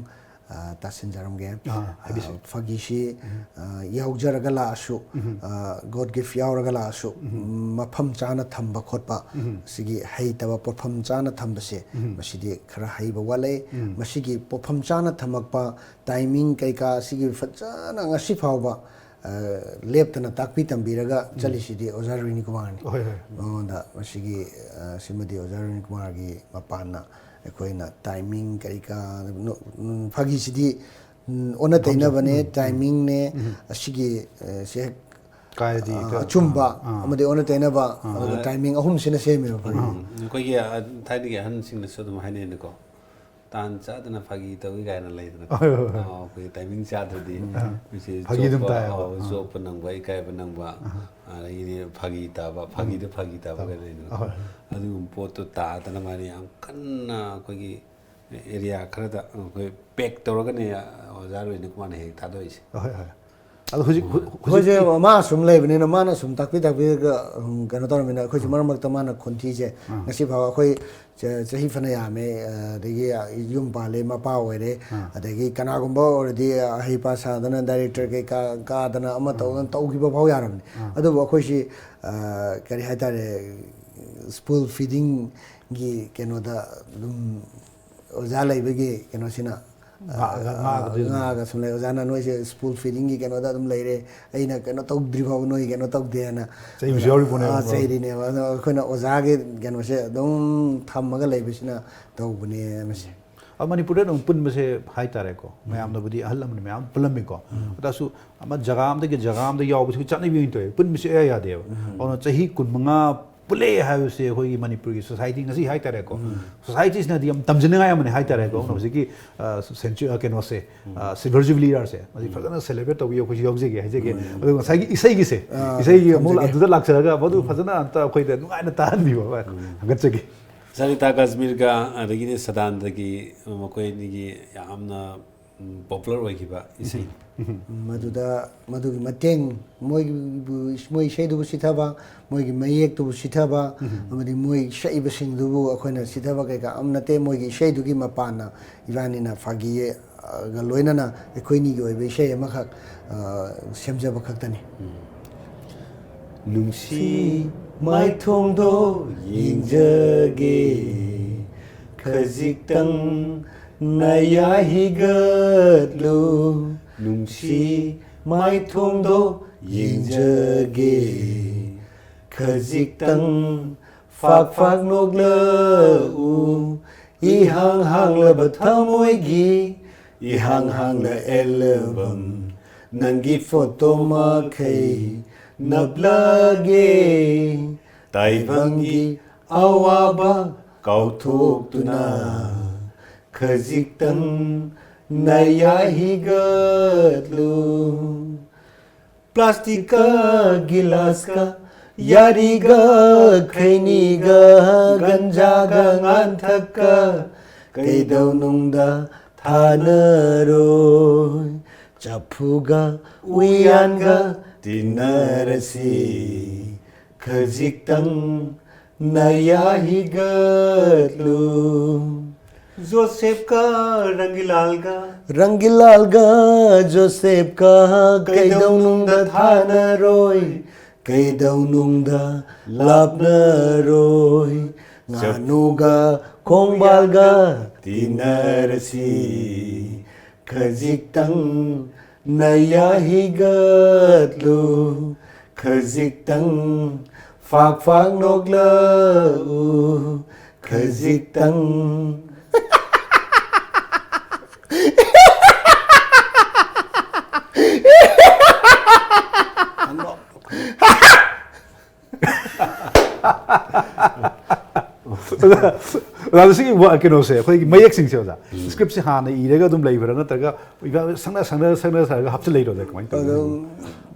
ꯑ, ꯇꯥꯁꯤꯟꯖꯔꯝꯒꯦ꯫ ꯑꯥ, ꯍꯥꯏꯕꯤꯁꯤ꯫ ꯑ, ꯐꯥꯒꯤꯁꯤ, ꯎꯝ꯫ ꯑ, ꯌꯥꯎꯖꯔꯒ ꯂꯥꯛꯑꯁꯨ, ꯎꯝ꯫ ꯑ, God gift ꯌꯥꯎꯔꯒ ꯂꯥꯛꯑꯁꯨ, ꯎꯝ꯫ ꯃꯐꯝ ꯆꯥꯅ ꯊꯝꯕ ꯈꯣꯠꯄ, ꯎꯝ꯫ ꯁꯤꯒꯤ ꯍꯩꯇꯕ ꯄꯣꯠꯐꯝ ꯆꯥꯅ ꯊꯝꯕꯁꯦ, ꯎꯝ꯫ ꯃꯁꯤꯗꯤ ꯈꯔ ꯍꯩꯕ ꯋꯥꯠꯂꯦ꯫ ꯎꯝ꯫ ꯃꯁꯤꯒꯤ ꯄꯣꯠꯐꯝ ꯆꯥꯅ ꯊꯝꯃꯛꯄ, ꯇꯥꯏꯃꯤꯡ ꯀꯩꯀꯥ ꯁꯤꯒꯤ ꯐꯖꯅ ꯉꯁꯤ ꯐꯥꯎꯕ ꯂꯦꯞꯇꯅ ꯇꯥꯛꯄꯤ ꯇꯝꯕꯤꯔꯒ ꯆꯠꯂꯤꯁꯤꯗꯤ ꯑꯣꯖꯥ ꯔꯣꯍꯤꯅꯤ ꯀꯨꯃꯥꯔꯅꯤ꯫ ꯍꯣꯏ, ꯍꯣꯏ꯫ ꯃꯉꯣꯟꯗ ꯃꯁꯤꯒꯤ, ꯑ, ꯁꯤꯃꯗꯤ ꯑꯣꯖꯥ ꯔꯣꯍꯤꯅꯤ ꯀꯨꯃꯥꯔꯒꯤ ꯃꯄꯥꯟꯅ ꯑꯩꯈꯣꯏꯅ ꯇꯥꯏꯃꯤꯡ ꯀꯔꯤ ꯀꯔꯥ, ꯅꯣ-, ꯎꯝ, ꯐꯥꯒꯤꯁꯤꯗꯤ, ꯎꯝ, ꯑꯣꯟꯅ ꯇꯩꯅꯕꯅꯦ, ꯇꯥꯏꯃꯤꯡꯅꯦ, ꯑꯁꯤꯒꯤ, ꯑ, ꯁꯦ ꯍꯦꯛ, ꯀꯥꯏꯔꯗꯤ ꯑ, ꯀ-, ꯑꯆꯨꯝꯕ ꯑꯥ꯫ ꯑꯃꯗꯤ ꯑꯣꯟꯅ ꯇꯩꯅꯕ, ꯑꯗꯨꯒ ꯇꯥꯏꯃꯤꯡ ꯑꯍꯨꯝꯁꯤꯅ ꯁꯦꯝꯃꯦꯕ ꯐꯥꯒꯤ꯫ ꯎꯝ, ꯑꯩꯈꯣꯏꯒꯤ, ꯑ, ꯊꯥꯏꯅꯒꯤ ꯑꯍꯟꯁꯤꯡꯅꯁꯨ ꯑꯗꯨꯝ ꯍꯥꯏꯅꯩꯅꯀꯣ, ꯇꯥꯟ ꯆꯥꯗꯅ ꯐꯥꯒꯤ ꯇꯧꯏ ꯀꯥꯏꯅ ꯂꯩꯗꯅꯀꯣ꯫ ꯍꯣꯏ, ꯍꯣꯏ, ꯍꯣꯏ꯫ ꯑ, ꯑꯩꯈꯣꯏꯒꯤ ꯇꯥꯏꯃꯤꯡ ꯆꯥꯗ꯭ꯔꯗꯤ ꯎꯝ꯫ ꯑꯩꯈꯣꯏꯁꯦ ꯐꯥꯒꯤ ꯑꯗꯨꯝ ꯆꯣꯞꯄ, ꯇꯥꯏꯌꯦꯕ꯫ ꯑ, ꯆꯣꯞꯄ ꯅꯪꯕ, ꯏꯀꯥꯏꯕ ꯅꯪꯕ, ꯑꯗꯒꯤꯗꯤ ꯐꯥꯒꯤ ꯇꯥꯕ, ꯐꯥꯒꯤꯗ ꯐꯥꯒꯤ ꯇꯥꯕ ꯀꯥꯏꯅ ꯂꯩꯗꯅꯀꯣ꯫ ꯍꯣꯏ꯫ ꯑꯗꯨꯒꯨꯝꯕ ꯄꯣꯠꯇꯣ ꯇꯥꯗꯅ ꯃꯥꯅ ꯌꯥꯝ ꯀꯟꯅ ꯑꯩꯈꯣꯏꯒꯤ ꯑꯦꯔꯤꯌꯥ ꯈꯔꯗ ꯑꯩꯈꯣꯏ ꯄꯦꯛ ꯇꯧꯔꯒꯅꯦ ꯑꯣꯖꯥ ꯔꯣꯍꯤꯅꯤ ꯀꯨꯃꯥꯔꯅ ꯍꯦꯛ ꯊꯥꯗꯣꯛꯏꯁꯦ꯫ ꯍꯣꯏ, ꯍꯣꯏ꯫ ꯑꯗꯣ ꯍꯧꯖꯤꯛ, ꯍꯧꯖꯤꯛ ꯑꯩꯈꯣꯏꯁꯦ ꯃꯥ ꯁꯨꯝ ꯂꯩꯕꯅꯤꯅ ꯃꯥꯅ ꯁꯨꯝ ꯇꯥꯛꯄꯤ ꯇꯥꯛꯄꯤꯔꯒ, ꯎꯝ, ꯀꯩꯅꯣ ꯇꯧꯔꯝꯃꯤꯅ ꯑꯩꯈꯣꯏꯁꯨ ꯃꯔꯛ ꯃꯔꯛꯇ ꯃꯥꯅ ꯈꯣꯟꯊꯤꯁꯦ ꯉꯁꯤ ꯐꯥꯎ ꯑꯩꯈꯣꯏ ꯆ-, ꯆꯍꯤ ꯐꯅ ꯌꯥꯝꯃꯦ, ꯑꯗꯒꯤ ꯌꯨꯝ ꯄꯥꯜꯂꯦ, ꯃꯄꯥ ꯑꯣꯏꯔꯦ, ꯑꯗꯒꯤ ꯀꯅꯥꯒꯨꯝꯕ ꯑꯣꯏꯔꯗꯤ ꯑꯍꯩ ꯄꯥ ꯁꯥꯗꯅ ꯗꯥꯏꯔꯦꯛꯇꯔ ꯀꯩꯀꯥ ꯀꯥꯗꯅ ꯑꯃ ꯇꯧꯗꯅ ꯇꯧꯈꯤꯕ ꯐꯥꯎ ꯌꯥꯔꯕꯅꯤ꯫ ꯑꯗꯨꯕꯨ ꯑꯩꯈꯣꯏꯁꯤ, ꯑ, ꯀꯔꯤ ꯍꯥꯏꯇꯥꯔꯦ, ꯁ꯭ꯄꯨꯟ ꯐꯤꯗꯤꯡꯒꯤ ꯀꯩꯅꯣꯗ ꯑꯗꯨꯝ ꯑꯣꯖꯥ ꯂꯩꯕꯒꯤ ꯀꯩꯅꯣꯁꯤꯅ, ꯉꯥꯛꯑꯒ, ꯑ, ꯉꯥꯛꯑꯒ ꯑꯗꯨꯝ ꯉꯥꯛꯑꯒ ꯁꯨꯝ ꯂꯩ꯫ ꯑꯣꯖꯥꯅ ꯅꯣꯏꯁꯦ ꯁ꯭ꯄꯨꯟ ꯐꯤꯗꯤꯡꯒꯤ ꯀꯩꯅꯣꯗ ꯑꯗꯨꯝ ꯂꯩꯔꯦ, ꯑꯩꯅ ꯀꯩꯅꯣ ꯇꯧꯗ꯭ꯔꯤ ꯐꯥꯎꯕ ꯅꯣꯏ ꯀꯩꯅꯣ ꯇꯧꯗꯦ ꯍꯥꯏꯅ ꯆꯩꯕꯁꯨ ꯌꯥꯎꯔꯤꯄꯣꯠꯅꯦꯕ꯫ ꯑ, ꯆꯩꯔꯤꯅꯦꯕ꯫ ꯑꯗꯣ ꯑꯩꯈꯣꯏꯅ ꯑꯣꯖꯥꯒꯤ ꯀꯩꯅꯣꯁꯦ ꯑꯗꯨꯝ ꯊꯝꯃꯒ ꯂꯩꯕꯁꯤꯅ ꯇꯧꯕꯅꯦ ꯃꯁꯦ꯫ ꯑ, ꯃꯅꯤꯄꯨꯔꯗ ꯑꯗꯨꯝ ꯄꯨꯟꯕꯁꯦ ꯍꯥꯏꯇꯥꯔꯦꯀꯣ, ꯃꯌꯥꯝꯅꯕꯨꯗꯤ ꯑꯍꯜ ꯂꯃꯟ ꯃꯌꯥꯝ ꯄꯨꯜꯂꯝꯃꯤꯀꯣ, ꯑꯗꯨ ꯇꯥꯔꯁꯨ ꯑꯃ ꯖꯒꯥ ꯑꯃꯗꯒꯤ ꯖꯒꯥ ꯑꯃꯗ ꯌꯥꯎꯕꯁꯤ ꯆꯠꯅꯕꯤ ꯑꯣꯏꯅ ꯇꯧꯋꯦ, ꯄꯨꯟꯕꯁꯤ ꯏꯌꯥ ꯌꯥꯗꯦꯕ꯫ ꯑꯗꯨꯅ ꯆꯍꯤ ꯀꯨꯟꯃꯉꯥ ꯄꯨꯜꯂꯦ ꯍꯥꯏꯕꯁꯦ ꯑꯩꯈꯣꯏꯒꯤ ꯃꯅꯤꯄꯨꯔꯒꯤ ꯁꯣꯁꯥꯏꯇꯤ ꯉꯁꯤ ꯍꯥꯏꯇꯥꯔꯦꯀꯣ, ꯁꯣꯁꯥꯏꯇꯤꯁꯤꯅꯗꯤ ꯌꯥꯝ ꯇꯝꯖꯅꯤꯡꯉꯥꯏ ꯑꯃꯅꯤ ꯍꯥꯏꯇꯥꯔꯦꯀꯣ꯫ ꯑꯗꯨꯅ ꯍꯧꯖꯤꯛꯀꯤ, ꯑ, ꯁꯦꯟꯆꯨ-, ꯑ, ꯀꯩꯅꯣꯁꯦ, ꯑ, ꯁꯤꯜꯚꯔ ꯖꯨꯕꯤꯂꯤ ꯌꯥꯔꯁꯦ ꯃꯁꯤ ꯐꯖꯅ ꯁꯦꯂꯦꯕ꯭ꯔꯦꯠ ꯇꯧꯕꯤꯌꯨ, ꯑꯩꯈꯣꯏꯁꯨ ꯌꯥꯎꯖꯒꯦ ꯍꯥꯏꯖꯒꯦ꯫ ꯑꯗꯨꯒ ꯉꯁꯥꯏꯒꯤ ꯏꯁꯩꯒꯤꯁꯦ, ꯑ, ꯏꯁꯩꯒꯤ ꯑꯃꯨꯛ ꯊꯝꯖꯒꯦ꯫ ꯑꯗꯨꯗ ꯂꯥꯛꯆꯔꯒ ꯃꯗꯨ ꯐꯖꯅ ꯑꯝꯇ ꯑꯩꯈꯣꯏꯗ ꯅꯨꯡꯉꯥꯏꯅ ꯇꯥꯍꯟꯕꯤꯌꯨ, ꯍꯥꯏ ꯊꯥꯒꯠꯆꯒꯦ꯫ ꯁꯔꯤꯇꯥ ꯀꯥꯁꯃꯤꯔꯒ ꯑꯗꯒꯤꯗꯤ ꯁꯗꯥꯟꯗꯒꯤ ꯃꯈꯣꯏ ꯑꯅꯤꯒꯤ ꯌꯥꯝꯅ, ꯎꯝ, ꯄꯣꯄꯨꯂꯔ ꯑꯣꯏꯈꯤꯕ ꯏꯁꯩ꯫ ꯃꯗꯨꯗ ꯃꯗꯨꯒꯤ ꯃꯇꯦꯡ, ꯃꯣꯏꯒꯤꯕꯨ, ꯃꯣꯏ ꯏꯁꯩꯗꯨꯕꯨ ꯁꯤꯊꯕ, ꯃꯣꯏꯒꯤ ꯃꯌꯦꯛꯇꯨꯕꯨ ꯁꯤꯊꯕ, ꯑꯃꯗꯤ ꯃꯣꯏ ꯁꯛꯏꯕꯁꯤꯡꯗꯨꯕꯨ ꯑꯩꯈꯣꯏꯅ ꯁꯤꯊꯕ ꯀꯩꯀꯥ ꯑꯃ ꯅꯠꯇꯦ꯫ ꯃꯣꯏꯒꯤ ꯏꯁꯩꯗꯨꯒꯤ ꯃꯄꯥꯟꯅ ꯏꯕꯥꯅꯤꯅ ꯐꯥꯒꯤꯒ ꯂꯣꯏꯅꯅ ꯑꯩꯈꯣꯏꯅꯤꯒꯤ ꯑꯣꯏꯕ ꯏꯁꯩ ꯑꯃꯈꯛ, ꯑ, ꯁꯦꯝꯖꯕ ꯈꯛꯇꯅꯤ꯫ ꯅꯨꯡꯁꯤ ꯃꯥꯏꯊꯣꯡꯗꯣ ꯌꯦꯡꯖꯒꯦ ꯈꯖꯤꯛꯇꯪ ꯅꯌꯥ ꯍꯤꯒꯠꯂꯨ꯫ ꯅꯨꯡꯁꯤ ꯃꯥꯏꯊꯣꯡꯗꯣ ꯌꯦꯡꯖꯒꯦ꯫ ꯈꯖꯤꯛꯇꯪ ꯐꯥꯛ ꯐꯥꯛ ꯅꯣꯛꯂꯛꯎ꯫ ꯏꯍꯥꯡ ꯍꯥꯡꯂꯕ ꯊꯃꯣꯏꯒꯤ ꯏꯍꯥꯡ ꯍꯥꯡꯂ ꯑꯦꯜꯕꯝ, ꯅꯪꯒꯤ ꯐꯣꯇꯣ ꯃꯈꯩ ꯅꯞꯂꯒꯦ꯫ ꯇꯥꯏꯕꯪꯒꯤ ꯑꯋꯥꯕ ꯀꯥꯎꯊꯣꯛꯇꯨꯅ ꯈꯖꯤꯛꯇꯪ ꯅꯌꯥ ꯍꯤꯒꯠꯂꯨ꯫ ꯄ꯭ꯂꯥꯁꯇꯤꯛꯀ ꯒꯤꯂꯥꯁꯀ ꯌꯥꯔꯤꯒ ꯈꯩꯅꯤꯒ ꯒꯟꯖꯥꯒ ꯉꯥꯟꯊꯛꯀ ꯀꯩꯗꯧꯅꯨꯡꯗ ꯊꯥꯅꯔꯣꯏ꯫ ꯆꯐꯨꯒ ꯎꯌꯥꯟꯒ ꯇꯤꯟꯅꯔꯁꯤ꯫ ꯈꯖꯤꯛꯇꯪ ꯅꯌꯥ ꯍꯤꯒꯠꯂꯨ꯫ ꯖꯣꯁꯦꯐꯀ ꯔꯪꯒꯤꯂꯥꯜꯒ ꯔꯪꯒꯤꯂꯥꯜꯒ ꯖꯣꯁꯦꯐꯀ ꯀꯩꯗꯧꯅꯨꯡꯗ ꯊꯥꯅꯔꯣꯏ꯫ ꯀꯩꯗꯧꯅꯨꯡꯗ ꯂꯥꯞꯅꯔꯣꯏ꯫ ꯉꯥꯅꯨꯒ ꯈꯣꯡꯕꯥꯜꯒ ꯇꯤꯟꯅꯔꯁꯤ꯫ ꯈꯖꯤꯛꯇꯪ ꯅꯌꯥ ꯍꯤꯒꯠꯂꯨ꯫ ꯈꯖꯤꯛꯇꯪ ꯐꯥꯛ ꯐꯥꯛ ꯅꯣꯛꯂꯛꯎ꯫ ꯈꯖꯤꯛꯇꯪ꯫ ꯑꯣꯖꯥ, ꯁꯤꯒꯤ ꯋꯥ- ꯀꯩꯅꯣꯁꯦ, ꯑꯩꯈꯣꯏꯒꯤ ꯃꯌꯦꯛꯁꯤꯡꯁꯦ, ꯑꯣꯖꯥ, ꯁꯀ꯭ꯔꯤꯞꯁꯦ ꯍꯥꯟꯅ ꯏꯔꯒ ꯑꯗꯨꯝ ꯂꯩꯕ꯭ꯔꯥ, ꯅꯠꯇ꯭ꯔꯒ ꯁꯪꯅ ꯁꯪꯅ ꯁꯪꯅ ꯁꯥꯔꯒ ꯍꯥꯞꯆꯤꯜꯂꯛꯏꯔꯣ, ꯑꯣꯖꯥ? ꯀꯃꯥꯏꯅ ꯇꯧꯒꯦ? ꯑꯗꯨꯝ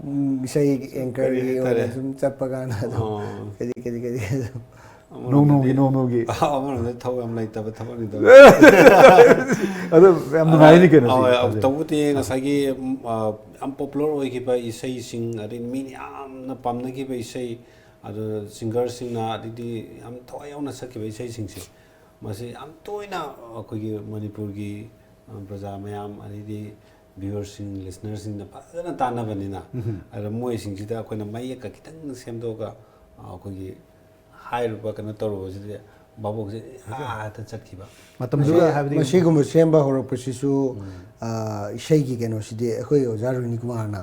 ꯎꯝ, ꯏꯁꯩ ꯑꯦꯡꯀꯔꯒꯤ ꯀꯔꯤ ꯑꯣꯏꯅ ꯍꯥꯏꯇꯥꯔꯦ? ꯁꯨꯝ ꯆꯠꯄ ꯀꯥꯟꯗ ꯑꯗꯨꯝ ꯑꯣ꯫ ꯀꯔꯤ ꯀꯔꯤ ꯀꯔꯤ ꯑꯗꯨꯝ ꯑꯃꯔꯣꯝꯗꯗꯤ- ꯅꯣꯡ ꯅꯣꯡꯒꯤ ꯅꯣꯡ ꯅꯣꯡꯒꯤ ꯑꯃꯔꯣꯝꯗ ꯊꯕꯛ ꯌꯥꯝ ꯂꯩꯇꯕ ꯊꯕꯛꯅꯤꯗꯣ꯫ ꯑꯗꯣ ꯌꯥꯝ ꯅꯨꯡꯉꯥꯏꯅꯤ ꯀꯩꯅꯣ ꯁꯤ ꯑꯧ, ꯑꯧ, ꯍꯧꯖꯤꯛ꯫ ꯇꯧꯕꯗꯤ ꯉꯁꯥꯏꯒꯤ ꯎꯝ, ꯑ, ꯌꯥꯝ ꯄꯣꯄꯨꯂꯔ ꯑꯣꯏꯈꯤꯕ ꯏꯁꯩꯁꯤꯡ, ꯑꯗꯩ ꯃꯤꯅ ꯌꯥꯝꯅ ꯄꯥꯝꯅꯈꯤꯕ ꯏꯁꯩ, ꯑꯗꯨ ꯁꯤꯡꯒꯔꯁꯤꯡꯅ ꯑꯗꯩꯗꯤ ꯌꯥꯝ ꯊꯋꯥꯏ ꯌꯥꯎꯅ ꯁꯛꯈꯤꯕ ꯏꯁꯩꯁꯤꯡꯁꯦ, ꯃꯁꯤ ꯌꯥꯝ ꯇꯣꯏꯅ ꯑꯩꯈꯣꯏꯒꯤ ꯃꯅꯤꯄꯨꯔꯒꯤ ꯑ, ꯄ꯭ꯔꯖꯥ ꯃꯌꯥꯝ, ꯑꯗꯩꯗꯤ ꯚ꯭ꯌꯨꯋꯔꯁꯤꯡ, ꯂꯤꯁꯅꯔꯁꯤꯡꯅ ꯐꯖꯅ ꯇꯥꯟꯅꯕꯅꯤꯅ, ꯑꯗ ꯃꯣꯏꯁꯤꯡꯁꯤꯗ ꯑꯩꯈꯣꯏꯅ ꯃꯌꯦꯛꯀ ꯈꯤꯇꯪ ꯁꯦꯝꯗꯣꯛꯑꯒ ꯑ, ꯑꯩꯈꯣꯏꯒꯤ ꯍꯥꯏꯔꯨꯕ, ꯀꯩꯅꯣ ꯇꯧꯔꯨꯕꯁꯤꯗꯤ ꯚꯥꯕꯣꯛꯁꯦ ꯑꯥ ꯍꯦꯛꯇ ꯆꯠꯈꯤꯕ꯫ ꯃꯇꯝꯗꯨꯗ ꯍꯥꯏꯕꯗꯤ ꯃꯁꯤꯒꯨꯝꯕ ꯁꯦꯝꯕ ꯍꯧꯔꯛꯄꯁꯤꯁꯨ ꯑ, ꯏꯁꯩꯒꯤ ꯀꯩꯅꯣꯁꯤꯗꯤ ꯑꯩꯈꯣꯏ ꯑꯣꯖꯥ ꯔꯣꯅꯤ ꯀꯨꯃꯥꯔꯅ,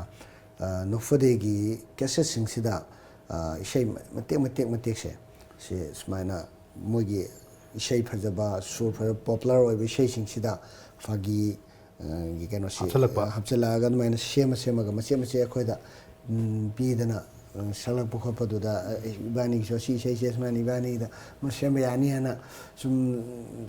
ꯑ, ꯅꯣꯛꯐꯗꯦꯒꯤ ꯀꯦꯁꯦꯠꯁꯤꯡꯁꯤꯗ, ꯑ, ꯏꯁꯩ ꯃꯇꯦꯛ ꯃꯇꯦꯛ ꯃꯇꯦꯛꯁꯦ, ꯁꯤ ꯁꯨꯃꯥꯏꯅ ꯃꯣꯏꯒꯤ ꯏꯁꯩ ꯐꯖꯕ, ꯁꯨꯔ ꯐꯖꯕ, ꯄꯣꯄꯨꯂꯔ ꯑꯣꯏꯕ ꯏꯁꯩꯁꯤꯡꯁꯤꯗ ꯐꯥꯒꯤ, ꯑ, ꯒꯤ ꯀꯩꯅꯣꯁꯤ, ꯍꯥꯞꯆꯤꯜꯂꯛꯄ꯫ ꯑ, ꯍꯥꯞꯆꯤꯜꯂꯛꯑꯒ ꯑꯗꯨꯃꯥꯏꯅ ꯁꯦꯝꯃ ꯁꯦꯝꯃꯒ ꯃꯆꯦꯠ ꯃꯆꯦꯠ ꯑꯩꯈꯣꯏꯗ, ꯎꯝ, ꯄꯤꯗꯅ, ꯑ, ꯁꯛꯂꯛꯄ ꯈꯣꯠꯄꯗꯨꯗ, ꯑ, ꯏꯕꯥꯅꯤꯒꯤꯁꯨ ꯑꯁꯤ ꯏꯁꯩꯁꯦ ꯁꯨꯃꯥꯏꯅ ꯏꯕꯥꯅꯤꯒꯤꯗ ꯑꯃ ꯁꯦꯝꯕ ꯌꯥꯅꯤ ꯍꯥꯏꯅ ꯁꯨꯝ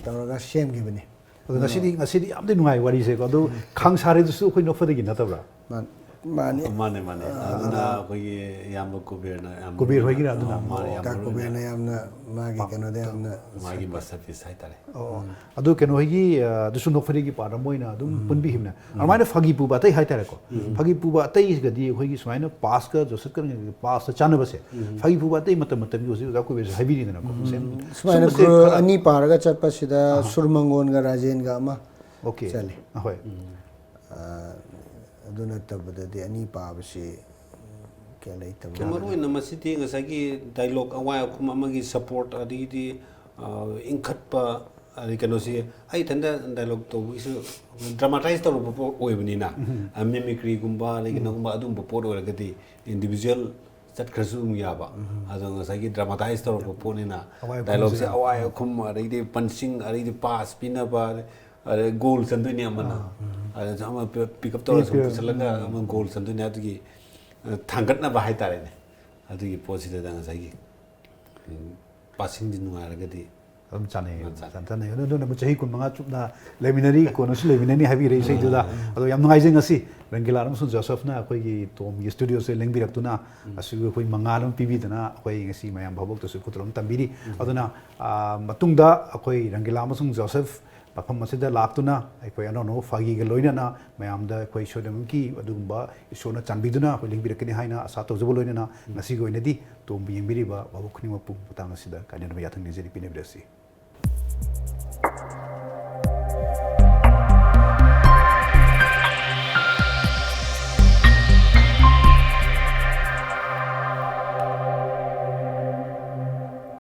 ꯇꯧꯔꯒ ꯁꯦꯝꯈꯤꯕꯅꯤ꯫ ꯑꯗꯣ ꯉꯁꯤꯗꯤ, ꯉꯁꯤꯗꯤ ꯌꯥꯝꯗꯤ ꯅꯨꯡꯉꯥꯏ ꯋꯥꯔꯤꯁꯦꯀꯣ꯫ ꯑꯗꯣ ꯈꯥꯡ ꯁꯥꯔꯤꯗꯨꯁꯨ ꯑꯩꯈꯣꯏ ꯅꯣꯛꯐꯗꯦꯒꯤ ꯅꯠꯇꯕ꯭ꯔꯥ? ꯃꯥꯅꯤ, ꯃꯥꯅꯤ꯫ ꯃꯥꯅꯦ, ꯃꯥꯅꯦ꯫ ꯑꯗꯨꯅ ꯑꯩꯈꯣꯏꯒꯤ ꯏꯌꯥꯝꯕ ꯀꯨꯕꯦꯔꯅ ꯌꯥꯝ ꯀꯨꯕꯦꯔ ꯍꯣꯏꯒꯤꯔꯥ ꯑꯗꯨꯅ? ꯑꯥ, ꯃꯥꯅꯦ, ꯌꯥꯝ ꯀꯥ ꯃꯔꯨ ꯑꯣꯏꯅ ꯀꯨꯕꯦꯔꯅ ꯌꯥꯝꯅ ꯃꯥꯒꯤ ꯄꯥꯝ-, ꯀꯩꯅꯣꯗ ꯌꯥꯝꯅ ꯃꯥꯒꯤ ꯁꯛꯄ꯫ ꯃꯥꯁꯇꯔꯄꯤꯁ ꯍꯥꯏꯇꯥꯔꯦ꯫ ꯑꯣ, ꯑꯗꯨ ꯀꯩꯅꯣ ꯍꯣꯏꯒꯤ, ꯑ, ꯑꯗꯨꯁꯨ ꯅꯣꯛꯐꯗꯦꯒꯤ ꯄꯥꯔꯠ ꯑꯃ ꯑꯣꯏꯅ ꯑꯗꯨꯝ ꯄꯨꯟꯕꯤꯈꯤꯕꯅꯦ꯫ ꯑꯗꯨꯃꯥꯏꯅ ꯐꯥꯒꯤ ꯄꯨꯕ ꯑꯇꯩ ꯍꯥꯏꯇꯥꯔꯦꯀꯣ꯫ ꯐꯥꯒꯤ ꯄꯨꯕ ꯑꯇꯩꯁꯤꯒꯗꯤ ꯑꯩꯈꯣꯏꯒꯤ ꯁꯨꯃꯥꯏꯅ ꯄꯥꯁꯀ ꯖꯣꯁꯦꯐꯀ ꯄꯥꯁꯇ ꯆꯥꯟꯅꯕꯁꯦ꯫ ꯐꯥꯒꯤ ꯄꯨꯕ ꯑꯇꯩ ꯃꯇꯝ ꯃꯇꯝꯒꯤ ꯍꯧꯖꯤꯛ ꯑꯣꯖꯥ ꯀꯨꯕꯦꯔꯁꯨ ꯍꯥꯏꯕꯤꯔꯤꯗꯅꯀꯣ꯫ ꯁꯦꯝ-, ꯁꯨꯃꯥꯏꯅ ꯁꯨꯝꯕꯁꯦ ꯒ꯭ꯔꯨꯞ ꯈꯔ ꯑꯅꯤ ꯄꯥꯔꯒ ꯆꯠꯄꯁꯤꯗ ꯑꯍꯥ꯫ ꯁꯨꯔꯃꯪꯒꯣꯟꯒ ꯔꯥꯖꯦꯟꯒ ꯑꯃ ꯑꯣꯀꯦ꯫ ꯆꯠꯂꯤ꯫ ꯑꯍꯣꯏ꯫ ꯑ, ꯑꯗꯨ ꯅꯠꯇꯕꯗꯗꯤ ꯑꯅꯤ ꯄꯥꯕꯁꯤ ꯀꯌꯥ ꯂꯩꯇꯕ ꯃꯥꯜꯂꯦ꯫ ꯃꯔꯨ ꯑꯣꯏꯅ ꯃꯁꯤꯗꯤ ꯉꯁꯥꯏꯒꯤ ꯗꯥꯏꯂꯣꯛ ꯑꯋꯥꯏ ꯑꯈꯨꯝ ꯑꯃꯒꯤ ꯁꯄꯣꯔꯠ, ꯑꯗꯒꯤꯗꯤ, ꯑ, ꯏꯪꯈꯠꯄ, ꯑꯗꯩ ꯀꯩꯅꯣꯁꯤ ꯑꯩ ꯏꯊꯟꯗ ꯗꯥꯏꯂꯣꯛ ꯇꯧꯕꯒꯤꯁꯨ ꯗ꯭ꯔꯃꯥꯇꯥꯏꯁ ꯇꯧꯔꯛꯄ ꯄꯣꯠ ꯑꯣꯏꯕꯅꯤꯅ, ꯑ, ꯃꯤꯃꯤꯀ꯭ꯔꯤꯒꯨꯝꯕ, ꯑꯗꯩ ꯀꯩꯅꯣꯒꯨꯝꯕ ꯑꯗꯨꯝꯕ ꯄꯣꯠ ꯑꯣꯏꯔꯒꯗꯤ ꯏꯟꯗꯤꯕꯤꯖꯨꯋꯦꯜ ꯆꯠꯈ꯭ꯔꯁꯨ ꯑꯗꯨꯝ ꯌꯥꯕ꯫ ꯑꯗꯣ ꯉꯁꯥꯏꯒꯤ ꯗ꯭ꯔꯃꯥꯇꯥꯏꯁ ꯇꯧꯔꯛꯄ ꯄꯣꯠꯅꯤꯅ ꯑꯋꯥꯏ ꯑꯈꯨꯝꯁꯦ ꯗꯥꯏꯂꯣꯛꯁꯦ ꯑꯋꯥꯏ ꯑꯈꯨꯝ, ꯑꯗꯩꯗꯤ ꯄꯟꯆꯤꯡ, ꯑꯗꯩꯗꯤ ꯄꯥꯁ ꯄꯤꯅꯕ, ꯑꯗꯩ ꯒꯣꯜ ꯆꯟꯗꯣꯏꯅꯦ ꯑꯃꯅ꯫ ꯑꯗ ꯑꯃ ꯄꯤꯛ ꯑꯞ ꯇꯧꯔꯒ ꯁꯨꯝ ꯄꯤꯛ ꯑꯞ꯫ ꯄꯨꯁꯜꯂꯒ ꯑꯃ ꯒꯣꯜ ꯆꯟꯗꯣꯏꯅꯦ꯫ ꯑꯗꯨꯒꯤ, ꯑ, ꯊꯥꯡꯒꯠꯅꯕ ꯍꯥꯏꯇꯥꯔꯦꯅꯦ꯫ ꯑꯗꯨꯒꯤ ꯄꯣꯠꯁꯤꯗ ꯉꯁꯥꯏꯒꯤ, ꯎꯝ, ꯄꯥꯁꯤꯡꯁꯤ ꯅꯨꯡꯉꯥꯏꯔꯒꯗꯤ ꯑꯗꯨꯝ ꯆꯥꯅꯩ꯫ ꯑꯗꯨꯝ ꯆꯥꯅꯩ꯫ ꯆꯥꯟꯅꯩ꯫ ꯑꯗꯨ, ꯑꯗꯨꯅꯕꯨ ꯆꯍꯤ ꯀꯨꯟꯃꯉꯥ ꯆꯨꯞꯅ ꯂꯩꯃꯤꯟꯅꯔꯤ, ꯀꯣꯟꯅꯁꯨ ꯂꯩꯃꯤꯟꯅꯅꯤ ꯍꯥꯏꯕꯤꯔꯦ ꯏꯁꯩꯗꯨꯗ꯫ ꯑꯗꯣ ꯌꯥꯝ ꯅꯨꯡꯉꯥꯏꯖꯩ ꯉꯁꯤ ꯔꯪꯒꯤꯂꯥ ꯑꯃꯁꯨꯡ ꯖꯣꯁꯦꯐꯅ ꯑꯩꯈꯣꯏꯒꯤ ꯇꯣꯝꯒꯤ ꯁ꯭ꯇꯨꯗꯤꯑꯣꯁꯦ ꯂꯦꯡꯕꯤꯔꯛꯇꯨꯅ, ꯑꯁꯤꯒꯤ ꯑꯩꯈꯣꯏ ꯃꯉꯥꯜ ꯑꯃ ꯄꯤꯕꯤꯗꯨꯅ ꯑꯩꯈꯣꯏ ꯉꯁꯤ ꯃꯌꯥꯝ ꯚꯥꯕꯣꯛꯇꯁꯨ ꯈꯨꯗꯣꯜ ꯑꯃ ꯇꯝꯕꯤꯔꯤ꯫ ꯑꯗꯨꯅ, ꯑ, ꯃꯇꯨꯡꯗ ꯑꯩꯈꯣꯏ ꯔꯪꯒꯤꯂꯥ ꯑꯃꯁꯨꯡ ꯖꯣꯁꯦꯐ ꯃꯐꯝ ꯑꯁꯤꯗ ꯂꯥꯛꯇꯨꯅ ꯑꯩꯈꯣꯏ ꯑꯅꯧ ꯑꯅꯧꯕ ꯐꯥꯒꯤꯒ ꯂꯣꯏꯅꯅ ꯃꯌꯥꯝꯗ ꯑꯩꯈꯣꯏ ꯁꯣꯏꯗꯅꯃꯛꯀꯤ ꯑꯗꯨꯒꯨꯝꯕ ꯏꯁꯣꯔꯅ ꯆꯥꯟꯕꯤꯗꯨꯅ ꯑꯩꯈꯣꯏ ꯂꯦꯡꯕꯤꯔꯛꯀꯅꯤ ꯍꯥꯏꯅ ꯑꯁꯥ ꯇꯧꯖꯕ ꯂꯣꯏꯅꯅ ꯉꯁꯤꯒꯤ ꯑꯣꯏꯅꯗꯤ ꯇꯣꯝꯕꯨ ꯌꯦꯡꯕꯤꯔꯤꯕ ꯚꯥꯕꯣꯛ ꯈꯨꯗꯤꯡꯃꯛꯄꯨ ꯃꯇꯥꯡ ꯑꯁꯤꯗ ꯀꯥꯏꯅꯅꯕ ꯌꯥꯊꯪ ꯅꯤꯖꯔꯤ, ꯄꯤꯅꯕꯤꯔꯁꯤ꯫